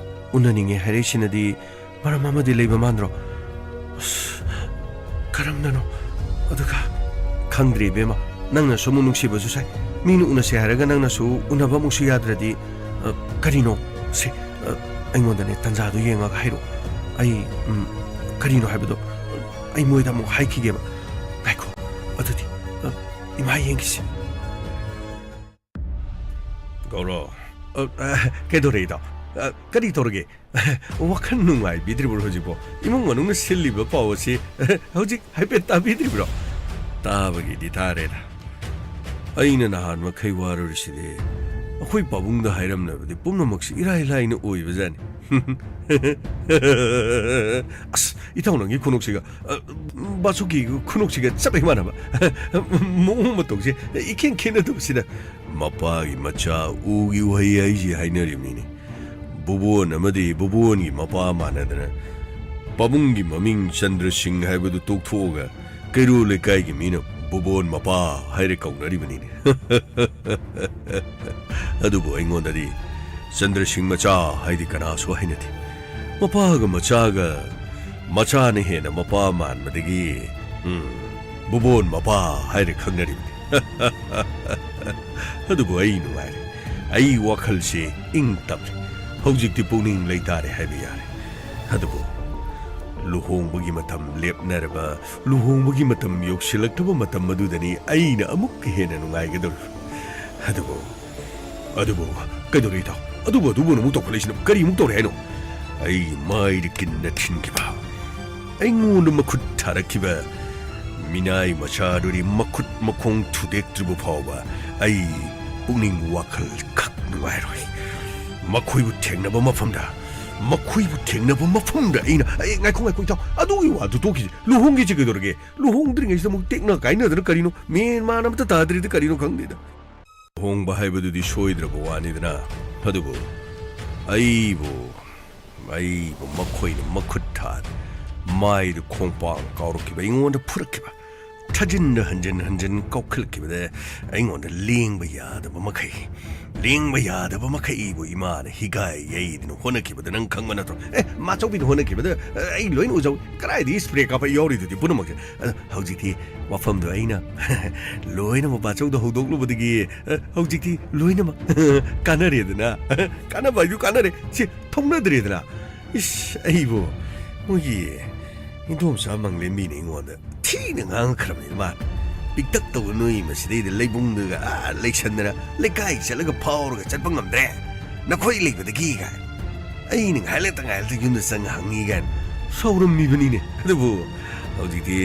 ꯎꯅꯅꯤꯡꯉꯦ ꯍꯥꯏꯔꯛꯏꯁꯤꯅꯗꯤ ꯃꯔꯝ ꯑꯃꯗꯤ ꯂꯩꯕ ꯃꯥꯟꯗ꯭ꯔꯣ? ꯑꯁ, ꯀꯔꯝꯅꯅꯣ? ꯑꯗꯨꯒ ꯈꯪꯗ꯭ꯔꯦ ꯏꯕꯦꯝꯃ, ꯅꯪꯅꯁꯨ ꯑꯃꯨꯛ ꯅꯨꯡꯁꯤꯕꯁꯨ ꯁꯥꯏ꯫ ꯃꯤꯅ ꯎꯅꯁꯦ ꯍꯥꯏꯔꯒ ꯅꯪꯅꯁꯨ ꯎꯅꯕ ꯑꯃꯨꯛꯁꯨ ꯌꯥꯗ꯭ꯔꯗꯤ, ꯑ, ꯀꯔꯤꯅꯣ? ꯁꯦ, ꯑ, ꯑꯩꯉꯣꯟꯗꯅꯦ ꯇꯟꯖꯥꯗꯨ ꯌꯦꯡꯉꯒ ꯍꯥꯏꯔꯛꯑꯣ꯫ ꯑꯩ, ꯎꯝ, ꯀꯔꯤꯅꯣ ꯍꯥꯏꯕꯗꯣ ꯑꯩ ꯃꯣꯏꯗ ꯑꯃꯨꯛ ꯍꯥꯏꯈꯤꯒꯦꯕ꯫ ꯉꯥꯏꯈꯣ, ꯑꯗꯨꯗꯤ, ꯑ, ꯏꯃꯥ ꯌꯦꯡꯈꯤꯁꯤ꯫ ꯒꯧꯔꯣ꯫ ꯑ, ꯑ, ꯀꯩꯗꯧꯔꯦ, ꯏꯇꯥꯎ? ꯑ, ꯀꯔꯤ ꯇꯧꯔꯒꯦ? ꯋꯥꯈꯜ ꯅꯨꯡꯉꯥꯏꯕꯤꯗ꯭ꯔꯤꯕ꯭ꯔꯣ ꯍꯧꯖꯤꯛꯄꯣ? ꯏꯃꯨꯡ ꯃꯅꯨꯡꯅ ꯁꯤꯜꯂꯤꯕ ꯄꯥꯎ ꯑꯁꯤ ꯍꯧꯖꯤꯛ ꯍꯥꯏꯐꯦꯠ ꯇꯥꯕꯤꯗ꯭ꯔꯤꯕ꯭ꯔꯣ? ꯇꯥꯕꯒꯤꯗꯤ ꯇꯥꯔꯦꯗ꯫ ꯑꯩꯅ ꯅꯍꯥꯟ ꯃꯈꯩ ꯋꯥꯔꯨꯔꯤꯁꯤꯗꯤ ꯑꯩꯈꯣꯏ ꯄꯥꯕꯨꯡꯗ ꯍꯥꯏꯔꯝꯂꯕꯗꯤ ꯄꯨꯝꯅꯃꯛꯁꯤ ꯏꯔꯥꯏ ꯂꯥꯏꯅ ꯑꯣꯏꯕꯖꯥꯠꯅꯤ꯫ ꯑꯁ, ꯏꯇꯥꯎ ꯅꯪꯒꯤ ꯈꯨꯅꯣꯛꯁꯤꯒ, ꯑ, ꯕꯥꯁꯨꯀꯤꯒꯤ ꯈꯨꯅꯣꯛꯁꯤꯒ ꯆꯞ ꯍꯦꯛ ꯃꯥꯟꯅꯕ꯫ ꯃꯑꯣꯡ ꯃꯇꯧꯁꯦ ꯏꯈꯦꯟ ꯈꯦꯠꯅꯗꯕꯁꯤꯗ꯫ ꯃꯄꯥꯒꯤ ꯃꯆꯥ ꯎꯒꯤ ꯎꯍꯩ ꯍꯥꯏꯁꯤ ꯍꯥꯏꯅꯔꯤꯕꯅꯤꯅꯦ꯫ ꯕꯨꯕꯣꯟ ꯑꯃꯗꯤ ꯕꯨꯕꯣꯟꯒꯤ ꯃꯄꯥ ꯃꯥꯟꯅꯗꯅ ꯄꯥꯕꯨꯡꯒꯤ ꯃꯃꯤꯡ ꯆꯟꯗ꯭ꯔ ꯁꯤꯡ ꯍꯥꯏꯕꯗꯨ ꯇꯣꯛꯊꯣꯛꯑꯒ ꯀꯩꯔꯣꯜ ꯂꯩꯀꯥꯏꯒꯤ ꯃꯤꯅ ꯕꯨꯕꯣꯟ ꯃꯄꯥ ꯍꯥꯏꯔ ꯀꯧꯅꯔꯤꯕꯅꯤꯅꯦ꯫ ꯑꯗꯨꯕꯨ ꯑꯩꯉꯣꯟꯗꯗꯤ ꯆꯟꯗ꯭ꯔ ꯁꯤꯡ ꯃꯆꯥ ꯍꯥꯏꯗꯤ ꯀꯅꯥꯁꯨ ꯍꯩꯅꯗꯦ꯫ ꯃꯄꯥꯒ ꯃꯆꯥꯒ, ꯃꯆꯥꯅ ꯍꯦꯟꯅ ꯃꯄꯥ ꯃꯥꯟꯕꯗꯒꯤ, ꯎꯝ, ꯕꯨꯕꯣꯟ ꯃꯄꯥ ꯍꯥꯏꯔ ꯈꯪꯅꯔꯤꯕꯅꯤ꯫ ꯑꯗꯨꯕꯨ ꯑꯩ ꯅꯨꯡꯉꯥꯏꯔꯦ꯫ ꯑꯩ ꯋꯥꯈꯜꯁꯦ ꯏꯪ ꯇꯞꯂꯦ꯫ ꯍꯧꯖꯤꯛꯇꯤ ꯄꯨꯛꯅꯤꯡ ꯂꯩꯇꯥꯔꯦ ꯍꯥꯏꯕ ꯌꯥꯔꯦ꯫ ꯑꯗꯨꯕꯨ ꯂꯨꯍꯣꯡꯕꯒꯤ ꯃꯇꯝ ꯂꯦꯞꯅꯔꯕ, ꯂꯨꯍꯣꯡꯕꯒꯤ ꯃꯇꯝ ꯌꯧꯁꯤꯜꯂꯛꯇꯕ ꯃꯇꯝ ꯑꯗꯨꯗꯅꯤ ꯑꯩꯅ ꯑꯃꯨꯛꯀ ꯍꯦꯟꯅ ꯅꯨꯡꯉꯥꯏꯒꯗꯧꯔꯤꯕ꯫ ꯑꯗꯨꯕꯨ, ꯑꯗꯨꯕꯨ, ꯀꯩꯗꯧꯔꯦ ꯏꯇꯥꯎ? ꯑꯗꯨꯕꯨ, ꯑꯗꯨꯕꯨꯅ ꯑꯃꯨꯛ ꯇꯧꯈꯠꯂꯛꯏꯁꯤꯅ ꯀꯔꯤ ꯑꯃꯨꯛ ꯇꯧꯔꯦ ꯍꯥꯏꯅꯣ? ꯑꯩ ꯃꯥꯏꯗ ꯀꯤꯟꯅ ꯊꯤꯟꯈꯤꯕ, ꯑꯩꯉꯣꯟꯗ ꯃꯈꯨꯠ ꯊꯥꯔꯛꯈꯤꯕ ꯃꯤꯅꯥꯏ ꯃꯆꯥꯗꯨꯗꯤ ꯃꯈꯨꯠ ꯃꯈꯣꯡ ꯊꯨꯗꯦꯛꯇ꯭ꯔꯤꯕ ꯐꯥꯎꯕ ꯑꯩ ꯄꯨꯛꯅꯤꯡ ꯋꯥꯈꯜ ꯈꯛ ꯅꯨꯡꯉꯥꯏꯔꯣꯏ꯫ ꯃꯈꯣꯏꯕꯨ ꯊꯦꯡꯅꯕ ꯃꯐꯝꯗ, ꯃꯈꯣꯏꯕꯨ ꯊꯦꯡꯅꯕ ꯃꯐꯝꯗ ꯑꯩꯅ, ꯑꯩ, ꯉꯥꯏꯈꯣ, ꯉꯥꯏꯈꯣ, ꯏꯇꯥꯎ, ꯑꯗꯨꯒꯤ ꯋꯥꯗꯨ ꯇꯣꯛꯈꯤꯁꯤ꯫ ꯂꯨꯍꯣꯡꯈꯤꯁꯤ ꯀꯩꯗꯧꯔꯒꯦ? ꯂꯨꯍꯣꯡꯗ꯭ꯔꯤꯉꯩꯁꯤꯗ ꯑꯃꯨꯛ ꯇꯦꯛꯅ ꯀꯥꯏꯅꯗꯅ ꯀꯔꯤꯅꯣ? ꯃꯦꯟ ꯃꯥꯟ ꯑꯃꯇ ꯇꯥꯗ꯭ꯔꯤꯗ ꯀꯔꯤꯅꯣ ꯈꯪꯗꯦꯗ꯫ ꯂꯨꯍꯣꯡꯕ ꯍꯥꯏꯕꯗꯨꯗꯤ ꯁꯣꯏꯗ꯭ꯔꯕ ꯋꯥꯅꯤꯗꯅ꯫ ꯑꯗꯨꯕꯨ ꯑꯩꯕꯨ, ꯑꯩꯕꯨ ꯃꯈꯣꯏꯅ ꯃꯈꯨꯠ ꯊꯥꯗ ꯃꯥꯏꯗ ꯈꯣꯡꯄꯥꯛ ꯀꯥꯎꯔꯛꯈꯤꯕ, ꯑꯩꯉꯣꯟꯗ ꯐꯨꯔꯛꯈꯤꯕ, ꯊꯥꯖꯤꯟꯗ ꯍꯟꯖꯤꯟ ꯍꯟꯖꯤꯟ ꯀꯥꯎꯈꯠꯂꯛꯈꯤꯕꯗ ꯑꯩꯉꯣꯟꯗ ꯂꯦꯡꯕ ꯌꯥꯗꯕ ꯃꯈꯩ, ꯂꯦꯡꯕ ꯌꯥꯗꯕ ꯃꯈꯩꯕꯨ ꯏꯃꯥꯅ ꯍꯤꯒꯥꯏ ꯌꯩꯗꯨꯅ ꯍꯣꯠꯅꯈꯤꯕꯗ ꯅꯪ ꯈꯪꯕ ꯅꯠꯇ꯭ꯔꯣ? ꯑꯦ, ꯃꯥꯆꯧꯕꯤꯅ ꯍꯣꯠꯅꯈꯤꯕꯗ, ꯑ, ꯑꯩ ꯂꯣꯏꯅ ꯎꯖꯧ꯫ ꯀꯗꯥꯏꯗꯒꯤ ꯁ꯭ꯄ꯭ꯔꯦ ꯀꯥꯞꯄ ꯌꯥꯎꯔꯤꯗꯨꯗꯤ ꯄꯨꯝꯅꯃꯛꯁꯦ? ꯑꯗꯣ ꯍꯧꯖꯤꯛꯇꯤ ꯋꯥꯐꯝꯗꯣ ꯑꯩꯅ ꯂꯣꯏꯅꯃꯛ ꯕꯥꯆꯧꯗ ꯍꯧꯗꯣꯛꯂꯨꯕꯗꯒꯤ, ꯑ, ꯍꯧꯖꯤꯛꯇꯤ ꯂꯣꯏꯅꯃꯛ ꯀꯥꯟꯅꯔꯦꯗꯅ꯫ ꯀꯥꯟꯅꯕ ꯍꯥꯏꯗꯨ ꯀꯥꯟꯅꯔꯦ꯫ ꯁꯤ ꯊꯧꯅꯗ꯭ꯔꯦꯗꯅ꯫ ꯏꯁ, ꯑꯩꯕꯨ ꯃꯣꯏꯒꯤ ꯏꯟꯗꯣꯝꯆꯥ ꯃꯪꯂꯦꯝꯕꯤꯅ ꯑꯩꯉꯣꯟꯗ ꯊꯤꯅ ꯉꯥꯡꯈ꯭ꯔꯕꯅꯤ꯫ ꯃꯥ ꯄꯤꯛꯇꯛ ꯇꯧꯕ ꯅꯣꯏ ꯃꯁꯤꯗꯩꯗ ꯂꯩꯕꯨꯡꯗꯨꯒ, ꯑꯥ, ꯂꯩꯁꯟꯗꯅ ꯂꯩꯀꯥꯏ ꯆꯠꯂꯒ ꯐꯥꯎꯔꯒ ꯆꯠꯄ ꯉꯝꯗ꯭ꯔꯦ, ꯅꯈꯣꯏ ꯂꯩꯕꯗꯒꯤ ꯀꯥꯏ꯫ ꯑꯩꯅ ꯉꯥꯏꯍꯥꯛ ꯂꯩꯇ ꯉꯥꯏꯍꯥꯛ ꯂꯩꯇ ꯌꯨꯝꯗ ꯆꯪꯉ ꯍꯪꯉꯤ ꯀꯥꯏꯅ ꯁꯥꯎꯔꯝꯃꯤꯕꯅꯤꯅꯦ꯫ ꯑꯗꯨꯕꯨ ꯍꯧꯖꯤꯛꯇꯤ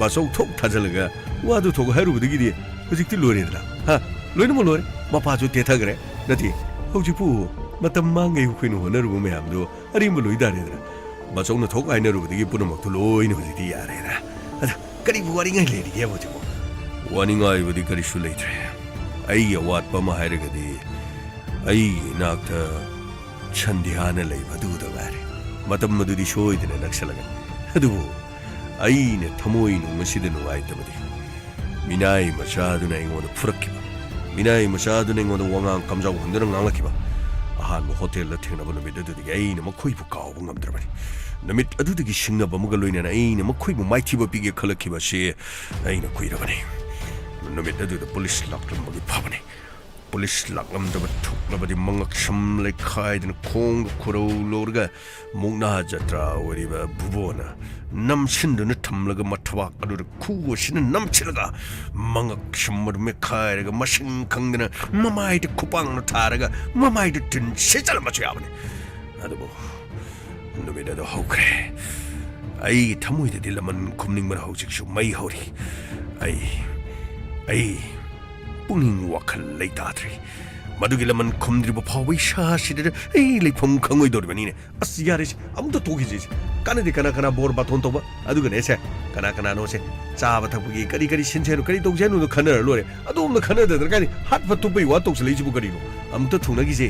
ꯕꯥꯆꯧ ꯊꯣꯛ ꯊꯥꯖꯤꯜꯂꯒ ꯋꯥꯗꯨ ꯊꯣꯛ ꯍꯥꯏꯔꯨꯕꯗꯒꯤꯗꯤ ꯍꯧꯖꯤꯛꯇꯤ ꯂꯣꯏꯔꯦꯗꯅ꯫ ꯍꯥ? ꯂꯣꯏꯅꯃꯛ ꯂꯣꯏꯔꯦ꯫ ꯃꯄꯥꯁꯨ ꯇꯦꯊꯈ꯭ꯔꯦ꯫ ꯅꯠꯇꯦ, ꯍꯧꯖꯤꯛꯄꯨ ꯃꯇꯝ ꯃꯥꯡꯉꯩ ꯑꯩꯈꯣꯏꯅ ꯍꯣꯠꯅꯔꯨꯕ ꯃꯌꯥꯝꯗꯣ ꯑꯔꯦꯝꯕ ꯂꯣꯏ ꯇꯥꯔꯦꯗꯅ꯫ ꯕꯥꯆꯧꯅ ꯊꯣꯛ ꯍꯥꯏꯅꯔꯨꯕꯗꯒꯤ ꯄꯨꯝꯅꯃꯛꯇꯨ ꯂꯣꯏꯅ ꯍꯧꯖꯤꯛꯇꯤ ꯌꯥꯔꯦꯗꯅ꯫ ꯑꯗ ꯀꯔꯤꯕꯨ ꯋꯥꯅꯤꯡꯉꯥꯏ ꯂꯩꯔꯤꯒꯦꯕ ꯍꯧꯖꯤꯛꯄꯨ? ꯋꯥꯅꯤꯡꯉꯥꯏꯕꯨꯗꯤ ꯀꯔꯤꯁꯨ ꯂꯩꯇ꯭ꯔꯦ꯫ ꯑꯩꯒꯤ ꯑꯋꯥꯠꯄ ꯑꯃ ꯍꯥꯏꯔꯒꯗꯤ ꯑꯩꯒꯤ ꯏꯅꯥꯛꯇ ꯁꯟꯙ꯭ꯌꯥꯅ ꯂꯩꯕ ꯑꯗꯨꯗ ꯉꯥꯏꯔꯦ꯫ ꯃꯇꯝ ꯑꯗꯨꯗꯤ ꯁꯣꯏꯗꯅ ꯅꯛꯁꯜꯂꯒꯅꯤ꯫ ꯑꯗꯨꯕꯨ ꯑꯩꯅ ꯊꯃꯣꯏ ꯅꯨꯡ ꯑꯁꯤꯗ ꯅꯨꯡꯉꯥꯏꯇꯕꯗꯤ ꯃꯤꯅꯥꯏ ꯃꯆꯥꯗꯨꯅ ꯑꯩꯉꯣꯟꯗ ꯐꯨꯔꯛꯈꯤꯕ, ꯃꯤꯅꯥꯏ ꯃꯆꯥꯗꯨꯅ ꯑꯩꯉꯣꯟꯗ ꯋꯥꯉꯥꯡ ꯀꯝꯖꯥꯎ ꯍꯟꯗꯨꯅ ꯉꯥꯡꯂꯛꯈꯤꯕ ꯑꯍꯥꯟꯕ ꯍꯣꯇꯦꯜꯗ ꯊꯦꯡꯅꯕ ꯅꯨꯃꯤꯠ ꯑꯗꯨꯗꯒꯤ ꯑꯩꯅ ꯃꯈꯣꯏꯕꯨ ꯀꯥꯎꯕ ꯉꯝꯗ꯭ꯔꯕꯅꯤ꯫ ꯅꯨꯃꯤꯠ ꯑꯗꯨꯗꯒꯤ ꯁꯤꯡꯅꯕ ꯑꯃꯒ ꯂꯣꯏꯅꯅ ꯑꯩꯅ ꯃꯈꯣꯏꯕꯨ ꯃꯥꯏꯊꯤꯕ ꯄꯤꯒꯦ ꯈꯜꯂꯛꯈꯤꯕ ꯑꯁꯤ ꯑꯩꯅ ꯀꯨꯏꯔꯕꯅꯤ꯫ ꯅꯨꯃꯤꯠ ꯑꯗꯨꯗ ꯄꯨꯂꯤꯁ ꯂꯥꯛꯂꯝꯕꯒꯤ ꯐꯕꯅꯤ꯫ ꯄꯨꯂꯤꯁ ꯂꯥꯛꯂꯝꯗꯕ ꯊꯣꯛꯂꯕꯗꯤ ꯃꯉꯛ ꯁꯝ ꯂꯩꯈꯥꯏꯗꯅ ꯈꯣꯡꯗ ꯈꯨꯔꯧ ꯂꯧꯔꯒ ꯃꯨꯛꯅꯥ ꯖꯇ꯭ꯔꯥ ꯑꯣꯏꯔꯤꯕ ꯚꯨꯕꯣꯅ ꯅꯝꯁꯤꯟꯗꯨꯅ ꯊꯝꯂꯒ ꯃꯊꯕꯥꯛ ꯑꯗꯨꯗ ꯈꯨ ꯑꯁꯤꯅ ꯅꯝꯁꯤꯜꯂꯒ ꯃꯉꯛ ꯁꯝ ꯑꯗꯨ ꯃꯦꯠꯈꯥꯏꯔꯒ ꯃꯁꯤꯡ ꯈꯪꯗꯅ ꯃꯃꯥꯏꯗ ꯈꯨꯄꯥꯡꯅ ꯊꯥꯔꯒ ꯃꯃꯥꯏꯗ ꯇꯤꯟ ꯁꯤꯠꯆꯜꯂꯝꯕꯁꯨ ꯌꯥꯕꯅꯤ꯫ ꯑꯗꯨꯕꯨ ꯅꯨꯃꯤꯠ ꯑꯗꯨ ꯍꯧꯈ꯭ꯔꯦ꯫ ꯑꯩꯒꯤ ꯊꯃꯣꯏꯗꯗꯤ ꯂꯃꯟ ꯈꯨꯝꯅꯤꯡꯕꯅ ꯍꯧꯖꯤꯛꯁꯨ ꯃꯩ ꯍꯧꯔꯤ꯫ ꯑꯩ, ꯑꯩ ꯄꯨꯛꯅꯤꯡ ꯋꯥꯈꯜ ꯂꯩꯇꯥꯗ꯭ꯔꯦ꯫ ꯃꯗꯨꯒꯤ ꯂꯃꯟ ꯈꯨꯝꯗ꯭ꯔꯤꯕ ꯐꯥꯎꯕ ꯏꯁꯥꯁꯤꯗ ꯑꯩ ꯂꯩꯐꯝ ꯈꯪꯉꯣꯏꯗꯧꯔꯤꯕꯅꯤꯅꯦ꯫ ꯑꯁ, ꯌꯥꯔꯦꯁꯦ, ꯑꯃꯨꯛꯇ ꯇꯣꯛꯈꯤꯁꯦ꯫ ꯀꯥꯟꯅꯗꯦ ꯀꯅꯥ ꯀꯅꯥ ꯕꯣꯔ ꯕꯥꯇꯣꯟ ꯇꯧꯕ꯫ ꯑꯗꯨꯒꯅꯦ ꯁꯦ, ꯀꯅꯥ ꯀꯅꯥꯅꯣꯁꯦ, ꯆꯥꯕ ꯊꯛꯄꯒꯤ ꯀꯔꯤ ꯀꯔꯤ ꯁꯤꯟꯁꯦ ꯍꯥꯏꯅꯣ, ꯀꯔꯤ ꯇꯧꯁꯦ ꯍꯥꯏꯅꯣꯗꯣ ꯈꯟꯅꯔ ꯂꯣꯏꯔꯦ꯫ ꯑꯗꯣꯝꯗ ꯈꯟꯅꯗꯗꯅ ꯀꯥꯏꯗꯤ ꯍꯥꯠꯄ ꯇꯨꯞꯄꯩ ꯋꯥ ꯇꯧꯁꯜꯂꯛꯏꯁꯤꯕꯨ ꯀꯔꯤꯅꯣ? ꯑꯃꯨꯛꯇ ꯊꯨꯡꯅꯈꯤꯁꯦ꯫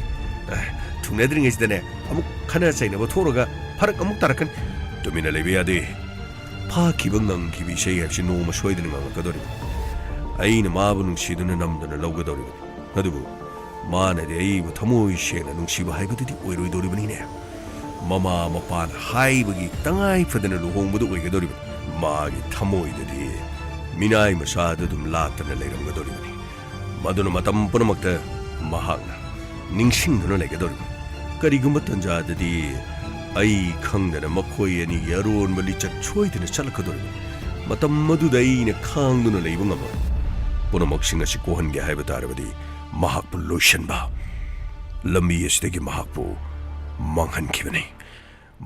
ꯑ, ꯊꯨꯡꯅꯗ꯭ꯔꯤꯉꯩꯁꯤꯗꯅꯦ ꯑꯃꯨꯛ ꯈꯟꯅ ꯆꯩꯅꯕ ꯊꯣꯛꯑꯒ ꯐꯔꯛ ꯑꯃꯨꯛ ꯇꯥꯔꯛꯀꯅꯤ꯫ ꯇꯨꯃꯤꯟꯅ ꯂꯩꯕ ꯌꯥꯗꯦ꯫ ꯐꯥꯈꯤꯕ ꯉꯪꯈꯤꯕ ꯏꯁꯩ ꯍꯥꯏꯕꯁꯤ ꯅꯣꯡꯃ ꯁꯣꯏꯗꯅ ꯉꯪꯂꯛꯀꯗꯧꯔꯤꯕꯅꯤ꯫ ꯑꯩꯅ ꯃꯥꯕꯨ ꯅꯨꯡꯁꯤꯗꯨꯅ ꯅꯝꯗꯨꯅ ꯂꯧꯒꯗꯧꯔꯤꯕꯅꯤ꯫ ꯑꯗꯨꯕꯨ ꯃꯥꯅꯗꯤ ꯑꯩꯕꯨ ꯊꯃꯣꯏ ꯁꯦꯡꯅ ꯅꯨꯡꯁꯤꯕ ꯍꯥꯏꯕꯗꯨꯗꯤ ꯑꯣꯏꯔꯣꯏꯗꯧꯔꯤꯕꯅꯤꯅꯦ꯫ ꯃꯃꯥ ꯃꯄꯥꯅ ꯍꯥꯏꯕꯒꯤ ꯇꯉꯥꯏ ꯐꯗꯅ ꯂꯨꯍꯣꯡꯕꯗꯨ ꯑꯣꯏꯒꯗꯧꯔꯤꯕꯅꯤ꯫ ꯃꯥꯒꯤ ꯊꯃꯣꯏꯗꯗꯤ ꯃꯤꯅꯥꯏ ꯃꯆꯥꯗꯨ ꯑꯗꯨꯝ ꯂꯥꯠꯇꯅ ꯂꯩꯔꯝꯒꯗꯧꯔꯤꯕꯅꯤ꯫ ꯃꯗꯨꯅ ꯃꯇꯝ ꯄꯨꯝꯅꯃꯛꯇ ꯃꯍꯥꯛꯅ ꯅꯤꯡꯁꯤꯡꯗꯨꯅ ꯂꯩꯒꯗꯧꯔꯤꯕꯅꯤ꯫ ꯀꯔꯤꯒꯨꯝꯕ ꯇꯟꯖꯥꯗꯗꯤ ꯑꯩ ꯈꯪꯗꯅ ꯃꯈꯣꯏ ꯑꯅꯤꯒꯤ ꯑꯔꯣꯟꯕ ꯂꯤꯆꯠ ꯁꯣꯏꯗꯅ ꯆꯠꯂꯛꯀꯗꯧꯔꯤꯕꯅꯤ꯫ ꯃꯇꯝ ꯑꯗꯨꯗ ꯑꯩꯅ ꯈꯥꯡꯗꯨꯅ ꯂꯩꯕ ꯉꯝꯂꯣꯏ꯫ ꯄꯨꯝꯅꯃꯛꯁꯤꯡ ꯑꯁꯤ ꯀꯣꯛꯍꯟꯒꯦ ꯍꯥꯏꯕ ꯇꯥꯔꯕꯗꯤ ꯃꯍꯥꯛꯄꯨ ꯂꯣꯏꯁꯤꯟꯕ, ꯂꯝꯕꯤ ꯑꯁꯤꯗꯒꯤ ꯃꯍꯥꯛꯄꯨ ꯃꯥꯡꯍꯟꯈꯤꯕꯅꯤ꯫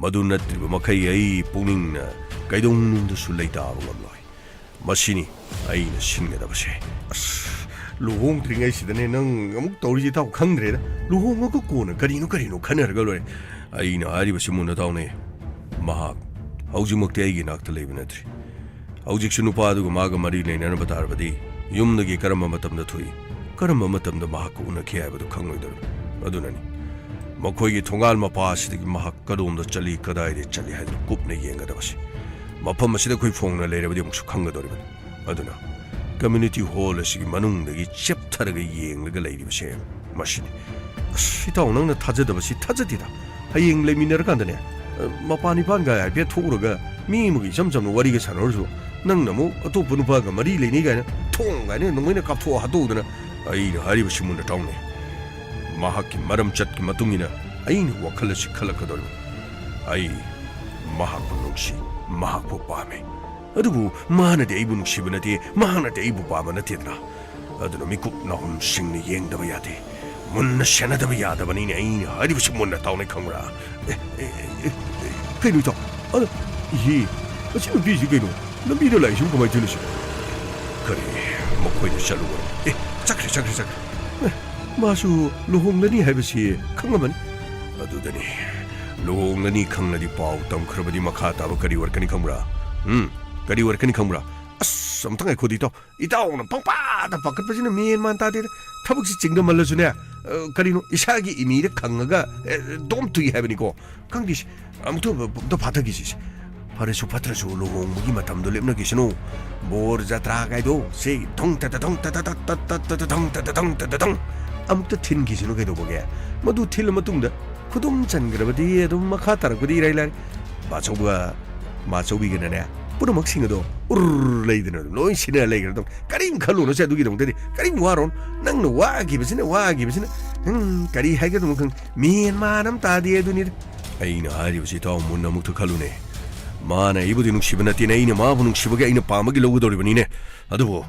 ꯃꯗꯨ ꯅꯠꯇ꯭ꯔꯤꯕ ꯃꯈꯩ ꯑꯩ ꯄꯨꯛꯅꯤꯡꯅ ꯀꯩꯗꯧꯅꯨꯡꯗꯁꯨ ꯂꯩꯇꯥꯕ ꯉꯝꯂꯣꯏ꯫ ꯃꯁꯤꯅꯤ ꯑꯩꯅ ꯁꯤꯟꯒꯗꯕꯁꯦ꯫ ꯑꯁ, ꯂꯨꯍꯣꯡꯗ꯭ꯔꯤꯉꯩꯁꯤꯗꯅꯦ ꯅꯪ ꯑꯃꯨꯛ ꯇꯧꯔꯤꯁꯤ ꯏꯇꯥꯎ, ꯈꯪꯗ꯭ꯔꯦꯗ꯫ ꯂꯨꯍꯣꯡꯉꯒ ꯀꯣꯟꯅ ꯀꯔꯤꯅꯣ ꯀꯔꯤꯅꯣ ꯈꯟꯅꯔꯒ ꯂꯣꯏꯔꯦ꯫ ꯑꯩꯅ ꯍꯥꯏꯔꯤꯕꯁꯤ ꯃꯨꯟꯅ ꯇꯥꯎꯅꯦ꯫ ꯃꯍꯥꯛ ꯍꯧꯖꯤꯛꯃꯛꯇꯤ ꯑꯩꯒꯤ ꯅꯥꯛꯇ ꯂꯩꯕ ꯅꯠꯇ꯭ꯔꯤ꯫ ꯍꯧꯖꯤꯛꯁꯨ ꯅꯨꯄꯥꯗꯨꯒ ꯃꯥꯒ ꯃꯔꯤ ꯂꯩꯅꯅꯕ ꯇꯥꯔꯕꯗꯤ ꯌꯨꯝꯗꯒꯤ ꯀꯔꯝꯕ ꯃꯇꯝꯗ ꯊꯣꯛꯏ, ꯀꯔꯝꯕ ꯃꯇꯝꯗ ꯃꯍꯥꯛꯀ ꯎꯅꯈꯤ ꯍꯥꯏꯕꯗꯨ ꯈꯪꯂꯣꯏꯗꯧꯔꯤꯕꯅꯤ꯫ ꯑꯗꯨꯅꯅꯤ ꯃꯈꯣꯏꯒꯤ ꯊꯣꯡꯒꯥꯜ ꯃꯄꯥ ꯑꯁꯤꯗꯒꯤ ꯃꯍꯥꯛ ꯀꯗꯣꯝꯗ ꯆꯠꯂꯤ, ꯀꯗꯥꯏꯗ ꯆꯠꯂꯤ ꯍꯥꯏꯗꯨ ꯀꯨꯞꯅ ꯌꯦꯡꯒꯗꯕꯁꯤ꯫ ꯃꯐꯝ ꯑꯁꯤꯗ ꯑꯩꯈꯣꯏ ꯐꯣꯡꯅ ꯂꯩꯔꯕꯗꯤ ꯑꯃꯨꯛꯁꯨ ꯈꯪꯒꯗꯧꯔꯤꯕꯅꯤ꯫ ꯑꯗꯨꯅ community hall ꯑꯁꯤꯒꯤ ꯃꯅꯨꯡꯗꯒꯤ ꯆꯦꯞꯊꯔꯒ ꯌꯦꯡꯂꯒ ꯂꯩꯔꯤꯕꯁꯦ ꯃꯁꯤꯅꯤ꯫ ꯑꯁ, ꯏꯇꯥꯎ, ꯅꯪꯅ ꯊꯥꯖꯗꯕꯁꯤ ꯊꯥꯖꯗꯦꯗ꯫ ꯍꯌꯦꯡ ꯂꯩꯃꯤꯟꯅꯔꯀꯥꯟꯗꯅꯦ, ꯑ, ꯃꯄꯥꯟ ꯏꯄꯥꯟꯒ ꯍꯥꯏꯐꯦꯠ ꯊꯣꯛꯎꯔꯒ ꯃꯤ ꯑꯃꯒ ꯏꯆꯝ ꯆꯝꯅ ꯋꯥꯔꯤꯒ ꯁꯥꯟꯅꯔꯁꯨ, ꯅꯪꯅ ꯑꯃꯨꯛ ꯑꯇꯣꯞꯄ ꯅꯨꯄꯥꯒ ꯃꯔꯤ ꯂꯩꯅꯩ ꯀꯥꯏꯅ ꯊꯣꯡ ꯀꯥꯏꯅ ꯅꯣꯡꯃꯩꯅ ꯀꯥꯞꯊꯣꯛꯑ ꯍꯥꯠꯇꯣꯛꯎꯗꯅ꯫ ꯑꯩꯅ ꯍꯥꯏꯔꯤꯕꯁꯤ ꯃꯨꯟꯅ ꯇꯥꯎꯅꯦ꯫ ꯃꯍꯥꯛꯀꯤ ꯃꯔꯝ ꯆꯠꯀꯤ ꯃꯇꯨꯡ ꯏꯟꯅ ꯑꯩꯅ ꯋꯥꯈꯜ ꯑꯁꯤ ꯈꯜꯂꯛꯀꯗꯧꯔꯤꯕꯅꯤ꯫ ꯑꯩ ꯃꯍꯥꯛꯄꯨ ꯅꯨꯡꯁꯤ, ꯃꯍꯥꯛꯄꯨ ꯄꯥꯝꯃꯤ꯫ ꯑꯗꯨꯕꯨ ꯃꯥꯅꯗꯤ ꯑꯩꯕꯨ ꯅꯨꯡꯁꯤꯕ ꯅꯠꯇꯦ, ꯃꯍꯥꯛꯅꯗꯤ ꯑꯩꯕꯨ ꯄꯥꯝꯕ ꯅꯠꯇꯦꯗꯅ꯫ ꯑꯗꯨꯅ ꯃꯤꯀꯨꯞ ꯅꯥꯍꯨꯝꯁꯤꯡꯅ ꯌꯦꯡꯗꯕ ꯌꯥꯗꯦ, ꯃꯨꯟꯅ ꯁꯦꯟꯅꯗꯕ ꯌꯥꯗꯕꯅꯤꯅꯦ ꯑꯩꯅ ꯍꯥꯏꯔꯤꯕꯁꯤ ꯃꯨꯟꯅ ꯇꯥꯎꯅꯦ, ꯈꯪꯕ꯭ꯔꯥ? ꯑꯦ, ꯑꯦ, ꯑꯦ, ꯑꯦ, ꯀꯩꯅꯣ ꯏꯇꯥꯎ? ꯑꯗ, ꯏꯍꯦ, ꯑꯁꯤ ꯅꯨꯄꯤꯁꯤ ꯀꯩꯅꯣ? ꯂꯝꯕꯤꯗ ꯂꯥꯛꯏꯁꯤꯕꯨ ꯀꯃꯥꯏꯅ ꯇꯧꯔꯤꯅꯣ ꯁꯤ? ꯀꯔꯤ, ꯃꯈꯣꯏꯗ ꯆꯠꯂꯨꯕ꯭ꯔꯣ? ꯑꯦ, ꯆꯠꯈ꯭ꯔꯦ, ꯆꯠꯈ꯭ꯔꯦ, ꯆꯠꯈ꯭ꯔꯦ꯫ ꯑꯦ, ꯃꯥꯁꯨ ꯂꯨꯍꯣꯡꯂꯅꯤ ꯍꯥꯏꯕꯁꯤ ꯈꯪꯉꯝꯃꯅꯤ꯫ ꯑꯗꯨꯗꯅꯤ, ꯂꯨꯍꯣꯡꯂꯅꯤ ꯈꯪꯂꯗꯤ ꯄꯥꯎ ꯇꯝꯈ꯭ꯔꯕꯗꯤ ꯃꯈꯥ ꯇꯥꯕ ꯀꯔꯤ ꯑꯣꯏꯔꯛꯀꯅꯤ ꯈꯪꯕ꯭ꯔꯥ? ꯎꯝ, ꯀꯔꯤ ꯑꯣꯏꯔꯛꯀꯅꯤ ꯈꯪꯕ꯭ꯔꯥ? ꯑꯁ, ꯑꯝꯇꯪ ꯉꯥꯏꯈꯣꯗꯤ ꯏꯇꯥꯎ꯫ ꯏꯇꯥꯎꯅ ꯄꯪꯄꯥꯗ ꯄꯥꯈꯠꯄꯁꯤꯅ ꯃꯦꯟ ꯃꯥꯟ ꯇꯥꯗꯦꯗ꯫ ꯊꯕꯛꯁꯤ ꯆꯤꯡꯗꯃꯜꯂꯁꯨꯅꯦ, ꯑ, ꯀꯔꯤꯅꯣ, ꯏꯁꯥꯒꯤ ꯏꯃꯤꯗ ꯈꯪꯉꯒ, ꯑꯦ, ꯗꯣꯝ ꯇꯨꯏ ꯍꯥꯏꯕꯅꯤꯀꯣ꯫ ꯈꯪꯗꯦꯁꯦ, ꯑꯃꯨꯛꯇ, ꯑꯝꯇ ꯐꯥꯊꯈꯤꯁꯤꯁꯦ꯫ ꯐꯔꯁꯨ ꯐꯠꯇ꯭ꯔꯁꯨ ꯂꯨꯍꯣꯡꯕꯒꯤ ꯃꯇꯝꯗꯣ ꯂꯦꯞꯅꯈꯤꯁꯅꯨ꯫ ꯕꯣꯔ ꯖꯇ꯭ꯔꯥ ꯀꯥꯏꯗꯣ ꯁꯤ ꯊꯣꯡ ꯇꯠ ꯊꯣꯡ ꯇꯠ ꯊꯣꯡ ꯇꯠ ꯊꯣꯡ ꯇꯠ ꯊꯣꯡ ꯑꯃꯨꯛꯇ ꯊꯤꯟꯈꯤꯁꯅꯨ ꯀꯩꯗꯧꯕꯒꯦ? ꯃꯗꯨ ꯊꯤꯜꯂ ꯃꯇꯨꯡꯗ ꯈꯨꯗꯨꯝ ꯆꯟꯈ꯭ꯔꯕꯗꯤ ꯑꯗꯨꯝ ꯃꯈꯥ ꯇꯥꯔꯛꯄꯗꯤ ꯏꯔꯥꯏ ꯂꯥꯏ꯫ ꯃꯥꯆꯧꯕ, ꯃꯥꯆꯧꯕꯤꯒꯅꯅꯦ, ꯄꯨꯝꯅꯃꯛꯁꯤꯡ ꯑꯗꯣ ꯎꯔ ꯂꯩꯗꯅ ꯑꯗꯨꯝ ꯂꯣꯏ ꯁꯤꯟꯅ ꯂꯩꯈ꯭ꯔꯗꯧꯅꯤ꯫ ꯀꯔꯤꯝ ꯈꯜꯂꯨꯅꯨꯁꯦ ꯑꯗꯨꯒꯤꯗꯃꯛꯇꯗꯤ꯫ ꯀꯔꯤꯝ ꯋꯥꯔꯣꯅꯨ꯫ ꯅꯪꯅ ꯋꯥꯈꯤꯕꯁꯤꯅ, ꯋꯥꯈꯤꯕꯁꯤꯅ, ꯎꯝ, ꯀꯔꯤ ꯍꯥꯏꯒꯗꯕꯅꯣ ꯈꯪꯗꯦ꯫ ꯃꯦꯟ ꯃꯥꯟ ꯑꯃ ꯇꯥꯗꯦ ꯑꯗꯨꯅꯤꯗ꯫ ꯑꯩꯅ ꯍꯥꯏꯔꯤꯕꯁꯤ ꯏꯇꯥꯎ ꯃꯨꯟꯅ ꯑꯃꯨꯛꯇ ꯈꯜꯂꯨꯅꯦ꯫ ꯃꯥꯅ ꯑꯩꯕꯨꯗꯤ ꯅꯨꯡꯁꯤꯕ ꯅꯠꯇꯦꯅꯦ, ꯑꯩꯅ ꯃꯥꯕꯨ ꯅꯨꯡꯁꯤꯕꯒꯤ ꯑꯩꯅ ꯄꯥꯝꯕꯒꯤ ꯂꯧꯒꯗꯧꯔꯤꯕꯅꯤꯅꯦ꯫ ꯑꯗꯨꯕꯨ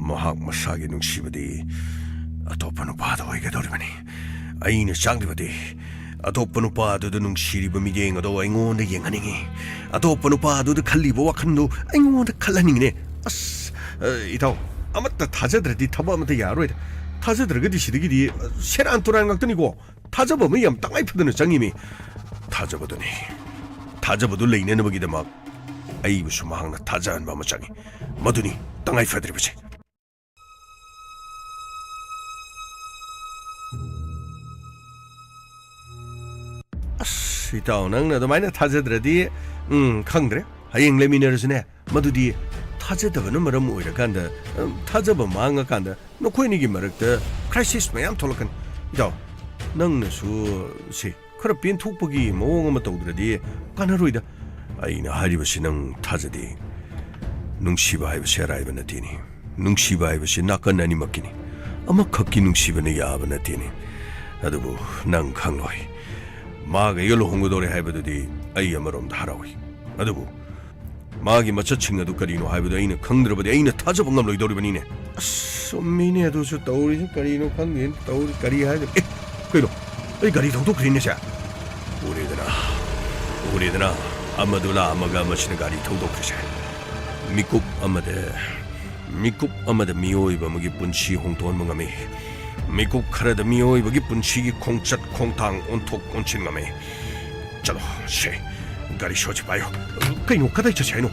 ꯃꯍꯥꯛ ꯃꯁꯥꯒꯤ ꯅꯨꯡꯁꯤꯕꯗꯤ ꯑꯇꯣꯞꯄ ꯅꯨꯄꯥꯗ ꯑꯣꯏꯒꯗꯧꯔꯤꯕꯅꯤ꯫ ꯑꯩꯅ ꯆꯥꯛꯂꯤꯕꯗꯤ ꯑꯇꯣꯞꯄ ꯅꯨꯄꯥ ꯑꯗꯨꯗ ꯅꯨꯡꯁꯤꯔꯤꯕ ꯃꯤꯠꯌꯦꯡ ꯑꯗꯣ ꯑꯩꯉꯣꯟꯗ ꯌꯦꯡꯍꯟꯅꯤꯡꯉꯤ꯫ ꯑꯇꯣꯞꯄ ꯅꯨꯄꯥ ꯑꯗꯨꯗ ꯈꯜꯂꯤꯕ ꯋꯥꯈꯜꯗꯣ ꯑꯩꯉꯣꯟꯗ ꯈꯜꯍꯟꯅꯤꯡꯉꯤꯅꯦ꯫ ꯑꯁ, ꯑ, ꯏꯇꯥꯎ, ꯑꯃꯠꯇ ꯊꯥꯖꯗ꯭ꯔꯗꯤ ꯊꯕꯛ ꯑꯃꯠꯇ ꯌꯥꯔꯔꯣꯏꯗ꯫ ꯊꯥꯖꯗ꯭ꯔꯒꯗꯤ ꯁꯤꯗꯒꯤꯗꯤ, ꯑ, ꯁꯦꯔꯥꯟ ꯇꯨꯔꯥꯟ ꯉꯥꯛꯇꯅꯤꯀꯣ꯫ ꯊꯥꯖꯕ ꯑꯃ ꯌꯥꯝ ꯇꯉꯥꯏ ꯐꯗꯅ ꯆꯪꯉꯤꯃꯤ꯫ ꯊꯥꯖꯕꯗꯨꯅꯤ꯫ ꯊꯥꯖꯕꯗꯨ ꯂꯩꯅꯅꯕꯒꯤꯗꯃꯛ ꯑꯩꯕꯨꯁꯨ ꯃꯍꯥꯛꯅ ꯊꯥꯖꯍꯟꯕ ꯑꯃ ꯆꯪꯉꯤ꯫ ꯃꯗꯨꯅꯤ ꯇꯉꯥꯏ ꯐꯗ꯭ꯔꯤꯕꯁꯦ꯫ ꯑꯁ, ꯏꯇꯥꯎ, ꯅꯪꯅ ꯑꯗꯨꯃꯥꯏꯅ ꯊꯥꯖꯗ꯭ꯔꯗꯤ, ꯎꯝ, ꯈꯪꯗ꯭ꯔꯦ꯫ ꯍꯌꯦꯡ ꯂꯩꯃꯤꯟꯅꯔꯁꯨꯅꯦ꯫ ꯃꯗꯨꯗꯤ ꯊꯥꯖꯗꯕꯅ ꯃꯔꯝ ꯑꯣꯏꯔꯀꯥꯟꯗ, ꯎꯝ, ꯊꯥꯖꯕ ꯃꯥꯡꯉꯀꯥꯟꯗ ꯅꯈꯣꯏ ꯑꯅꯤꯒꯤ ꯃꯔꯛꯇ crisis ꯃꯌꯥꯝ ꯊꯣꯛꯂꯛꯀꯅꯤ꯫ ꯏꯇꯥꯎ, ꯅꯪꯅꯁꯨ ꯁꯤ ꯈꯔ ꯄꯦꯟꯊꯣꯛꯄꯒꯤ ꯃꯑꯣꯡ ꯑꯃ ꯇꯧꯗ꯭ꯔꯗꯤ ꯀꯥꯟꯅꯔꯣꯏꯗ꯫ ꯑꯩꯅ ꯍꯥꯏꯔꯤꯕꯁꯤ ꯅꯪ ꯊꯥꯖꯗꯦ꯫ ꯅꯨꯡꯁꯤꯕ ꯍꯥꯏꯕꯁꯤ ꯑꯔꯥꯏꯕ ꯅꯠꯇꯦꯅꯦ꯫ ꯅꯨꯡꯁꯤꯕ ꯍꯥꯏꯕꯁꯤ ꯅꯥꯀꯟ ꯑꯅꯤꯃꯛꯀꯤꯅꯤ꯫ ꯑꯃꯈꯛꯀꯤ ꯅꯨꯡꯁꯤꯕꯅ ꯌꯥꯕ ꯅꯠꯇꯦꯅꯦ꯫ ꯑꯗꯨꯕꯨ ꯅꯪ ꯈꯪꯂꯣꯏ꯫ ꯃꯥꯒ ꯑꯩꯒ ꯂꯨꯍꯣꯡꯒꯗꯧꯔꯦ ꯍꯥꯏꯕꯗꯨꯗꯤ ꯑꯩ ꯑꯃꯔꯣꯝꯗ ꯍꯔꯥꯎꯏ꯫ ꯑꯗꯨꯕꯨ ꯃꯥꯒꯤ ꯃꯆꯠꯁꯤꯡ ꯑꯗꯨ ꯀꯔꯤꯅꯣ ꯍꯥꯏꯕꯗꯨ ꯑꯩꯅ ꯈꯪꯗ꯭ꯔꯕꯗꯤ ꯑꯩꯅ ꯊꯥꯖꯕ ꯉꯝꯂꯣꯏꯗꯧꯔꯤꯕꯅꯤꯅꯦ꯫ ꯑꯁ, ꯆꯨꯝꯃꯤꯅꯦ ꯑꯗꯨꯁꯨ ꯇꯧꯔꯤꯁꯤ꯫ ꯀꯔꯤꯅꯣ ꯈꯪꯗꯦꯅꯦ ꯇꯧꯔꯤ꯫ ꯀꯔꯤ ꯍꯥꯏꯗꯣꯏꯅꯣ? ꯑꯦ, ꯀꯩꯅꯣ? ꯑꯩ ꯒꯥꯔꯤ ꯊꯧꯗꯣꯛꯈ꯭ꯔꯦꯅꯦ ꯁꯦ꯫ ꯎꯔꯦꯗꯅ, ꯎꯔꯦꯗꯅ, ꯑꯃꯗꯨ ꯂꯥꯛꯑꯝꯃꯒ ꯑꯃꯁꯤꯅ ꯒꯥꯔꯤ ꯊꯧꯗꯣꯛꯈ꯭ꯔꯤꯁꯦ꯫ ꯃꯤꯀꯨꯞ ꯑꯃꯗ, ꯃꯤꯀꯨꯞ ꯑꯃꯗ ꯃꯤꯑꯣꯏꯕ ꯑꯃꯒꯤ ꯄꯨꯟꯁꯤ ꯍꯣꯡꯗꯣꯛꯍꯟꯕ ꯉꯝꯃꯤ꯫ ꯃꯤꯀꯨꯞ ꯈꯔꯗ ꯃꯤꯑꯣꯏꯕꯒꯤ ꯄꯨꯟꯁꯤꯒꯤ ꯈꯣꯡꯆꯠ ꯈꯣꯡꯊꯥꯡ ꯑꯣꯟꯊꯣꯛ ꯑꯣꯟꯁꯤꯟ ꯉꯝꯃꯤ꯫ ꯆꯠꯂꯣ, ꯁꯦ, ꯒꯥꯔꯤ ꯁꯣꯁꯤ ꯄꯥꯏꯌꯣ꯫ ꯀꯩꯅꯣ, ꯀꯗꯥꯏ ꯆꯠꯁꯦ ꯍꯥꯏꯅꯣ?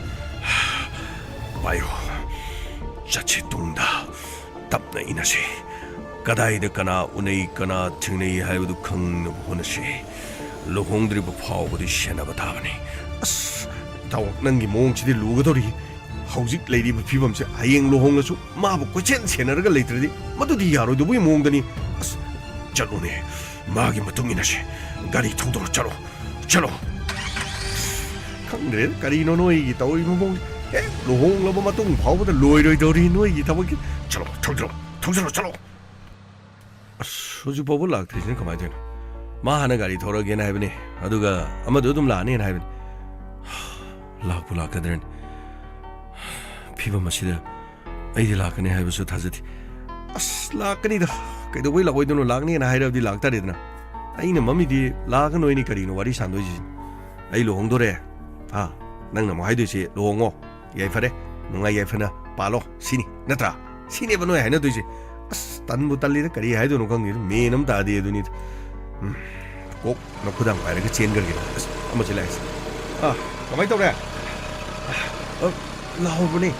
ꯄꯥꯏꯌꯣ, ꯆꯠꯁꯤ ꯇꯨꯡꯗ꯫ ꯇꯞꯅ ꯏꯟꯅꯁꯤ꯫ ꯀꯗꯥꯏꯗ ꯀꯅꯥ ꯎꯅꯩ, ꯀꯅꯥ ꯊꯦꯡꯅꯩ ꯍꯥꯏꯕꯗꯨ ꯈꯪꯅꯕ ꯍꯣꯠꯅꯁꯤ꯫ ꯂꯨꯍꯣꯡꯗ꯭ꯔꯤꯕ ꯐꯥꯎꯕꯗꯤ ꯁꯦꯟꯅꯕ ꯇꯥꯕꯅꯤ꯫ ꯑꯁ, ꯇꯥꯎ, ꯅꯪꯒꯤ ꯃꯑꯣꯡꯁꯤꯗꯤ ꯂꯨꯒꯗꯧꯔꯤ꯫ ꯍꯧꯖꯤꯛ ꯂꯩꯔꯤꯕ ꯐꯤꯕꯝꯁꯦ ꯍꯌꯦꯡ ꯂꯨꯍꯣꯡꯂꯁꯨ ꯃꯥꯕꯨ ꯀꯣꯏꯁꯦꯟ ꯁꯦꯟꯅꯔꯒ ꯂꯩꯇ꯭ꯔꯗꯤ ꯃꯗꯨꯗꯤ ꯌꯥꯔꯣꯏꯗꯧꯕꯒꯤ ꯃꯑꯣꯡꯗꯅꯤ꯫ ꯑꯁ, ꯆꯠꯂꯣꯅꯦ, ꯃꯥꯒꯤ ꯃꯇꯨꯡ ꯏꯟꯅꯁꯦ꯫ ꯒꯥꯔꯤ ꯊꯧꯗꯣꯔ ꯆꯠꯂꯣ, ꯆꯠꯂꯣ꯫ ꯈꯪꯗ꯭ꯔꯦ, ꯀꯔꯤꯅꯣ ꯅꯣꯏꯒꯤ ꯇꯧꯔꯤꯕ ꯃꯑꯣꯡꯁꯦ꯫ ꯍꯦꯛ ꯂꯨꯍꯣꯡꯂꯕ ꯃꯇꯨꯡ ꯐꯥꯎꯕꯗ ꯂꯣꯏꯔꯣꯏꯗꯧꯔꯤ ꯅꯣꯏꯒꯤ ꯊꯕꯛꯁꯦ꯫ ꯆꯠꯂꯣ, ꯊꯧꯖꯤꯜꯂꯣ, ꯊꯧꯖꯤꯜꯂꯣ, ꯆꯠꯂꯣ꯫ ꯑꯁ, ꯍꯧꯖꯤꯛ ꯐꯥꯎꯕ ꯂꯥꯛꯇ꯭ꯔꯤꯁꯤꯅ ꯀꯃꯥꯏꯅ ꯇꯧꯔꯤꯅꯣ? ꯃꯥ ꯍꯥꯟꯅ ꯒꯥꯔꯤ ꯊꯧꯔꯛꯑꯒꯦꯅ ꯍꯥꯏꯕꯅꯦ, ꯑꯗꯨꯒ ꯑꯃꯗꯨ ꯑꯗꯨꯝ ꯂꯥꯛꯑꯅꯤꯅ ꯍꯥꯏꯕꯅꯦ꯫ ꯂꯥꯛꯄꯨ ꯂꯥꯛꯀꯗ꯭ꯔꯅꯤ? ꯐꯤꯕꯝ ꯑꯁꯤꯗ ꯑꯩꯗꯤ ꯂꯥꯛꯀꯅꯤ ꯍꯥꯏꯕꯁꯨ ꯊꯥꯖꯗꯦ꯫ ꯑꯁ, ꯂꯥꯛꯀꯅꯤꯗ꯫ ꯀꯩꯗꯧꯕꯩ ꯂꯥꯛꯑꯣꯏꯗꯣꯏꯅꯣ? ꯂꯥꯛꯅꯤꯅ ꯍꯥꯏꯔꯕꯗꯤ ꯂꯥꯛꯇꯥꯔꯦꯗꯅ꯫ ꯑꯩꯅ ꯃꯝꯃꯤꯗꯤ ꯂꯥꯛꯀꯅꯣꯏꯅꯤ ꯀꯔꯤꯅꯣ ꯋꯥꯔꯤ ꯁꯥꯟꯗꯣꯏꯁꯤ? ꯑꯩ ꯂꯨꯍꯣꯡꯗꯣꯔꯦ꯫ ꯑꯥ, ꯅꯪꯅ ꯑꯃꯨꯛ ꯍꯥꯏꯗꯣꯏꯁꯤ ꯂꯨꯍꯣꯡꯉꯣ, ꯌꯥꯏꯐꯔꯦ, ꯅꯨꯡꯉꯥꯏ ꯌꯥꯏꯐꯅ ꯄꯥꯜꯂꯣ ꯁꯤꯅꯤ, ꯅꯠꯇ꯭ꯔꯥ? ꯁꯤꯅꯦꯕ ꯅꯣꯏ ꯍꯥꯏꯅꯗꯣꯏꯁꯦ꯫ ꯑꯁ, ꯇꯟꯕꯨ ꯇꯜꯂꯤꯗ, ꯀꯔꯤ ꯍꯥꯏꯗꯣꯏꯅꯣ ꯈꯪꯗꯦꯗ, ꯃꯦꯟ ꯑꯃ ꯇꯥꯗꯦ ꯑꯗꯨꯅꯤꯗ꯫ ꯎꯝ, ꯀꯣꯛ ꯅꯈꯨꯗꯥꯡ ꯄꯥꯏꯔꯒ ꯆꯦꯟꯈ꯭ꯔꯒꯦ꯫ ꯑꯁ, ꯑꯃꯁꯤ ꯂꯥꯛꯑꯦ꯫ ꯑꯥ, ꯀꯃꯥꯏꯅ ꯇꯧꯔꯦ? ꯑ, ꯂꯥꯛꯍꯧꯕꯅꯦ꯫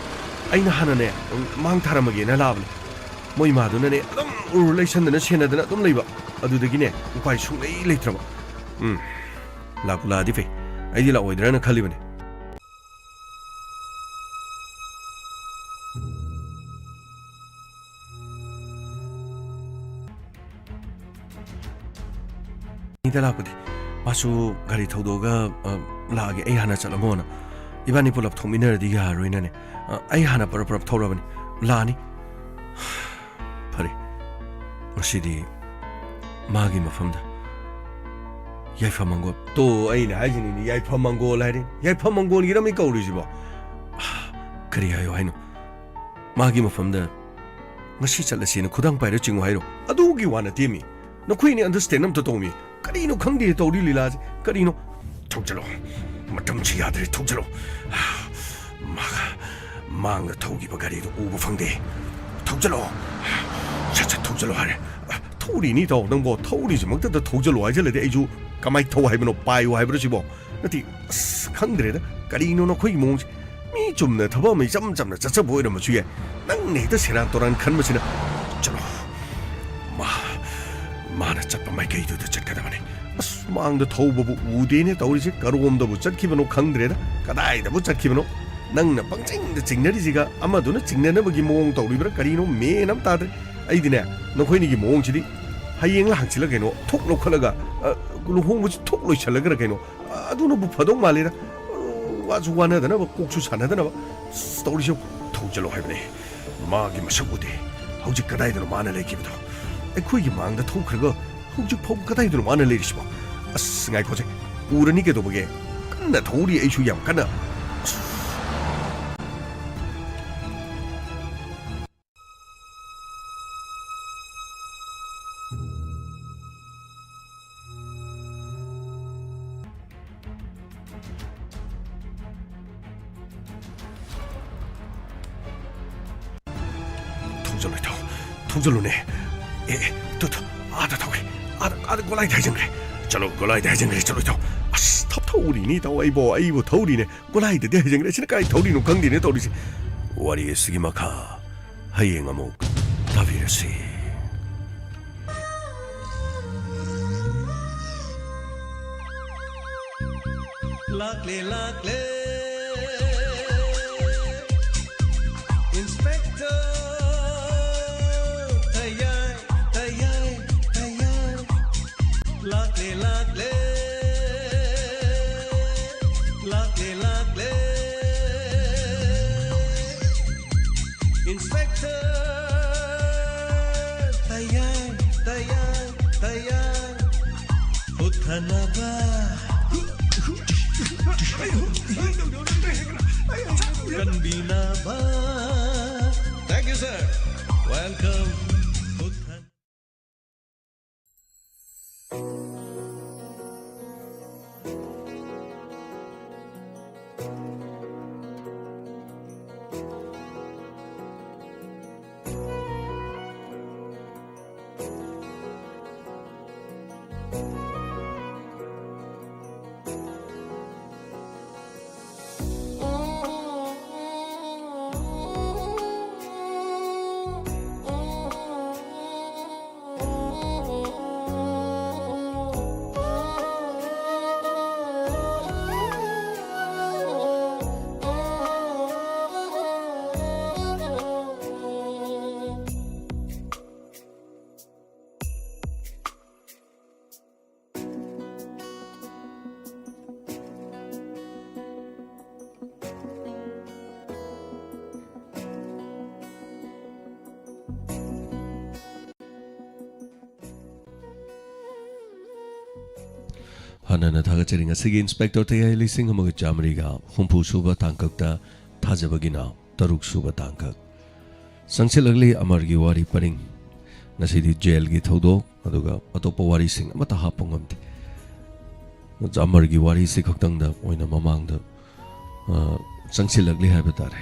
ꯑꯩꯅ ꯍꯥꯟꯅꯅꯦ, ꯃꯥꯡ ꯊꯥꯔꯝꯃꯒꯦꯅ ꯂꯥꯛꯑꯕꯅꯦ꯫ ꯃꯣꯏ ꯏꯃꯥꯗꯨꯅꯅꯦ ꯑꯗꯨꯝ ꯎꯔꯨ ꯂꯩꯁꯟꯗꯅ ꯁꯦꯟꯅꯗꯅ ꯑꯗꯨꯝ ꯂꯩꯕ꯫ ꯑꯗꯨꯗꯒꯤꯅꯦ ꯎꯄꯥꯏ ꯁꯨꯡꯂꯩ ꯂꯩꯇ꯭ꯔꯕ꯫ ꯎꯝ, ꯂꯥꯛꯄꯨ ꯂꯥꯛꯑꯗꯤ ꯐꯩ꯫ ꯑꯩꯗꯤ ꯂꯥꯛꯑꯣꯏꯗ꯭ꯔꯅ ꯈꯜꯂꯤꯕꯅꯦ꯫ ꯃꯤꯗ ꯂꯥꯛꯄꯗꯤ ꯃꯥꯁꯨ ꯒꯥꯔꯤ ꯊꯧꯗꯣꯛꯑꯒ, ꯑ, ꯂꯥꯛꯑꯒꯦ, ꯑꯩ ꯍꯥꯟꯅ ꯆꯠꯂꯝꯃꯣꯅ꯫ ꯏꯕꯥꯅꯤ ꯄꯨꯂꯞ ꯊꯣꯛꯃꯤꯟꯅꯔꯗꯤ ꯌꯥꯔꯔꯣꯏꯅꯅꯦ꯫ ꯑ, ꯑꯩ ꯍꯥꯟꯅ ꯄꯔꯞ ꯄꯔꯞ ꯊꯧꯔꯕꯅꯤ꯫ ꯂꯥꯛꯑꯅꯤ꯫ ꯐꯔꯦ, ꯉꯁꯤꯗꯤ ꯃꯥꯒꯤ ꯃꯐꯝꯗ ꯌꯥꯏꯐ ꯃꯪꯒꯣꯜ꯫ ꯇꯣ, ꯑꯩꯅ ꯍꯥꯏꯁꯤꯅꯤꯅꯦ, ꯌꯥꯏꯐ ꯃꯪꯒꯣꯜ ꯍꯥꯏꯔꯦ꯫ ꯌꯥꯏꯐ ꯃꯪꯒꯣꯜꯒꯤꯔ ꯃꯤ ꯀꯧꯔꯤꯁꯤꯕꯣ? ꯀꯔꯤ ꯍꯥꯏꯌꯣ ꯍꯥꯏꯅꯣ? ꯃꯥꯒꯤ ꯃꯐꯝꯗ ꯉꯁꯤ ꯆꯠꯂꯁꯦꯅ ꯈꯨꯗꯥꯡ ꯄꯥꯏꯔ ꯆꯤꯡꯉꯨ ꯍꯥꯏꯔꯣ? ꯑꯗꯨꯒꯤ ꯋꯥ ꯅꯠꯇꯦꯃꯤ꯫ ꯅꯈꯣꯏꯅꯤ understand ꯑꯝꯇ ꯇꯧꯃꯤ꯫ ꯀꯔꯤꯅꯣ ꯈꯪꯗꯦ ꯇꯧꯔꯤ ꯂꯤꯂꯥꯁꯦ꯫ ꯀꯔꯤꯅꯣ? ꯊꯧꯖꯜꯂꯣ꯫ ꯃꯇꯝꯁꯤ ꯌꯥꯗ꯭ꯔꯦ, ꯊꯧꯖꯜꯂꯣ꯫ ꯃꯥ-, ꯃꯥꯡꯗ ꯊꯧꯈꯤꯕ ꯒꯥꯔꯤꯗꯨ ꯎꯕ ꯐꯪꯗꯦ꯫ ꯊꯧꯖꯜꯂꯣ꯫ ꯁꯠ ꯁꯠ ꯊꯧꯖꯜꯂꯣ ꯍꯥꯏꯔꯦ꯫ ꯊꯧꯔꯤꯅꯤ ꯏꯇꯥꯎ, ꯅꯪꯕꯣ ꯊꯧꯔꯤꯁꯤꯃꯛꯇꯗ ꯊꯧꯖꯜꯂꯣ ꯍꯥꯏꯖꯜꯂꯗꯤ ꯑꯩꯁꯨ ꯀꯃꯥꯏ ꯊꯧ ꯍꯥꯏꯕꯅꯣ? ꯄꯥꯏꯌꯨ ꯍꯥꯏꯕ꯭ꯔꯣ ꯁꯤꯕꯣ? ꯅꯠꯇꯦ, ꯑꯁ, ꯈꯪꯗ꯭ꯔꯦꯗ꯫ ꯀꯔꯤꯅꯣ ꯅꯈꯣꯏꯒꯤ ꯃꯑꯣꯡꯁꯦ? ꯃꯤ ꯆꯨꯝꯅ ꯊꯕꯛ ꯑꯃ ꯏꯆꯝ ꯆꯝꯅ ꯆꯠꯆꯕ ꯑꯣꯏꯔꯝꯕꯁꯨ ꯌꯥꯏ꯫ ꯅꯪꯅ ꯍꯦꯛꯇ ꯁꯦꯔꯥꯟ ꯇꯨꯔꯥꯟ ꯈꯟꯕꯁꯤꯅ꯫ ꯆꯠꯂꯣ꯫ ꯃꯥ-, ꯃꯥꯅ ꯆꯠꯄ ꯃꯥꯏꯀꯩꯗꯨꯗ ꯆꯠꯀꯗꯕꯅꯤ꯫ ꯑꯁ, ꯃꯥꯡꯗ ꯊꯧꯕꯕꯨ ꯎꯗꯦꯅꯦ ꯇꯧꯔꯤꯁꯦ, ꯀꯔꯣꯝꯗꯕꯨ ꯆꯠꯈꯤꯕꯅꯣ ꯈꯪꯗ꯭ꯔꯦꯗ, ꯀꯗꯥꯏꯗꯕꯨ ꯆꯠꯈꯤꯕꯅꯣ? ꯅꯪꯅ ꯄꯪꯆꯤꯡꯗ ꯆꯤꯡꯅꯔꯤꯁꯤꯒ ꯑꯃꯗꯨꯅ ꯆꯤꯡꯅꯅꯕꯒꯤ ꯃꯑꯣꯡ ꯇꯧꯔꯤꯕ꯭ꯔꯥ ꯀꯔꯤꯅꯣ, ꯃꯦꯟ ꯑꯃ ꯇꯥꯗ꯭ꯔꯦ꯫ ꯑꯩꯗꯤꯅꯦ, ꯅꯈꯣꯏꯅꯤꯒꯤ ꯃꯑꯣꯡꯁꯤꯗꯤ ꯍꯌꯦꯡꯂ ꯍꯪꯆꯤꯠꯂ ꯀꯩꯅꯣ ꯊꯣꯛ ꯂꯧꯈꯠꯂꯒ, ꯑ, ꯂꯨꯍꯣꯡꯕꯁꯤ ꯊꯣꯛ ꯂꯣꯏꯁꯤꯜꯂꯒꯔ ꯀꯩꯅꯣ, ꯑ, ꯑꯗꯨꯅꯕꯨ ꯐꯗꯧ ꯃꯥꯜꯂꯦꯗ꯫ ꯑ, ꯋꯥꯁꯨ ꯋꯥꯅꯗꯅꯕ, ꯀꯣꯛꯁꯨ ꯁꯥꯟꯅꯗꯅꯕ꯫ ꯑꯁ, ꯇꯧꯔꯤꯁꯦ, ꯊꯧꯖꯜꯂꯣ ꯍꯥꯏꯕꯅꯦ꯫ ꯃꯥꯒꯤ ꯃꯁꯛ ꯎꯗꯦ꯫ ꯍꯧꯖꯤꯛ ꯀꯗꯥꯏꯗꯅꯣ ꯃꯥꯅ ꯂꯩꯈꯤꯕꯗꯣ? ꯑꯩꯈꯣꯏꯒꯤ ꯃꯥꯡꯗ ꯊꯧꯈ꯭ꯔꯒ ꯍꯧꯖꯤꯛ ꯐꯥꯎ ꯀꯗꯥꯏꯗꯅꯣ ꯃꯥꯅ ꯂꯩꯔꯤꯁꯤꯕꯣ? ꯑꯁ, ꯉꯥꯏꯈꯣꯁꯦ꯫ ꯎꯔꯅꯤ ꯀꯩꯗꯧꯕꯒꯦ? ꯀꯟꯅ ꯊꯧꯔꯤ ꯑꯩꯁꯨ ꯌꯥꯝ ꯀꯟꯅ꯫ ꯑꯁ꯫ ꯊꯧꯖꯜꯂꯣ, ꯏꯇꯥꯎ꯫ ꯊꯧꯖꯜꯂꯨꯅꯦ꯫ ꯑꯦ, ꯑꯦ, ꯇꯨ, ꯇꯨ, ꯑꯥꯗ ꯊꯧꯈ꯭ꯔꯦ꯫ ꯑꯥꯗ, ꯑꯥꯗ ꯒꯣꯂꯥꯏꯗ ꯍꯥꯏꯖꯤꯟꯈ꯭ꯔꯦ꯫ ꯆꯠꯂꯣ, ꯒꯣꯂꯥꯏꯗ ꯍꯥꯏꯖꯤꯟꯈ꯭ꯔꯦ꯫ ꯆꯠꯂꯣ, ꯏꯇꯥꯎ꯫ ꯑꯁ, ꯊꯧ-, ꯊꯧꯔꯤꯅꯤ, ꯏꯇꯥꯎ꯫ ꯑꯩꯕꯣ, ꯑꯩꯕꯨ ꯊꯧꯔꯤꯅꯦ꯫ ꯒꯣꯂꯥꯏꯗꯗꯤ ꯍꯥꯏꯖꯤꯟꯈ꯭ꯔꯦ꯫ ꯑꯁꯤꯅ ꯀꯥꯏ ꯊꯧꯔꯤꯅꯣ ꯈꯪꯗꯦꯅꯦ ꯇꯧꯔꯤꯁꯦ꯫ ꯋꯥꯔꯤ ꯑꯁꯤꯒꯤ ꯃꯈꯥ ꯍꯌꯦꯡ ꯑꯃꯨꯛ ꯇꯥꯕꯤꯔꯁꯤ꯫ ꯂꯥꯛꯂꯦ, ꯂꯥꯛꯂꯦ, Inspector ꯇꯌꯥꯏ, ꯇꯌꯥꯏ, ꯇꯌꯥꯏ꯫ ꯂꯥꯛꯂꯦ, ꯂꯥꯛꯂꯦ, ꯂꯥꯛꯂꯦ, ꯂꯥꯛꯂꯦ꯫ Inspector ꯇꯌꯥꯏ, ꯇꯌꯥꯏ, ꯇꯌꯥꯏ꯫ ꯄꯨꯊꯅꯕ, ꯀꯟꯕꯤꯅꯕ꯫ Thank you, sir. Welcome. ꯄꯨꯊꯅ- ꯍꯥꯟꯅꯅ ꯊꯥꯒꯠꯆꯔꯤ꯫ ꯉꯁꯤꯒꯤ ꯏꯟꯁꯄꯦꯛꯇꯔ ꯇꯌꯥꯏ ꯂꯤꯁꯤꯡ ꯑꯃꯒ ꯆꯥꯃꯔꯤꯒ ꯍꯨꯝꯐꯨ ꯁꯨꯕ ꯇꯥꯡꯀꯛꯇ ꯊꯥꯖꯕꯒꯤꯅ ꯇꯔꯨꯛ ꯁꯨꯕ ꯇꯥꯡꯀꯛ꯫ ꯆꯪꯁꯤꯜꯂꯛꯂꯤ ꯑꯃꯔꯒꯤ ꯋꯥꯔꯤ ꯄꯔꯤꯡ꯫ ꯉꯁꯤꯗꯤ ꯖꯦꯜꯒꯤ ꯊꯧꯗꯣꯛ, ꯑꯗꯨꯒ ꯑꯇꯣꯞꯄ ꯋꯥꯔꯤꯁꯤꯡ ꯑꯃꯠꯇ ꯍꯥꯞꯄ ꯉꯝꯗꯦ꯫ ꯑꯃꯔꯒꯤ ꯋꯥꯔꯤꯁꯤ ꯈꯛꯇꯪꯗ ꯑꯣꯏꯅ ꯃꯃꯥꯡꯗ, ꯑ, ꯆꯪꯁꯤꯜꯂꯛꯂꯤ ꯍꯥꯏꯕ ꯇꯥꯔꯦ꯫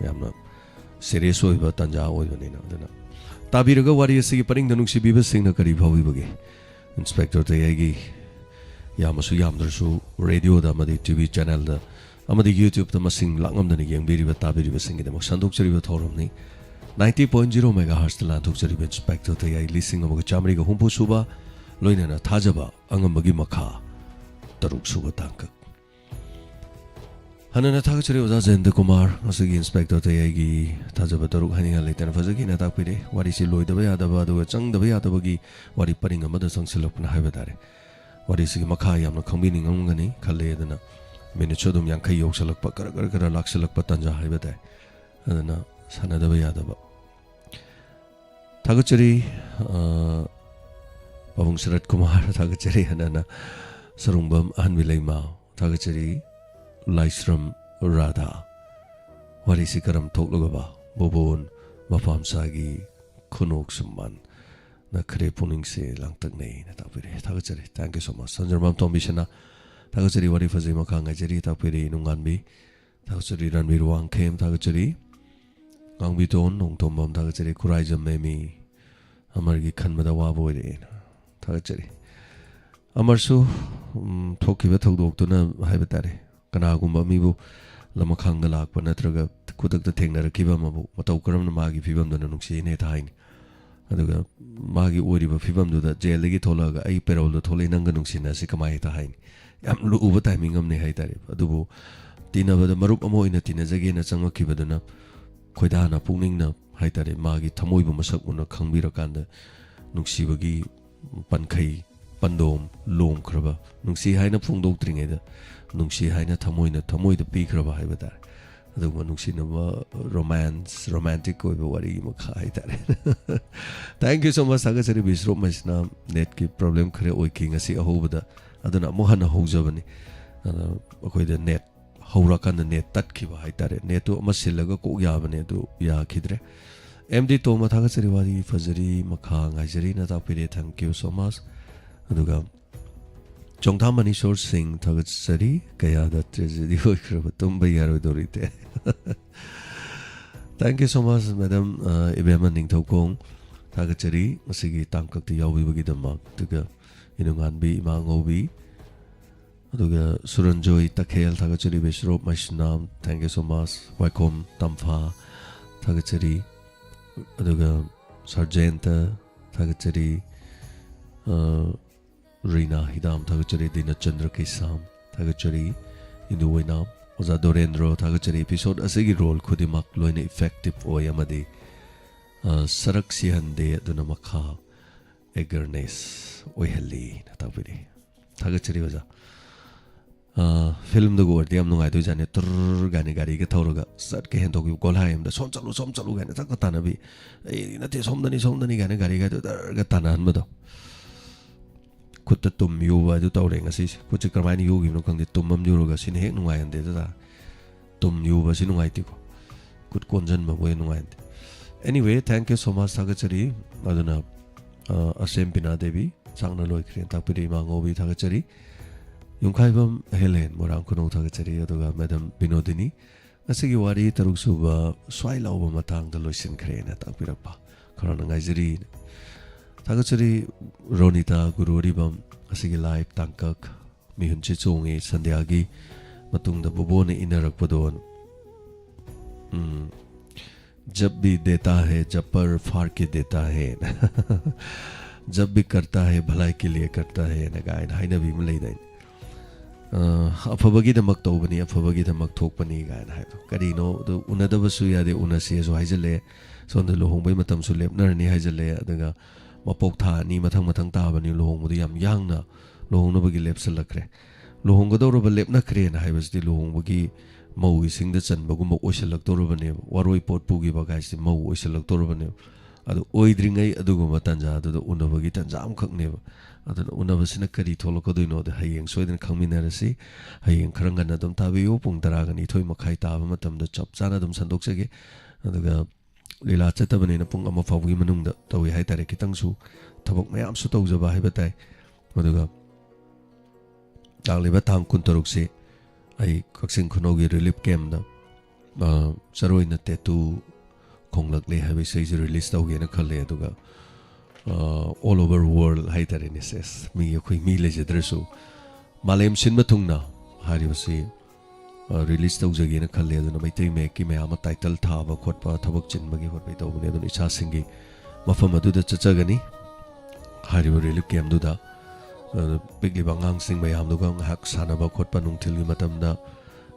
ꯌꯥꯝꯅ ꯁꯤꯔꯤꯌꯁ ꯑꯣꯏꯕ ꯇꯥꯟꯖꯥ ꯑꯣꯏꯕꯅꯤꯅ꯫ ꯑꯗꯨꯅ ꯇꯥꯕꯤꯔꯒ ꯋꯥꯔꯤ ꯑꯁꯤꯒꯤ ꯄꯔꯤꯡꯗ ꯅꯨꯡꯁꯤꯕꯤꯕꯁꯤꯡꯅ ꯀꯔꯤ ꯐꯥꯎꯕꯤꯕꯒꯦ? ꯏꯟꯁꯄꯦꯛꯇꯔ ꯇꯌꯥꯏꯒꯤ ꯌꯥꯝꯃꯁꯨ ꯌꯥꯝꯗ꯭ꯔꯁꯨ ꯔꯦꯗꯤꯑꯣꯗ ꯑꯃꯗꯤ ꯇꯤ ꯚꯤ ꯆꯦꯅꯦꯜꯗ ꯑꯃꯗꯤ YouTube-ꯇ ꯃꯁꯤꯡ ꯂꯥꯛꯉꯝꯗꯅ ꯌꯦꯡꯕꯤꯔꯤꯕ ꯇꯥꯕꯤꯔꯤꯕꯁꯤꯡꯒꯤꯗꯃꯛ ꯁꯟꯗꯣꯛꯆꯔꯤꯕ ꯊꯧꯔꯝꯅꯤ꯫ Ninety point zero megahertz-ꯇ ꯂꯥꯟꯊꯣꯛꯆꯔꯤꯕ ꯏꯟꯁꯄꯦꯛꯇꯔ ꯇꯌꯥꯏ ꯂꯤꯁꯤꯡ ꯑꯃꯒ ꯆꯥꯃꯔꯤꯒ ꯍꯨꯝꯐꯨ ꯁꯨꯕ, ꯂꯣꯏꯅꯅ ꯊꯥꯖꯕ ꯑꯉꯝꯕꯒꯤ ꯃꯈꯥ ꯇꯔꯨꯛ ꯁꯨꯕ ꯇꯥꯡꯀꯛ꯫ ꯍꯟꯅꯅ ꯊꯥꯒꯠꯆꯔꯤ ꯑꯣꯖꯥ ꯖꯌꯟꯇ ꯀꯨꯃꯥꯔ꯫ ꯉꯁꯤꯒꯤ ꯏꯟꯁꯄꯦꯛꯇꯔ ꯇꯌꯥꯏꯒꯤ ꯊꯥꯖꯕ ꯇꯔꯨꯛ ꯍꯥꯏꯅꯤꯡꯉꯥꯏ ꯂꯩꯇꯅ ꯐꯖꯈꯤꯅ ꯇꯥꯛꯄꯤꯔꯦ꯫ ꯋꯥꯔꯤꯁꯤ ꯂꯣꯏꯗꯕ ꯌꯥꯗꯕ, ꯑꯗꯨꯒ ꯆꯪꯗꯕ ꯌꯥꯗꯕꯒꯤ ꯋꯥꯔꯤ ꯄꯔꯤꯡ ꯑꯃꯗ ꯆꯪꯁꯤꯜꯂꯛꯄꯅ ꯍꯥꯏꯕ ꯇꯥꯔꯦ꯫ ꯋꯥꯔꯤꯁꯤꯒꯤ ꯃꯈꯥ ꯌꯥꯝꯅ ꯈꯪꯕꯤꯅꯤꯡꯉꯝꯒꯅꯤ ꯈꯜꯂꯦ꯫ ꯑꯗꯨꯅ ꯃꯤꯅꯤꯠꯁꯨ ꯑꯗꯨꯝ ꯌꯥꯡꯈꯩ ꯌꯧꯁꯤꯜꯂꯛꯄ, ꯈꯔ ꯈꯔ ꯈꯔ ꯂꯥꯛꯁꯤꯜꯂꯛꯄ ꯇꯥꯟꯖꯥ ꯍꯥꯏꯕ ꯇꯥꯏ꯫ ꯑꯗꯨꯅ ꯁꯥꯟꯅꯗꯕ ꯌꯥꯗꯕ꯫ ꯊꯥꯒꯠꯆꯔꯤ, ꯑ, ꯄꯥꯕꯨꯡ ꯁꯔꯠ ꯀꯨꯃꯥꯔ, ꯊꯥꯒꯠꯆꯔꯤ꯫ ꯍꯟꯅꯅ ꯁꯔꯨꯡꯕꯝ ꯑꯍꯟꯕꯤ ꯂꯩꯃ, ꯊꯥꯒꯠꯆꯔꯤ꯫ ꯂꯥꯏꯁ꯭ꯔꯝ ꯔꯥꯙꯥ, ꯋꯥꯔꯤꯁꯤ ꯀꯔꯝ ꯊꯣꯛꯂꯒꯕ ꯕꯣꯕꯣꯟ ꯃꯄꯥꯝꯆꯥꯒꯤ ꯈꯨꯅꯣꯛ ꯁꯨꯝꯕꯥꯟ ꯅꯈ꯭ꯔꯦ ꯄꯨꯛꯅꯤꯡꯁꯦ ꯂꯥꯡꯇꯛꯅꯩꯅ ꯇꯥꯛꯄꯤꯔꯦ꯫ ꯊꯥꯒꯠꯆꯔꯤ꯫ Thank you so much꯫ ꯁꯟꯖꯔꯃꯥꯝ ꯇꯣꯝꯕꯤꯁꯅꯥ, ꯊꯥꯒꯠꯆꯔꯤ꯫ ꯋꯥꯔꯤ ꯐꯖꯩ, ꯃꯈꯥ ꯉꯥꯏꯖꯔꯤ꯫ ꯇꯥꯛꯄꯤꯔꯤ ꯅꯨꯡꯉꯥꯟꯕꯤ, ꯊꯥꯒꯠꯆꯔꯤ꯫ ꯔꯟꯕꯤꯔ ꯋꯥꯡꯈꯦꯝ, ꯊꯥꯒꯠꯆꯔꯤ꯫ ꯉꯥꯡꯕꯤꯇꯣꯟ ꯅꯣꯡꯊꯣꯝꯕꯝ, ꯊꯥꯒꯠꯆꯔꯤ꯫ ꯈꯨꯔꯥꯏꯖꯝ ꯃꯦꯃꯤ, ꯑꯃꯔꯒꯤ ꯈꯟꯕꯗ ꯑꯋꯥꯕ ꯑꯣꯏꯔꯛꯑꯦꯅ ꯊꯥꯒꯠꯆꯔꯤ꯫ ꯑꯃꯔꯁꯨ, ꯎꯝ, ꯊꯣꯛꯈꯤꯕ ꯊꯧꯗꯣꯛꯇꯨꯅ ꯍꯥꯏꯕ ꯇꯥꯔꯦ, ꯀꯅꯥꯒꯨꯝꯕ ꯃꯤꯕꯨ ꯂꯃꯈꯥꯡꯗ ꯂꯥꯛꯄ ꯅꯠꯇ꯭ꯔꯒ ꯈꯨꯗꯛꯇ ꯊꯦꯡꯅꯔꯛꯈꯤꯕ ꯑꯃꯕꯨ ꯃꯇꯧ ꯀꯔꯝꯅ ꯃꯥꯒꯤ ꯐꯤꯕꯝꯗꯨꯅ ꯅꯨꯡꯁꯤꯅ ꯍꯦꯛꯇ ꯍꯥꯏꯅꯤ꯫ ꯑꯗꯨꯒ ꯃꯥꯒꯤ ꯑꯣꯏꯔꯤꯕ ꯐꯤꯕꯝꯗꯨꯗ ꯖꯦꯜꯗꯒꯤ ꯊꯣꯛꯂꯛꯑꯒ "ꯑꯩ ꯄꯦꯔꯣꯜꯗ ꯊꯣꯛꯂꯛꯏ, ꯅꯪꯒ ꯅꯨꯡꯁꯤꯅꯁꯤ" ꯀꯃꯥꯏ ꯍꯦꯛꯇ ꯍꯥꯏꯅꯤ? ꯌꯥꯝ ꯂꯨꯕ ꯇꯥꯏꯃꯤꯡ ꯑꯃꯅꯦ ꯍꯥꯏꯇꯥꯔꯦ꯫ ꯑꯗꯨꯕꯨ ꯇꯤꯟꯅꯕꯗ ꯃꯔꯨꯞ ꯑꯃ ꯑꯣꯏꯅ ꯇꯤꯟꯅꯖꯒꯦꯅ ꯆꯪꯉꯛꯈꯤꯕꯗꯨꯅ ꯈꯣꯏꯗꯥꯅ, ꯄꯨꯛꯅꯤꯡꯅ ꯍꯥꯏꯇꯥꯔꯦ, ꯃꯥꯒꯤ ꯊꯃꯣꯏꯕꯨ ꯃꯁꯛ ꯃꯨꯟꯅ ꯈꯪꯕꯤꯔꯀꯥꯟꯗ ꯅꯨꯡꯁꯤꯕꯒꯤ ꯄꯟꯈꯩ, ꯄꯟꯗꯣꯝ ꯂꯣꯝꯈ꯭ꯔꯕ, ꯅꯨꯡꯁꯤ ꯍꯥꯏꯅ ꯐꯣꯡꯗꯣꯛꯇ꯭ꯔꯤꯉꯩꯗ ꯅꯨꯡꯁꯤ ꯍꯥꯏꯅ ꯊꯃꯣꯏꯅ ꯊꯃꯣꯏꯗ ꯄꯤꯈ꯭ꯔꯕ ꯍꯥꯏꯕ ꯇꯥꯔꯦ꯫ ꯑꯗꯨꯒꯨꯝꯕ ꯅꯨꯡꯁꯤꯅꯕ ꯔꯣꯃꯥꯟꯁ, ꯔꯣꯃꯥꯟꯇꯤꯛ ꯑꯣꯏꯕ ꯋꯥꯔꯤꯒꯤ ꯃꯈꯥ ꯍꯥꯏꯇꯥꯔꯦ꯫ Thank you so much꯫ ꯊꯥꯒꯠꯆꯔꯤ꯫ ꯕꯤꯁ꯭ꯔꯣꯞ ꯃꯩꯁꯅꯥꯝ, ꯅꯦꯠꯀꯤ ꯄ꯭ꯔꯣꯕ꯭ꯂꯦꯝ ꯈꯔ ꯑꯣꯏꯈꯤ ꯉꯁꯤ ꯑꯍꯧꯕꯗ꯫ ꯑꯗꯨꯅ ꯑꯃꯨꯛ ꯍꯟꯅ ꯍꯧꯖꯕꯅꯤ꯫ ꯑꯗ ꯑꯩꯈꯣꯏꯗ ꯅꯦꯠ ꯍꯧꯔꯀꯥꯟꯗ ꯅꯦꯠ ꯇꯠꯈꯤꯕ ꯍꯥꯏꯇꯥꯔꯦ꯫ ꯅꯦꯠꯇꯨ ꯑꯃ ꯁꯤꯜꯂꯒ ꯀꯣꯛ ꯌꯥꯕꯅꯦ, ꯑꯗꯨ ꯌꯥꯈꯤꯗ꯭ꯔꯦ꯫ ꯑꯦꯝ ꯗꯤ ꯇꯣꯝꯕ, ꯊꯥꯒꯠꯆꯔꯤ, ꯋꯥꯔꯤ ꯐꯖꯔꯤ, ꯃꯈꯥ ꯉꯥꯏꯖꯔꯤꯅ ꯇꯥꯛꯄꯤꯔꯦ, thank you so much꯫ ꯑꯗꯨꯒ ꯆꯣꯡꯊꯥꯝ ꯃꯅꯤꯁꯣꯔ ꯁꯤꯡ, ꯊꯥꯒꯠꯆꯔꯤ, ꯀꯌꯥꯗ ꯇ꯭ꯔꯦꯖꯦꯗꯤ ꯑꯣꯏꯈ꯭ꯔꯕ, ꯇꯨꯝꯕ ꯌꯥꯔꯣꯏꯗꯧꯔꯤꯗꯦ꯫ Thank you so much, madam, ꯏꯕꯦꯝꯃ ꯅꯤꯡꯊꯧꯈꯣꯡ, ꯊꯥꯒꯠꯆꯔꯤ ꯉꯁꯤꯒꯤ ꯇꯥꯡꯀꯛꯇ ꯌꯥꯎꯕꯤꯕꯒꯤꯗꯃꯛ꯫ ꯑꯗꯨꯒ ꯏꯅꯨꯡꯉꯥꯟꯕꯤ ꯏꯃꯥ ꯉꯧꯕꯤ, ꯑꯗꯨꯒ ꯁꯨꯔꯟꯖꯣꯏ ꯇꯈꯦꯜ, ꯊꯥꯒꯠꯆꯔꯤ꯫ ꯕꯤꯁ꯭ꯔꯣꯞ ꯃꯩꯁꯅꯥꯝ, thank you so much꯫ ꯋꯥꯏꯈꯣꯝ ꯇꯝꯐꯥ, ꯊꯥꯒꯠꯆꯔꯤ꯫ ꯑꯗꯨꯒ ꯁꯔꯖꯦꯟꯇ, ꯊꯥꯒꯠꯆꯔꯤ꯫ ꯑ, ꯔꯤꯅꯥ ꯍꯤꯗꯥꯝ, ꯊꯥꯒꯠꯆꯔꯤ꯫ ꯗꯤꯅꯆꯟꯗ꯭ꯔ ꯀꯩꯁꯥꯝ, ꯊꯥꯒꯠꯆꯔꯤ꯫ ꯏꯟꯗꯨ ꯑꯣꯏꯅꯥꯝ, ꯑꯣꯖꯥ ꯗꯣꯔꯦꯟꯗ꯭ꯔꯣ, ꯊꯥꯒꯠꯆꯔꯤ꯫ Episode ꯑꯁꯤꯒꯤ role ꯈꯨꯗꯤꯡꯃꯛ ꯂꯣꯏꯅ effective ꯑꯣꯏ ꯑꯃꯗꯤ, ꯑ, ꯁꯔꯛ ꯁꯤꯍꯟꯗꯦ, ꯑꯗꯨꯅ ꯃꯈꯥ eagerness ꯑꯣꯏꯍꯜꯂꯤꯅ ꯇꯥꯛꯄꯤꯔꯤ꯫ ꯊꯥꯒꯠꯆꯔꯤ ꯑꯣꯖꯥ꯫ ꯑ, ꯐꯤꯂꯝꯗꯒ ꯑꯣꯏꯔꯗꯤ ꯌꯥꯝ ꯅꯨꯡꯉꯥꯏꯗꯣꯏꯖꯥꯠꯅꯤ꯫ ꯇꯨꯔ ꯀꯥꯏꯅ ꯒꯥꯔꯤꯒ ꯊꯧꯔꯒ ꯆꯠꯀꯦ ꯍꯦꯟꯗꯣꯛꯈꯤꯕ, ꯒꯣꯜꯍꯥꯏ ꯑꯃꯗ "ꯁꯣꯝ ꯆꯠꯂꯨ, ꯁꯣꯝ ꯆꯠꯂꯨ" ꯀꯥꯏꯅ ꯆꯠꯀ ꯇꯥꯟꯅꯕꯤ꯫ "ꯑꯩ ꯅꯠꯇꯦ, ꯁꯣꯝꯗꯅꯤ, ꯁꯣꯝꯗꯅꯤ" ꯀꯥꯏꯅ ꯒꯥꯔꯤꯒꯗꯣ ꯇꯔꯒ ꯇꯥꯟꯅꯍꯟꯕꯗꯣ꯫ ꯈꯨꯠꯇ ꯇꯨꯝ ꯌꯨꯕ ꯑꯗꯨ ꯇꯧꯔꯦ ꯉꯁꯤꯁꯦ꯫ ꯈꯨꯠꯁꯦ ꯀꯔꯝꯍꯥꯏꯅ ꯌꯨꯈꯤꯕꯅꯣ ꯈꯪꯗꯦ, ꯇꯨꯝ ꯑꯃ ꯌꯨꯔꯒ꯫ ꯁꯤꯅ ꯍꯦꯛ ꯅꯨꯡꯉꯥꯏꯍꯟꯗꯦꯗ꯫ ꯇꯨꯝ ꯌꯨꯕꯁꯤ ꯅꯨꯡꯉꯥꯏꯇꯦꯀꯣ, ꯈꯨꯠ ꯀꯣꯟꯁꯤꯟꯕ ꯃꯣꯏ ꯅꯨꯡꯉꯥꯏꯇꯦ꯫ Anyway, thank you so much, ꯊꯥꯒꯠꯆꯔꯤ꯫ ꯑꯗꯨꯅ, ꯑ, ꯑꯁꯦꯝ ꯄꯤꯅꯥ ꯗꯦꯕꯤ, ꯆꯥꯛꯅ ꯂꯣꯏꯈ꯭ꯔꯦꯅ ꯇꯥꯛꯄꯤꯔꯤ꯫ ꯏꯃꯥ ꯉꯧꯕꯤ, ꯊꯥꯒꯠꯆꯔꯤ꯫ ꯌꯨꯝꯈꯥꯏꯕꯝ ꯍꯦꯂꯦꯟ, ꯃꯣꯏꯔꯥꯡ ꯈꯨꯅꯧ, ꯊꯥꯒꯠꯆꯔꯤ꯫ ꯑꯗꯨꯒ ꯃꯦꯗꯝ ꯕꯤꯅꯣꯗꯤꯅꯤ, ꯉꯁꯤꯒꯤ ꯋꯥꯔꯤ ꯇꯔꯨꯛ ꯁꯨꯕ ꯁ꯭ꯋꯥꯏ ꯂꯥꯎꯕ ꯃꯇꯥꯡꯗ ꯂꯣꯏꯁꯤꯟꯈ꯭ꯔꯦꯅ ꯇꯥꯛꯄꯤꯔꯛꯄ, ꯈꯔꯅ ꯉꯥꯏꯖꯔꯤ꯫ ꯊꯥꯒꯠꯆꯔꯤ ꯔꯣꯅꯤꯇꯥ ꯒꯨꯔꯨ ꯑꯔꯤꯕꯝ, ꯉꯁꯤꯒꯤ live ꯇꯥꯡꯀꯛ ꯃꯤꯍꯨꯟꯁꯦ ꯆꯣꯡꯉꯤ꯫ ꯁꯟꯙ꯭ꯌꯥꯒꯤ ꯃꯇꯨꯡꯗ ꯕꯣꯕꯣꯅ ꯏꯟꯅꯔꯛꯄꯗꯣ꯫ ꯎꯝ, "जब भी देता है, जब पर फाड़ के देता है, जब भी करता है, भलाई के लिए करता है" ꯅ ꯀꯥꯏꯅ ꯍꯥꯏꯅꯕꯤ ꯑꯃ ꯂꯩꯗꯥꯏꯅꯦ꯫ ꯑ, "ꯑꯐꯕꯒꯤꯗꯃꯛ ꯇꯧꯕꯅꯤ, ꯑꯐꯕꯒꯤꯗꯃꯛ ꯊꯣꯛꯄꯅꯤ" ꯀꯥꯏꯅ ꯍꯥꯏꯕꯗꯣ꯫ ꯀꯔꯤꯅꯣ ꯑꯗꯨ, ꯎꯅꯗꯕꯁꯨ ꯌꯥꯗꯦ, ꯎꯅꯁꯦꯁꯨ ꯍꯥꯏꯖꯜꯂꯦ꯫ ꯁꯣꯝꯗ ꯂꯨꯍꯣꯡꯕꯒꯤ ꯃꯇꯝꯁꯨ ꯂꯦꯞꯅꯔꯅꯤ ꯍꯥꯏꯖꯜꯂꯦ꯫ ꯑꯗꯨꯒ ꯃꯄꯣꯛ ꯊꯥ ꯑꯅꯤ ꯃꯊꯪ ꯃꯊꯪ ꯇꯥꯕꯅꯤ, ꯂꯨꯍꯣꯡꯕꯗꯨ ꯌꯥꯝ ꯌꯥꯡꯅ ꯂꯨꯍꯣꯡꯅꯕꯒꯤ ꯂꯦꯞꯁꯜꯂꯛꯈ꯭ꯔꯦ꯫ ꯂꯨꯍꯣꯡꯒꯗꯧꯔꯕ ꯂꯦꯞꯅꯈ꯭ꯔꯦꯅ ꯍꯥꯏꯕꯁꯤꯗꯤ ꯂꯨꯍꯣꯡꯕꯒꯤ ꯃꯧ ꯏꯁꯤꯡꯗ ꯆꯟꯕꯒꯨꯝꯕ ꯑꯣꯏꯁꯜꯂꯛꯇꯧꯔꯕꯅꯦꯕ꯫ ꯋꯥꯔꯣꯏ ꯄꯣꯠ ꯄꯨꯈꯤꯕ ꯀꯥꯏꯁꯦ ꯃꯧ ꯑꯣꯏꯁꯜꯂꯛꯇꯧꯔꯕꯅꯦꯕ꯫ ꯑꯗꯨ ꯑꯣꯏꯗ꯭ꯔꯤꯉꯩ ꯑꯗꯨꯒꯨꯝꯕ ꯇꯥꯟꯖꯥꯗꯨꯗ ꯎꯅꯕꯒꯤ ꯇꯥꯟꯖꯥ ꯑꯃꯈꯛꯅꯦꯕ꯫ ꯑꯗꯨꯅ ꯎꯅꯕꯁꯤꯅ ꯀꯔꯤ ꯊꯣꯛꯂꯛꯀꯗꯣꯏꯅꯣꯗꯤ ꯍꯌꯦꯡ ꯁꯣꯏꯗꯅ ꯈꯪꯃꯤꯟꯅꯔꯁꯤ꯫ ꯍꯌꯦꯡ ꯈꯔ ꯉꯟꯅ ꯑꯗꯨꯝ ꯊꯥꯕꯤꯌꯨ, ꯄꯨꯡ ꯇꯔꯥꯒ ꯅꯤꯊꯣꯏ ꯃꯈꯥꯏ ꯇꯥꯕ ꯃꯇꯝꯗ ꯆꯞ ꯆꯥꯅ ꯑꯗꯨꯝ ꯁꯟꯗꯣꯛꯆꯒꯦ꯫ ꯑꯗꯨꯒ ꯂꯤꯂꯥ ꯆꯠꯇꯕꯅꯤꯅ ꯄꯨꯡ ꯑꯃ ꯐꯥꯎꯕꯒꯤ ꯃꯅꯨꯡꯗ ꯇꯧꯏ ꯍꯥꯏꯇꯥꯔꯦ꯫ ꯈꯤꯇꯪꯁꯨ ꯊꯕꯛ ꯃꯌꯥꯝꯁꯨ ꯇꯧꯖꯕ ꯍꯥꯏꯕ ꯇꯥꯏ꯫ ꯑꯗꯨꯒ ꯂꯥꯛꯂꯤꯕ ꯇꯥꯡ ꯀꯨꯟꯇꯔꯨꯛꯁꯤ ꯑꯩ ꯀꯛꯆꯤꯡ ꯈꯨꯅꯧꯒꯤ ꯔꯤꯂꯤꯐ ꯀꯦꯝꯞꯇ, ꯑ, ꯆꯔꯣꯏꯅ ꯇꯦꯇꯨ ꯈꯣꯡꯂꯛꯂꯦ ꯍꯥꯏꯕ ꯏꯁꯩꯁꯦ ꯔꯤꯂꯤꯁ ꯇꯧꯒꯦꯅ ꯈꯜꯂꯦ꯫ ꯑꯗꯨꯒ, ꯑ, all over world ꯍꯥꯏꯇꯥꯔꯦꯅꯦ, ꯁꯦꯁ, ꯃꯤ, ꯑꯩꯈꯣꯏ ꯃꯤ ꯂꯩꯖꯗ꯭ꯔꯁꯨ ꯃꯥꯂꯦꯝ ꯁꯤꯟꯕ ꯊꯨꯡꯅ ꯍꯥꯏꯔꯤꯕꯁꯤ, ꯑ, ꯔꯤꯂꯤꯁ ꯇꯧꯖꯒꯦꯅ ꯈꯜꯂꯦ꯫ ꯑꯗꯨꯅ ꯃꯩꯇꯩ ꯃꯌꯦꯛꯀꯤ ꯃꯌꯥꯝ ꯑꯃ ꯇꯥꯏꯇꯜ ꯊꯥꯕ ꯈꯣꯠꯄ, ꯊꯕꯛ ꯆꯤꯟꯕꯒꯤ ꯈꯣꯠꯄꯒꯤ ꯇꯧꯕꯅꯦ꯫ ꯑꯗꯨꯅ ꯏꯆꯥꯁꯤꯡꯒꯤ ꯃꯐꯝ ꯑꯗꯨꯗ ꯆꯠꯆꯒꯅꯤ, ꯍꯥꯏꯔꯤꯕ ꯔꯤꯂꯤꯐ ꯀꯦꯝꯞꯗꯨꯗ꯫ ꯑꯗꯨ ꯄꯤꯛꯂꯤꯕ ꯑꯉꯥꯡꯁꯤꯡ ꯃꯌꯥꯝꯗꯨꯒ ꯉꯥꯏꯍꯥꯛ ꯁꯥꯟꯅꯕ ꯈꯣꯠꯄ ꯅꯨꯡꯊꯤꯜꯒꯤ ꯃꯇꯝꯗ,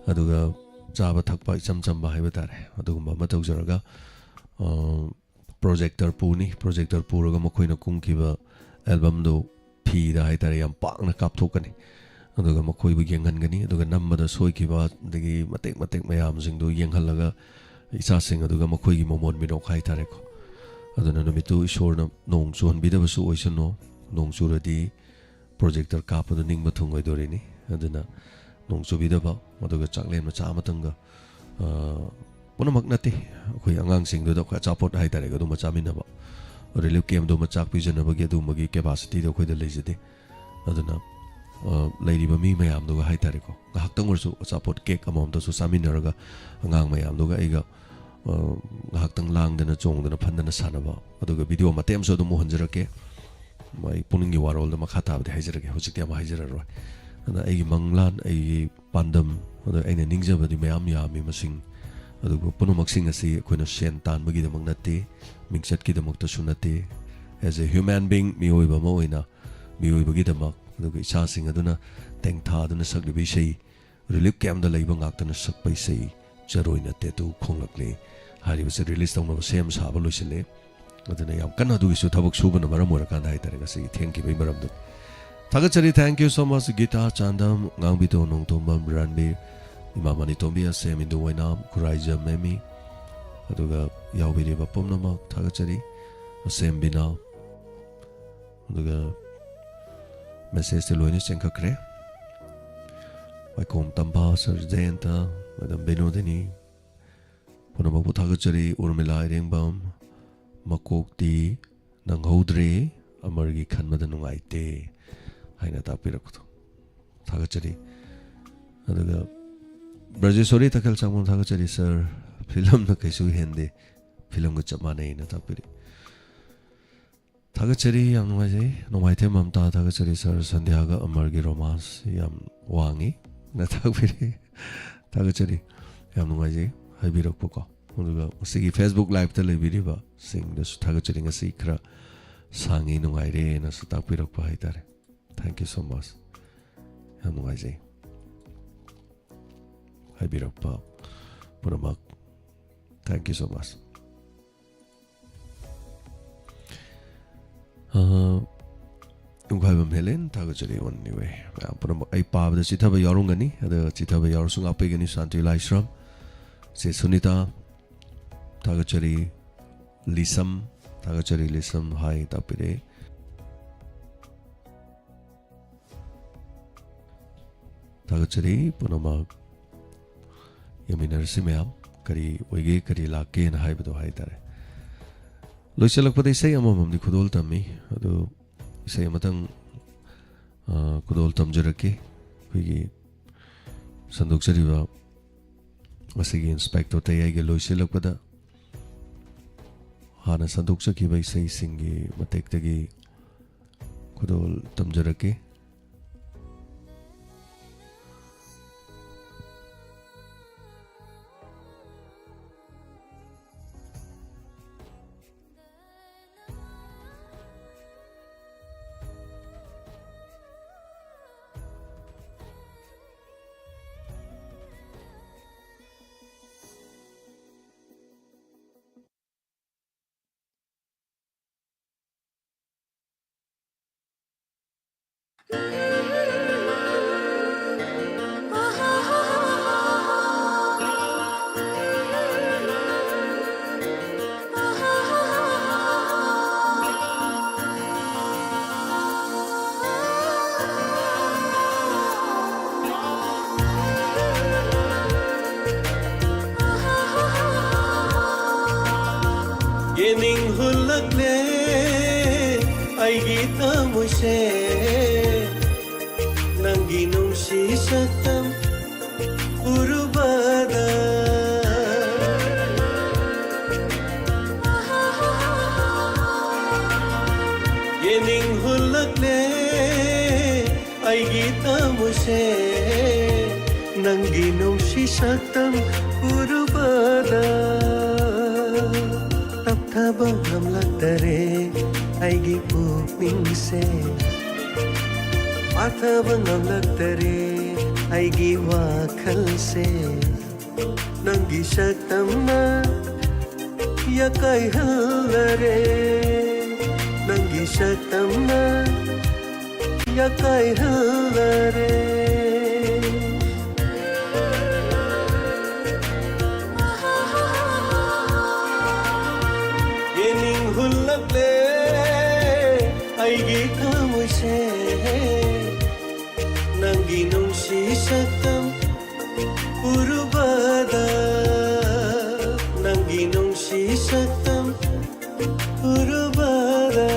ꯑꯗꯨꯒ ꯆꯥꯕ ꯊꯛꯄ ꯏꯆꯝ ꯆꯝꯕ ꯍꯥꯏꯕ ꯇꯥꯔꯦ, ꯑꯗꯨꯒꯨꯝꯕ ꯑꯃ ꯇꯧꯖꯔꯒ, ꯑ, ꯄ꯭ꯔꯣꯖꯦꯛꯇꯔ ꯄꯨꯅꯤ꯫ ꯄ꯭ꯔꯣꯖꯦꯛꯇꯔ ꯄꯨꯔꯒ ꯃꯈꯣꯏꯅ ꯀꯨꯝꯈꯤꯕ ꯑꯦꯜꯕꯝꯗꯨ ꯐꯤꯗ ꯍꯥꯏꯇꯥꯔꯦ ꯌꯥꯝ ꯄꯥꯛꯅ ꯀꯥꯞꯊꯣꯛꯀꯅꯤ꯫ ꯑꯗꯨꯒ ꯃꯈꯣꯏꯕꯨ ꯌꯦꯡꯍꯟꯒꯅꯤ꯫ ꯑꯗꯨꯒ ꯅꯝꯕꯗ ꯁꯣꯏꯈꯤꯕ, ꯑꯗꯒꯤ ꯃꯇꯦꯛ ꯃꯇꯦꯛ ꯃꯌꯥꯝꯁꯤꯡꯗꯨ ꯌꯦꯡꯍꯜꯂꯒ ꯏꯆꯥꯁꯤꯡ ꯑꯗꯨꯒ ꯃꯈꯣꯏꯒꯤ ꯃꯃꯣꯟ ꯃꯤꯅꯣꯛ ꯍꯥꯏꯇꯥꯔꯦꯀꯣ꯫ ꯑꯗꯨꯅ ꯅꯨꯃꯤꯠꯇꯨ ꯏꯁꯣꯔꯅ ꯅꯣꯡ ꯆꯨꯍꯟꯕꯤꯗꯕꯁꯨ ꯑꯣꯏꯁꯅꯨ꯫ ꯅꯣꯡ ꯆꯨꯔꯗꯤ ꯄ꯭ꯔꯣꯖꯦꯛꯇꯔ ꯀꯥꯞꯄꯗꯨ ꯅꯤꯡꯕ ꯊꯨꯡꯉꯣꯏꯗꯣꯔꯤꯅꯤ꯫ ꯑꯗꯨꯅ ꯅꯣꯡ ꯆꯨꯕꯤꯗꯕ, ꯑꯗꯨꯒ ꯆꯥꯛꯂꯦꯟ ꯃꯆꯥ ꯑꯃꯇꯪꯒ, ꯑ, ꯄꯨꯝꯅꯃꯛ ꯅꯠꯇꯦ, ꯑꯩꯈꯣꯏ ꯑꯉꯥꯡꯁꯤꯡꯗꯨꯗ ꯑꯩꯈꯣꯏ ꯑꯆꯥꯄꯣꯠ ꯍꯥꯏꯇꯥꯔꯦꯀꯣ, ꯑꯗꯨꯝꯕ ꯆꯥꯃꯤꯟꯅꯕ, ꯔꯤꯂꯤꯐ ꯀꯦꯝꯞꯗꯣ ꯑꯃ ꯆꯥꯛ ꯄꯤꯖꯅꯕꯒꯤ ꯑꯗꯨꯒꯨꯝꯕꯒꯤ ꯀꯦꯄꯥꯁꯤꯇꯤꯗꯣ ꯑꯩꯈꯣꯏꯗ ꯂꯩꯖꯗꯦ꯫ ꯑꯗꯨꯅ, ꯑ, ꯂꯩꯔꯤꯕ ꯃꯤ ꯃꯌꯥꯝꯗꯨꯒ ꯍꯥꯏꯇꯥꯔꯦꯀꯣ, ꯉꯥꯏꯍꯥꯛꯇꯪ ꯑꯣꯏꯔꯁꯨ ꯑꯆꯥꯄꯣꯠ ꯀꯦꯛ ꯑꯃꯃꯝꯇꯁꯨ ꯆꯥꯃꯤꯟꯅꯔꯒ ꯑꯉꯥꯡ ꯃꯌꯥꯝꯗꯨꯒ ꯑꯩꯒ, ꯑ, ꯉꯥꯏꯍꯥꯛꯇꯪ ꯂꯥꯡꯗꯅ ꯆꯣꯡꯗꯅ ꯐꯟꯗꯅ ꯁꯥꯟꯅꯕ, ꯑꯗꯨꯒ ꯚꯤꯗꯤꯑꯣ ꯃꯇꯦꯛ ꯑꯃꯁꯨ ꯑꯗꯨꯝ ꯎꯍꯟꯖꯔꯛꯀꯦ꯫ ꯑꯩ ꯄꯨꯛꯅꯤꯡꯒꯤ ꯋꯥꯔꯣꯜꯗ ꯃꯈꯥ ꯇꯥꯕꯗꯤ ꯍꯥꯏꯖꯔꯒꯦ, ꯍꯧꯖꯤꯛꯇꯤ ꯑꯃ ꯍꯥꯏꯖꯔꯔꯣꯏ꯫ ꯑꯗꯨꯅ ꯑꯩꯒꯤ ꯃꯪꯂꯥꯟ, ꯑꯩꯒꯤ ꯄꯥꯟꯗꯝ, ꯑꯗ ꯑꯩꯅ ꯅꯤꯡꯖꯕꯗꯤ ꯃꯌꯥꯝ ꯌꯥꯝꯃꯤ ꯃꯁꯤꯡ, ꯑꯗꯨꯕꯨ ꯄꯨꯝꯅꯃꯛꯁꯤꯡ ꯑꯁꯤ ꯑꯩꯈꯣꯏꯅ ꯁꯦꯟ ꯇꯥꯟꯕꯒꯤꯗꯃꯛ ꯅꯠꯇꯦ, ꯃꯤꯡꯆꯠꯀꯤꯗꯃꯛꯇꯁꯨ ꯅꯠꯇꯦ꯫ As a human being, ꯃꯤꯑꯣꯏꯕ ꯑꯃ ꯑꯣꯏꯅ ꯃꯤꯑꯣꯏꯕꯒꯤꯗꯃꯛ, ꯑꯗꯨꯒ ꯏꯆꯥꯁꯤꯡ ꯑꯗꯨꯅ ꯇꯦꯡꯊꯥꯗꯨꯅ ꯁꯛꯂꯤꯕ ꯏꯁꯩ, ꯔꯤꯂꯤꯐ ꯀꯦꯝꯞꯗ ꯂꯩꯕ ꯉꯥꯛꯇꯅ ꯁꯛꯄ ꯏꯁꯩ ꯆꯔꯣꯏꯅ ꯇꯦꯇꯨ ꯈꯣꯡꯂꯛꯂꯦ ꯍꯥꯏꯔꯤꯕꯁꯦ ꯔꯤꯂꯤꯁ ꯇꯧꯅꯕ ꯁꯦꯝ ꯁꯥꯕ ꯂꯣꯏꯁꯤꯜꯂꯦ꯫ ꯑꯗꯨꯅ ꯌꯥꯝ ꯀꯟꯅ ꯑꯗꯨꯒꯤꯁꯨ ꯊꯕꯛ ꯁꯨꯕꯅ ꯃꯔꯝ ꯑꯣꯏꯔꯀꯥꯟꯗ ꯍꯥꯏꯇꯥꯔꯦ ꯉꯁꯤꯒꯤ ꯊꯦꯡꯈꯤꯕꯒꯤ ꯃꯔꯝꯗꯨ꯫ ꯊꯥꯒꯠꯆꯔꯤ꯫ Thank you so much, Gita Chandam, Ngangbiton Nongthombam Ranbir, ꯏꯃꯥ ꯃꯅꯤ ꯇꯣꯝꯕꯤ, ꯑꯁꯦꯝ ꯏꯟꯗꯨ ꯑꯣꯏꯅꯥꯝ, ꯈꯨꯔꯥꯏꯖꯝ ꯃꯦꯃꯤ, ꯑꯗꯨꯒ ꯌꯥꯎꯕꯤꯔꯤꯕ ꯄꯨꯝꯅꯃꯛ ꯊꯥꯒꯠꯆꯔꯤ꯫ ꯑꯁꯦꯝꯕꯤꯅ, ꯑꯗꯨꯒ message ꯇ ꯂꯣꯏꯅ ꯆꯦꯟꯈꯠꯈ꯭ꯔꯦ꯫ ꯋꯥꯏꯈꯣꯝ ꯇꯝꯐꯥ, ꯁꯔ ꯖꯌꯟꯇ, ꯃꯦꯗꯥꯝ ꯕꯤꯅꯣꯗꯤꯅꯤ, ꯄꯨꯝꯅꯃꯛꯄꯨ ꯊꯥꯒꯠꯆꯔꯤ꯫ ꯎꯔꯃꯤꯂꯥ ꯏꯔꯦꯡꯕꯝ, ꯃꯀꯣꯛꯇꯤ ꯅꯪꯍꯧꯗ꯭ꯔꯦ, ꯑꯃꯔꯒꯤ ꯈꯟꯕꯗ ꯅꯨꯡꯉꯥꯏꯇꯦ ꯍꯥꯏꯅ ꯇꯥꯛꯄꯤꯔꯛꯄꯗꯣ ꯊꯥꯒꯠꯆꯔꯤ꯫ ꯑꯗꯨꯒ ꯕ꯭ꯔꯖꯦꯁꯣꯔꯤ ꯇꯈꯦꯜ ꯁꯥꯡꯕꯝ, ꯊꯥꯒꯠꯆꯔꯤ ꯁꯥꯔ, ꯐꯤꯂꯝꯅ ꯀꯩꯁꯨ ꯍꯦꯟꯗꯦ, ꯐꯤꯂꯝꯒ ꯆꯞ ꯃꯥꯟꯅꯩꯅ ꯇꯥꯛꯄꯤꯔꯤ꯫ ꯊꯥꯒꯠꯆꯔꯤ, ꯌꯥꯝ ꯅꯨꯡꯉꯥꯏꯖꯩ꯫ ꯅꯣꯡꯃꯥꯏꯊꯦꯝ ꯃꯝꯇꯥ, ꯊꯥꯒꯠꯆꯔꯤ ꯁꯥꯔ, ꯁꯟꯙ꯭ꯌꯥꯒ ꯑꯃꯔꯒꯤ romance ꯌꯥꯝ ꯋꯥꯡꯉꯤ ꯅ ꯇꯥꯛꯄꯤꯔꯤ꯫ ꯊꯥꯒꯠꯆꯔꯤ, ꯌꯥꯝ ꯅꯨꯡꯉꯥꯏꯖꯩ ꯍꯥꯏꯕꯤꯔꯛꯄꯀꯣ꯫ ꯑꯗꯨꯒ ꯉꯁꯤꯒꯤ Facebook live ꯇ ꯂꯩꯕꯤꯔꯤꯕꯁꯤꯡꯗꯁꯨ ꯊꯥꯒꯠꯆꯔꯤ, ꯉꯁꯤ ꯈꯔ ꯁꯥꯡꯉꯤ, ꯅꯨꯡꯉꯥꯏꯔꯦꯅꯁꯨ ꯇꯥꯛꯄꯤꯔꯛꯄ ꯍꯥꯏꯇꯥꯔꯦ꯫ Thank you so much꯫ ꯌꯥꯝ ꯅꯨꯡꯉꯥꯏꯖꯩ ꯍꯥꯏꯕꯤꯔꯛꯄ ꯄꯨꯝꯅꯃꯛ꯫ Thank you so much꯫ ꯑ, ꯌꯨꯝꯈꯥꯏꯕꯝ ꯍꯦꯂꯦꯟ, ꯊꯥꯒꯠꯆꯔꯤ꯫ On the way꯫ ꯃꯌꯥꯝ ꯄꯨꯝꯅꯃꯛ ꯑꯩ ꯄꯥꯕꯗ ꯆꯤꯊꯕ ꯌꯥꯎꯔꯝꯒꯅꯤ, ꯑꯗ ꯆꯤꯊꯕ ꯌꯥꯎꯔꯁꯨ ꯉꯥꯛꯄꯤꯒꯅꯤ꯫ ꯁꯥꯟꯇꯤ ꯂꯥꯏꯁ꯭ꯔꯝ, ꯆꯦ ꯁꯨꯅꯤꯇꯥ, ꯊꯥꯒꯠꯆꯔꯤ꯫ ꯂꯤꯁꯝ, ꯊꯥꯒꯠꯆꯔꯤ꯫ ꯂꯤꯁꯝ ꯍꯥꯏ ꯇꯥꯛꯄꯤꯔꯦ꯫ ꯊꯥꯒꯠꯆꯔꯤ ꯄꯨꯝꯅꯃꯛ꯫ ꯌꯦꯡꯃꯤꯟꯅꯔꯁꯤ ꯃꯌꯥꯝ, ꯀꯔꯤ ꯑꯣꯏꯒꯦ, ꯀꯔꯤ ꯂꯥꯛꯀꯦꯅ ꯍꯥꯏꯕꯗꯣ ꯍꯥꯏꯇꯥꯔꯦ꯫ ꯂꯣꯏꯁꯤꯜꯂꯛꯄꯗ ꯏꯁꯩ ꯑꯃꯃꯝꯗꯤ ꯈꯨꯗꯣꯜ ꯇꯝꯃꯤ, ꯑꯗꯨ ꯏꯁꯩ ꯑꯃꯇꯪ, ꯑ, ꯈꯨꯗꯣꯜ ꯇꯝꯖꯔꯛꯀꯦ꯫ ꯑꯩꯈꯣꯏꯒꯤ ꯁꯟꯗꯣꯛꯆꯔꯤꯕ ꯉꯁꯤꯒꯤ ꯏꯟꯁꯄꯦꯛꯇꯔ ꯇꯌꯥꯏꯒꯤ ꯂꯣꯏꯁꯤꯜꯂꯛꯄꯗ ꯍꯥꯟꯅ ꯁꯟꯗꯣꯛꯆꯈꯤꯕ ꯏꯁꯩꯁꯤꯡꯒꯤ ꯃꯇꯦꯛꯇꯒꯤ ꯈꯨꯗꯣꯜ ꯇꯝꯖꯔꯛꯀꯦ꯫ ꯑꯩꯒꯤ ꯊꯃꯣꯏꯁꯦ ꯅꯪꯒꯤ ꯅꯨꯡꯁꯤ ꯁꯛꯇꯝ ꯎꯔꯨꯕꯗ ꯌꯦꯅꯤꯡ ꯍꯨꯜꯂꯛꯂꯦ ꯑꯩꯒꯤ ꯊꯃꯣꯏꯁꯦ ꯅꯪꯒꯤ ꯅꯨꯡꯁꯤ ꯁꯛꯇꯝ ꯎꯔꯨꯕꯗ ꯇꯞꯊꯕ ꯉꯝꯂꯛꯇꯔꯦ ꯑꯩꯒꯤ ꯄꯨꯛꯅꯤꯡꯁꯦ ꯄꯥꯊꯕ ꯉꯝꯂꯛꯇꯔꯦ ꯑꯩꯒꯤ ꯋꯥꯈꯜꯁꯦ ꯅꯪꯒꯤ ꯁꯛꯇꯝꯅ ꯌꯥꯀꯥꯏꯍꯜꯂꯔꯦ ꯅꯪꯒꯤ ꯁꯛꯇꯝꯅ ꯌꯥꯀꯥꯏꯍꯜꯂꯔꯦ ꯌꯦꯅꯤꯡ ꯍꯨꯜꯂꯛꯂꯦ ꯑꯩꯒꯤ ꯊꯃꯣꯏꯁꯦ ꯅꯪꯒꯤ ꯅꯨꯡꯁꯤ ꯁꯛꯇꯝ ꯎꯔꯨꯕꯗ ꯅꯪꯒꯤ ꯅꯨꯡꯁꯤ ꯁꯛꯇꯝ ꯎꯔꯨꯕꯗ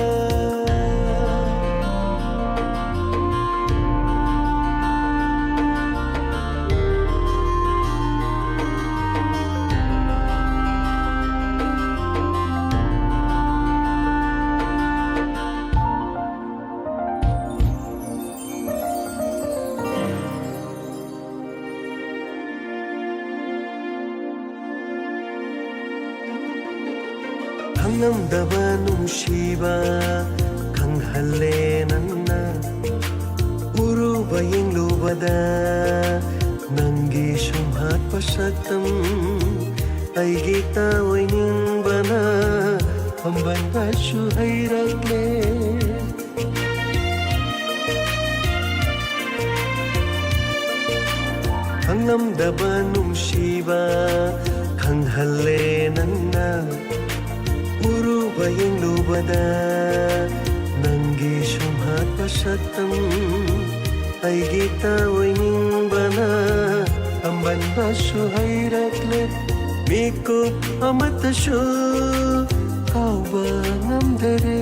ꯈꯪꯂꯝꯗꯕ ꯅꯨꯡꯁꯤꯕ ꯈꯪꯍꯜꯂꯦ ꯅꯪꯅ ꯎꯔꯨꯕ ꯌꯦꯡꯂꯨꯕꯗ ꯅꯪꯒꯤ ꯁꯨꯝꯍꯠꯄ ꯁꯛꯇꯝ ꯑꯩꯒꯤ ꯇꯥꯑꯣꯏꯅꯤꯡꯕꯅ ꯐꯝꯕꯟꯕꯁꯨ ꯍꯩꯔꯛꯂꯦ ꯈꯪꯂꯝꯗꯕ ꯅꯨꯡꯁꯤꯕ ꯈꯪꯍꯜꯂꯦ ꯅꯪꯅ ꯎꯔꯨꯕ ꯌꯦꯡꯂꯨꯕꯗ ꯅꯪꯒꯤ ꯁꯨꯝꯍꯠꯄ ꯁꯛꯇꯝ ꯑꯩꯒꯤ ꯇꯥꯑꯣꯏꯅꯤꯡꯕꯅ ꯑꯃꯟꯕꯁꯨ ꯍꯩꯔꯛꯂꯦ ꯃꯤꯀꯨꯞ ꯑꯃꯠꯇꯁꯨ ꯀꯥꯎꯕ ꯉꯝꯗꯔꯦ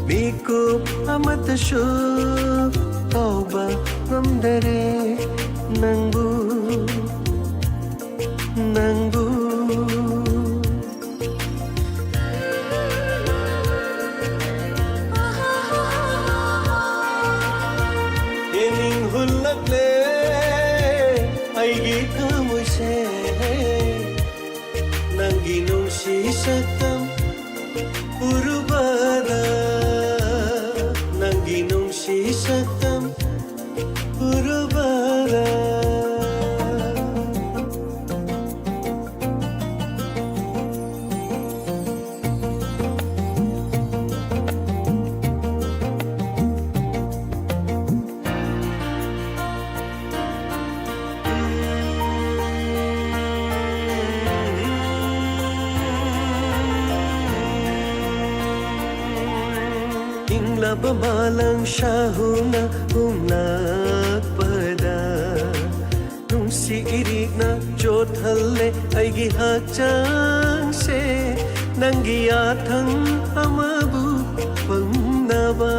ꯃꯤꯀꯨꯞ ꯑꯃꯠꯇꯁꯨ ꯀꯥꯎꯕ ꯉꯝꯗꯔꯦ ꯅꯪꯕꯨ, ꯅꯪꯕꯨ꯫ ꯌꯦꯡꯅꯤꯡ ꯍꯨꯜꯂꯛꯂꯦ ꯑꯩꯒꯤ ꯊꯃꯣꯏꯁꯦ, ꯅꯪꯒꯤ ꯅꯨꯡꯁꯤ ꯁꯛꯇꯝ ꯎꯔꯨꯕꯗ, ꯅꯪꯒꯤ ꯅꯨꯡꯁꯤ ꯁꯛꯇꯝ ꯎꯔꯨꯕꯗ꯫ ꯏꯪꯂꯕ ꯃꯥꯂꯪ ꯁꯥꯍꯨꯅ ꯍꯨꯝꯂꯛꯄꯗ, ꯅꯨꯡꯁꯤ ꯏꯔꯤꯛꯅ ꯆꯣꯠꯍꯜꯂꯦ ꯑꯩꯒꯤ ꯍꯛꯆꯥꯡꯁꯦ, ꯅꯪꯒꯤ ꯌꯥꯊꯪ ꯑꯃꯕꯨ ꯐꯪꯅꯕ꯫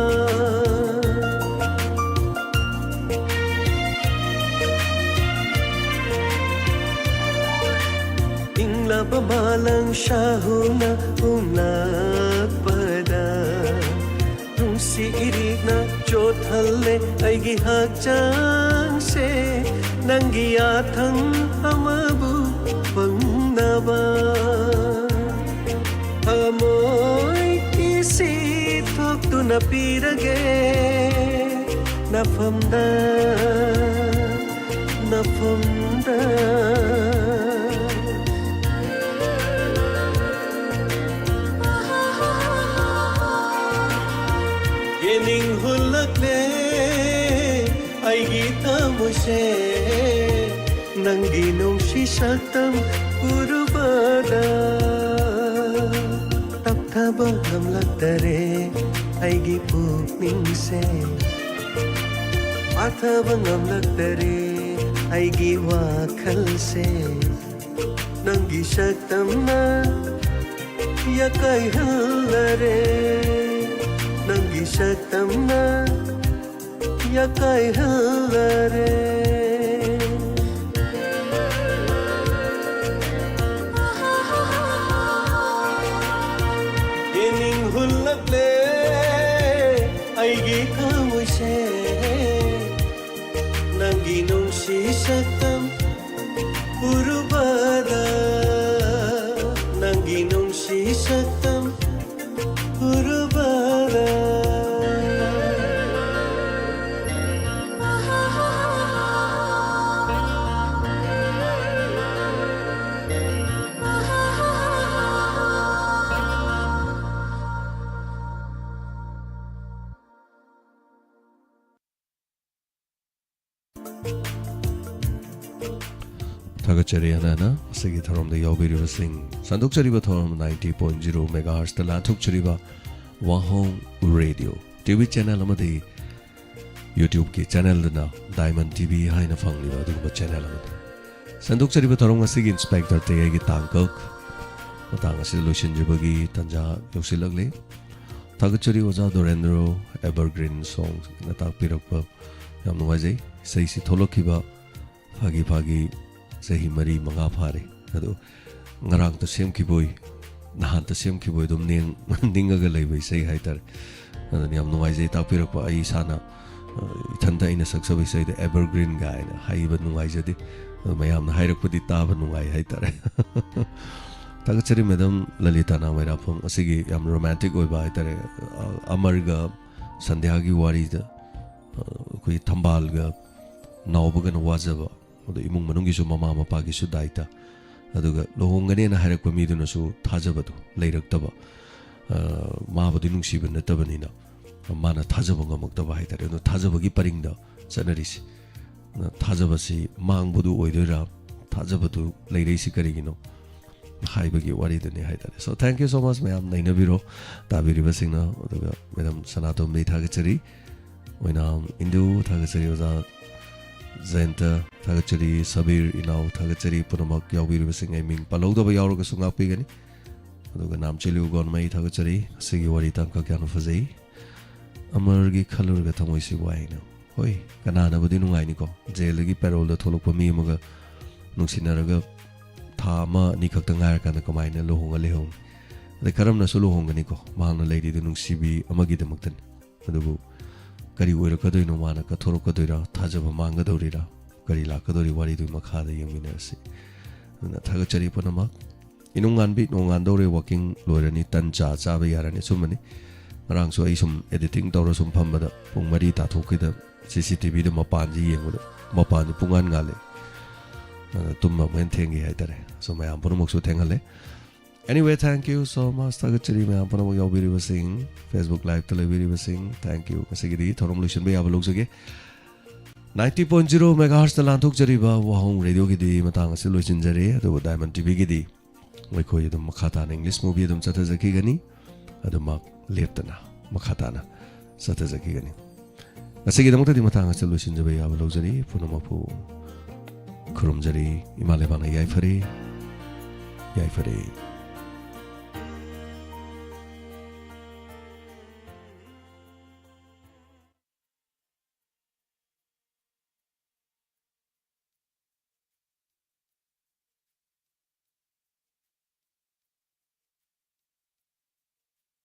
ꯏꯪꯂꯕ ꯃꯥꯂꯪ ꯁꯥꯍꯨꯅ ꯍꯨꯝꯂꯛꯄꯗ, ꯅꯨꯡꯁꯤ ꯏꯔꯤꯛꯅ ꯆꯣꯠꯍꯜꯂꯦ ꯑꯩꯒꯤ ꯍꯛꯆꯥꯡꯁꯦ, ꯅꯪꯒꯤ ꯌꯥꯊꯪ ꯑꯃꯕꯨ ꯐꯪꯅꯕ꯫ ꯊꯃꯣꯏ ꯀꯤꯁꯤ ꯊꯣꯛꯇꯨꯅ ꯄꯤꯔꯒꯦ ꯅꯐꯝꯗ, ꯅꯐꯝꯗ꯫ ꯌꯦꯡꯅꯤꯡ ꯍꯨꯜꯂꯛꯂꯦ ꯑꯩꯒꯤ ꯊꯃꯣꯏꯁꯦ, ꯅꯪꯒꯤ ꯅꯨꯡꯁꯤ ꯁꯛꯇꯝ ꯎꯔꯨꯕꯗ꯫ ꯇꯞꯊꯕ ꯉꯝꯂꯛꯇꯔꯦ ꯑꯩꯒꯤ ꯄꯨꯛꯅꯤꯡꯁꯦ, ꯄꯥꯊꯕ ꯉꯝꯂꯛꯇꯔꯦ ꯑꯩꯒꯤ ꯋꯥꯈꯜꯁꯦ, ꯅꯪꯒꯤ ꯁꯛꯇꯝꯅ ꯌꯥꯀꯥꯏꯍꯜꯂꯔꯦ, ꯁꯛꯇꯝꯅ ꯌꯥꯀꯥꯏꯍꯜꯂꯔꯦ꯫ ꯌꯦꯡꯅꯤꯡ ꯍꯨꯜꯂꯛꯂꯦ ꯑꯩꯒꯤ ꯊꯃꯣꯏꯁꯦ꯫ ꯅꯪꯒꯤ ꯅꯨꯡꯁꯤ ꯁꯛꯇꯝ ꯎꯔꯨꯕꯗ, ꯅꯪꯒꯤ ꯅꯨꯡꯁꯤ ꯁꯛꯇꯝ ꯎꯔꯨꯕꯗ꯫ ꯊꯥꯒꯠꯆꯔꯤ ꯍꯥꯟꯅ ꯍꯥꯟꯅ ꯑꯁꯤꯒꯤ ꯊꯧꯔꯝꯗ ꯌꯥꯎꯕꯤꯔꯤꯕꯁꯤꯡ꯫ ꯁꯟꯗꯣꯛꯆꯔꯤꯕ ꯊꯧꯔꯝ ninety point zero megahertzꯇ ꯂꯥꯟꯊꯣꯛꯆꯔꯤꯕ ꯋꯥꯍꯣꯡ ꯔꯦꯗꯤꯑꯣ ꯇꯤ ꯚꯤ ꯆꯦꯅꯦꯜ ꯑꯃꯗꯤ YouTubeꯀꯤ ꯆꯦꯅꯦꯜꯗꯅ Diamond T V ꯍꯥꯏꯅ ꯐꯪꯂꯤꯕ ꯑꯗꯨꯒꯨꯝꯕ ꯆꯦꯅꯦꯜ ꯑꯃꯅꯤ꯫ ꯁꯟꯗꯣꯛꯆꯔꯤꯕ ꯊꯧꯔꯝ ꯑꯁꯤꯒꯤ ꯏꯟꯁꯄꯦꯛꯇꯔ ꯇꯌꯥꯏꯒꯤ ꯇꯥꯡꯀꯛ ꯃꯇꯥꯡ ꯑꯁꯤꯗ ꯂꯣꯏꯁꯤꯟꯖꯕꯒꯤ ꯇꯥꯟꯖꯥ ꯌꯧꯁꯤꯜꯂꯛꯂꯦ꯫ ꯊꯥꯒꯠꯆꯔꯤ ꯑꯣꯖꯥ ꯗꯣꯔꯦꯟꯗ꯭ꯔꯣ꯫ ꯑꯦꯚꯔꯒ꯭ꯔꯤꯟ ꯁꯣꯡꯅ ꯇꯥꯛꯄꯤꯔꯛꯄ ꯌꯥꯝ ꯅꯨꯡꯉꯥꯏꯖꯩ꯫ ꯏꯁꯩꯁꯤ ꯊꯣꯛꯂꯛꯈꯤꯕ ꯐꯥꯒꯤ ꯐꯥꯒꯤ ꯆꯍꯤ ꯃꯔꯤ ꯃꯉꯥ ꯐꯥꯔꯦ꯫ ꯑꯗꯣ ꯉꯔꯥꯡꯇ ꯁꯦꯝꯈꯤꯕꯣꯏ, ꯅꯍꯥꯟꯇ ꯁꯦꯝꯈꯤꯕꯣꯏ ꯑꯗꯨꯝ ꯅꯤꯡ-, ꯅꯤꯡꯉꯒ ꯂꯩꯕ ꯏꯁꯩ ꯍꯥꯏꯇꯥꯔꯦ꯫ ꯑꯗꯨꯅ ꯌꯥꯝ ꯅꯨꯡꯉꯥꯏꯖꯩ ꯇꯥꯛꯄꯤꯔꯛꯄ꯫ ꯑꯩ ꯏꯁꯥꯅ, ꯑ, ꯏꯊꯟꯇ ꯑꯩꯅ ꯁꯛꯆꯕ ꯏꯁꯩꯗ ꯑꯦꯚꯔꯒ꯭ꯔꯤꯟ ꯀꯥꯏꯅ ꯍꯥꯏꯕ ꯅꯨꯡꯉꯥꯏꯖꯗꯦ꯫ ꯑꯗꯣ ꯃꯌꯥꯝꯅ ꯍꯥꯏꯔꯛꯄꯗꯤ ꯇꯥꯕ ꯅꯨꯡꯉꯥꯏ ꯍꯥꯏꯇꯥꯔꯦ꯫ ꯊꯥꯒꯠꯆꯔꯤ ꯃꯦꯗꯝ ꯂꯂꯤꯇꯥ ꯅꯥꯃꯩꯔꯥꯛꯐꯝ꯫ ꯑꯁꯤꯒꯤ ꯌꯥꯝ ꯔꯣꯃꯥꯟꯇꯤꯛ ꯑꯣꯏꯕ ꯍꯥꯏꯇꯥꯔꯦ, ꯑ, ꯑꯃꯔꯒ ꯁꯟꯙ꯭ꯌꯥꯒꯤ ꯋꯥꯔꯤꯗ, ꯑ, ꯑꯩꯈꯣꯏ ꯊꯝꯕꯥꯜꯒ ꯅꯥꯎꯕꯒꯅ ꯋꯥꯖꯕ, ꯑꯗꯣ ꯏꯃꯨꯡ ꯃꯅꯨꯡꯒꯤꯁꯨ ꯃꯃꯥ ꯃꯄꯥꯒꯤꯁꯨ ꯗꯥꯏꯇ, ꯑꯗꯨꯒ ꯂꯨꯍꯣꯡꯒꯅꯦꯅ ꯍꯥꯏꯔꯛꯄ ꯃꯤꯗꯨꯅꯁꯨ ꯊꯥꯖꯕꯗꯣ ꯂꯩꯔꯛꯇꯕ, ꯑ, ꯃꯥꯕꯨꯗꯤ ꯅꯨꯡꯁꯤꯕ ꯅꯠꯇꯕꯅꯤꯅ ꯃꯥꯅ ꯊꯥꯖꯕ ꯉꯝꯃꯛꯇꯕ ꯍꯥꯏꯇꯥꯔꯦ꯫ ꯑꯗꯣ ꯊꯥꯖꯕꯒꯤ ꯄꯔꯤꯡꯗ ꯆꯠꯅꯔꯤꯁꯦ꯫ ꯑꯗ ꯊꯥꯖꯕꯁꯤ ꯃꯥꯡꯕꯗꯨ ꯑꯣꯏꯗꯣꯏꯔꯥ? ꯊꯥꯖꯕꯗꯨ ꯂꯩꯔꯛꯏꯁꯤ ꯀꯔꯤꯒꯤꯅꯣ? ꯍꯥꯏꯕꯒꯤ ꯋꯥꯔꯤꯗꯨꯅꯤ ꯍꯥꯏꯇꯥꯔꯦ꯫ So, thank you so much ꯃꯌꯥꯝ ꯅꯩꯅꯕꯤꯔꯣ, ꯇꯥꯕꯤꯔꯤꯕꯁꯤꯡꯅ꯫ ꯑꯗꯨꯒ ꯃꯦꯗꯥꯝ ꯁꯅꯥꯇꯣꯝꯕꯤ ꯊꯥꯒꯠꯆꯔꯤ, ꯑꯣꯏꯅꯥꯝ ꯏꯟꯗꯨ ꯊꯥꯒꯠꯆꯔꯤ, ꯑꯣꯖꯥ ꯖꯌꯟꯇ ꯊꯥꯒꯠꯆꯔꯤ, ꯁꯕꯤꯔ ꯏꯅꯥꯎ ꯊꯥꯒꯠꯆꯔꯤ꯫ ꯄꯨꯝꯅꯃꯛ ꯌꯥꯎꯕꯤꯔꯤꯕꯁꯤꯡ ꯑꯩ ꯃꯤꯡ ꯄꯜꯍꯧꯗꯕ ꯌꯥꯎꯔꯒꯁꯨ ꯉꯥꯛꯄꯤꯒꯅꯤ꯫ ꯑꯗꯨꯒ ꯅꯥꯝꯆꯦꯂꯨ ꯒꯣꯟꯃꯩ ꯊꯥꯒꯠꯆꯔꯤ꯫ ꯑꯁꯤꯒꯤ ꯋꯥꯔꯤ ꯇꯥꯡꯀꯛ ꯌꯥꯝꯅ ꯐꯖꯩ꯫ ꯑꯃꯔꯒꯤ ꯈꯜꯂꯨꯔꯒ ꯊꯃꯣꯏꯁꯤ ꯋꯥꯏꯅ꯫ ꯍꯣꯏ, ꯀꯅꯥꯅꯕꯨꯗꯤ ꯅꯨꯡꯉꯥꯏꯅꯤꯀꯣ? ꯖꯦꯜꯗꯒꯤ ꯄꯦꯔꯣꯜꯗ ꯊꯣꯛꯂꯛꯄ ꯃꯤ ꯑꯃꯒ ꯅꯨꯡꯁꯤꯅꯔꯒ ꯊꯥ ꯑꯃ ꯑꯅꯤ ꯈꯛꯇ ꯉꯥꯏꯔꯀꯥꯟꯗ ꯀꯃꯥꯏꯅ ꯂꯨꯍꯣꯡꯉ ꯂꯩꯍꯧꯅꯤ? ꯑꯗꯩ ꯀꯔꯝꯅꯁꯨ ꯂꯨꯍꯣꯡꯒꯅꯤꯀꯣ? ꯃꯍꯥꯛꯅ ꯂꯩꯔꯤꯗꯨ ꯅꯨꯡꯁꯤꯕꯤ ꯑꯃꯒꯤꯗꯃꯛꯇꯅꯤ꯫ ꯑꯗꯨꯕꯨ ꯀꯔꯤ ꯑꯣꯏꯔꯛꯀꯗꯣꯏꯅꯣ? ꯃꯥꯅ ꯀꯠꯊꯣꯔꯛꯀꯗꯣꯏꯔꯥ? ꯊꯥꯖꯕ ꯃꯥꯡꯒꯗꯧꯔꯤꯔꯥ? ꯀꯔꯤ ꯂꯥꯛꯀꯗꯧꯔꯤ? ꯋꯥꯔꯤꯗꯨꯒꯤ ꯃꯈꯥꯗ ꯌꯦꯡꯃꯤꯟꯅꯔꯁꯤ꯫ ꯑꯗꯨꯅ ꯊꯥꯒꯠꯆꯔꯤ ꯄꯨꯝꯅꯃꯛ꯫ ꯏꯅꯨꯡꯉꯥꯟꯕꯤ, ꯅꯣꯡꯉꯥꯟꯗꯧꯔꯦ, ꯋꯥꯀꯤꯡ ꯂꯣꯏꯔꯅꯤ, ꯇꯟ ꯆꯥ ꯆꯥꯕ ꯌꯥꯔꯅꯤ꯫ ꯑꯆꯨꯝꯕꯅꯤ, ꯉꯔꯥꯡꯁꯨ ꯑꯩ ꯁꯨꯝ ꯑꯦꯗꯤꯇꯤꯡ ꯇꯧꯔ ꯁꯨꯝ ꯐꯝꯕꯗ ꯄꯨꯡ ꯃꯔꯤ ꯇꯥꯊꯣꯛꯈꯤꯗ ꯁꯤ ꯁꯤ ꯇꯤ ꯚꯤꯗ ꯃꯄꯥꯟꯁꯤ ꯌꯦꯡꯕꯗ ꯃꯄꯥꯟꯁꯤ ꯄꯨꯡꯉꯥꯟ ꯉꯥꯜꯂꯦ꯫ ꯑꯗ ꯇꯨꯝꯕ ꯑꯃꯨꯛ ꯍꯦꯟꯅ ꯊꯦꯡꯈꯤ ꯍꯥꯏꯇꯥꯔꯦ꯫ ꯁꯣ ꯃꯌꯥꯝ ꯄꯨꯝꯅꯃꯛꯁꯨ ꯊꯦꯡꯍꯜꯂꯦ꯫ Anyway, thank you so much. ꯊꯥꯒꯠꯆꯔꯤ ꯃꯌꯥꯝ ꯄꯨꯝꯅꯃꯛ ꯌꯥꯎꯕꯤꯔꯤꯕꯁꯤꯡ, Facebook Liveꯇ ꯂꯩꯕꯤꯔꯤꯕꯁꯤꯡ, thank you꯫ ꯉꯁꯤꯒꯤꯗꯤ ꯊꯧꯔꯝ ꯂꯣꯏꯁꯤꯟꯕ ꯌꯥꯕ ꯂꯧꯖꯒꯦ꯫ Ninety point zero megahertzꯇ ꯂꯥꯟꯊꯣꯛꯆꯔꯤꯕ ꯋꯥꯍꯣꯡ ꯔꯦꯗꯤꯑꯣꯒꯤꯗꯤ ꯃꯇꯥꯡ ꯑꯁꯤ ꯂꯣꯏꯁꯤꯟꯖꯔꯦ꯫ ꯑꯗꯨꯕꯨ Diamond ꯇꯤ ꯚꯤꯒꯤꯗꯤ ꯑꯩꯈꯣꯏ ꯑꯗꯨꯝ ꯃꯈꯥ ꯇꯥꯅ English movie ꯑꯗꯨꯝ ꯆꯠꯊꯖꯈꯤꯒꯅꯤ꯫ ꯑꯗꯨꯃꯛ ꯂꯦꯞꯇꯅ ꯃꯈꯥ ꯇꯥꯅ ꯆꯠꯊꯖꯈꯤꯒꯅꯤ꯫ ꯉꯁꯤꯒꯤꯗꯃꯛꯇꯗꯤ ꯃꯇꯥꯡ ꯑꯁꯤꯗ ꯂꯣꯏꯁꯤꯟꯖꯕ ꯌꯥꯕ ꯂꯧꯖꯔꯤ꯫ ꯄꯨꯝꯅꯃꯛꯄꯨ ꯈꯨꯔꯨꯝꯖꯔꯤ꯫ ꯏꯃꯥ ꯂꯩꯕꯥꯛꯅ ꯌꯥꯏꯐꯔꯦ, ꯌꯥꯏꯐꯔꯦ꯫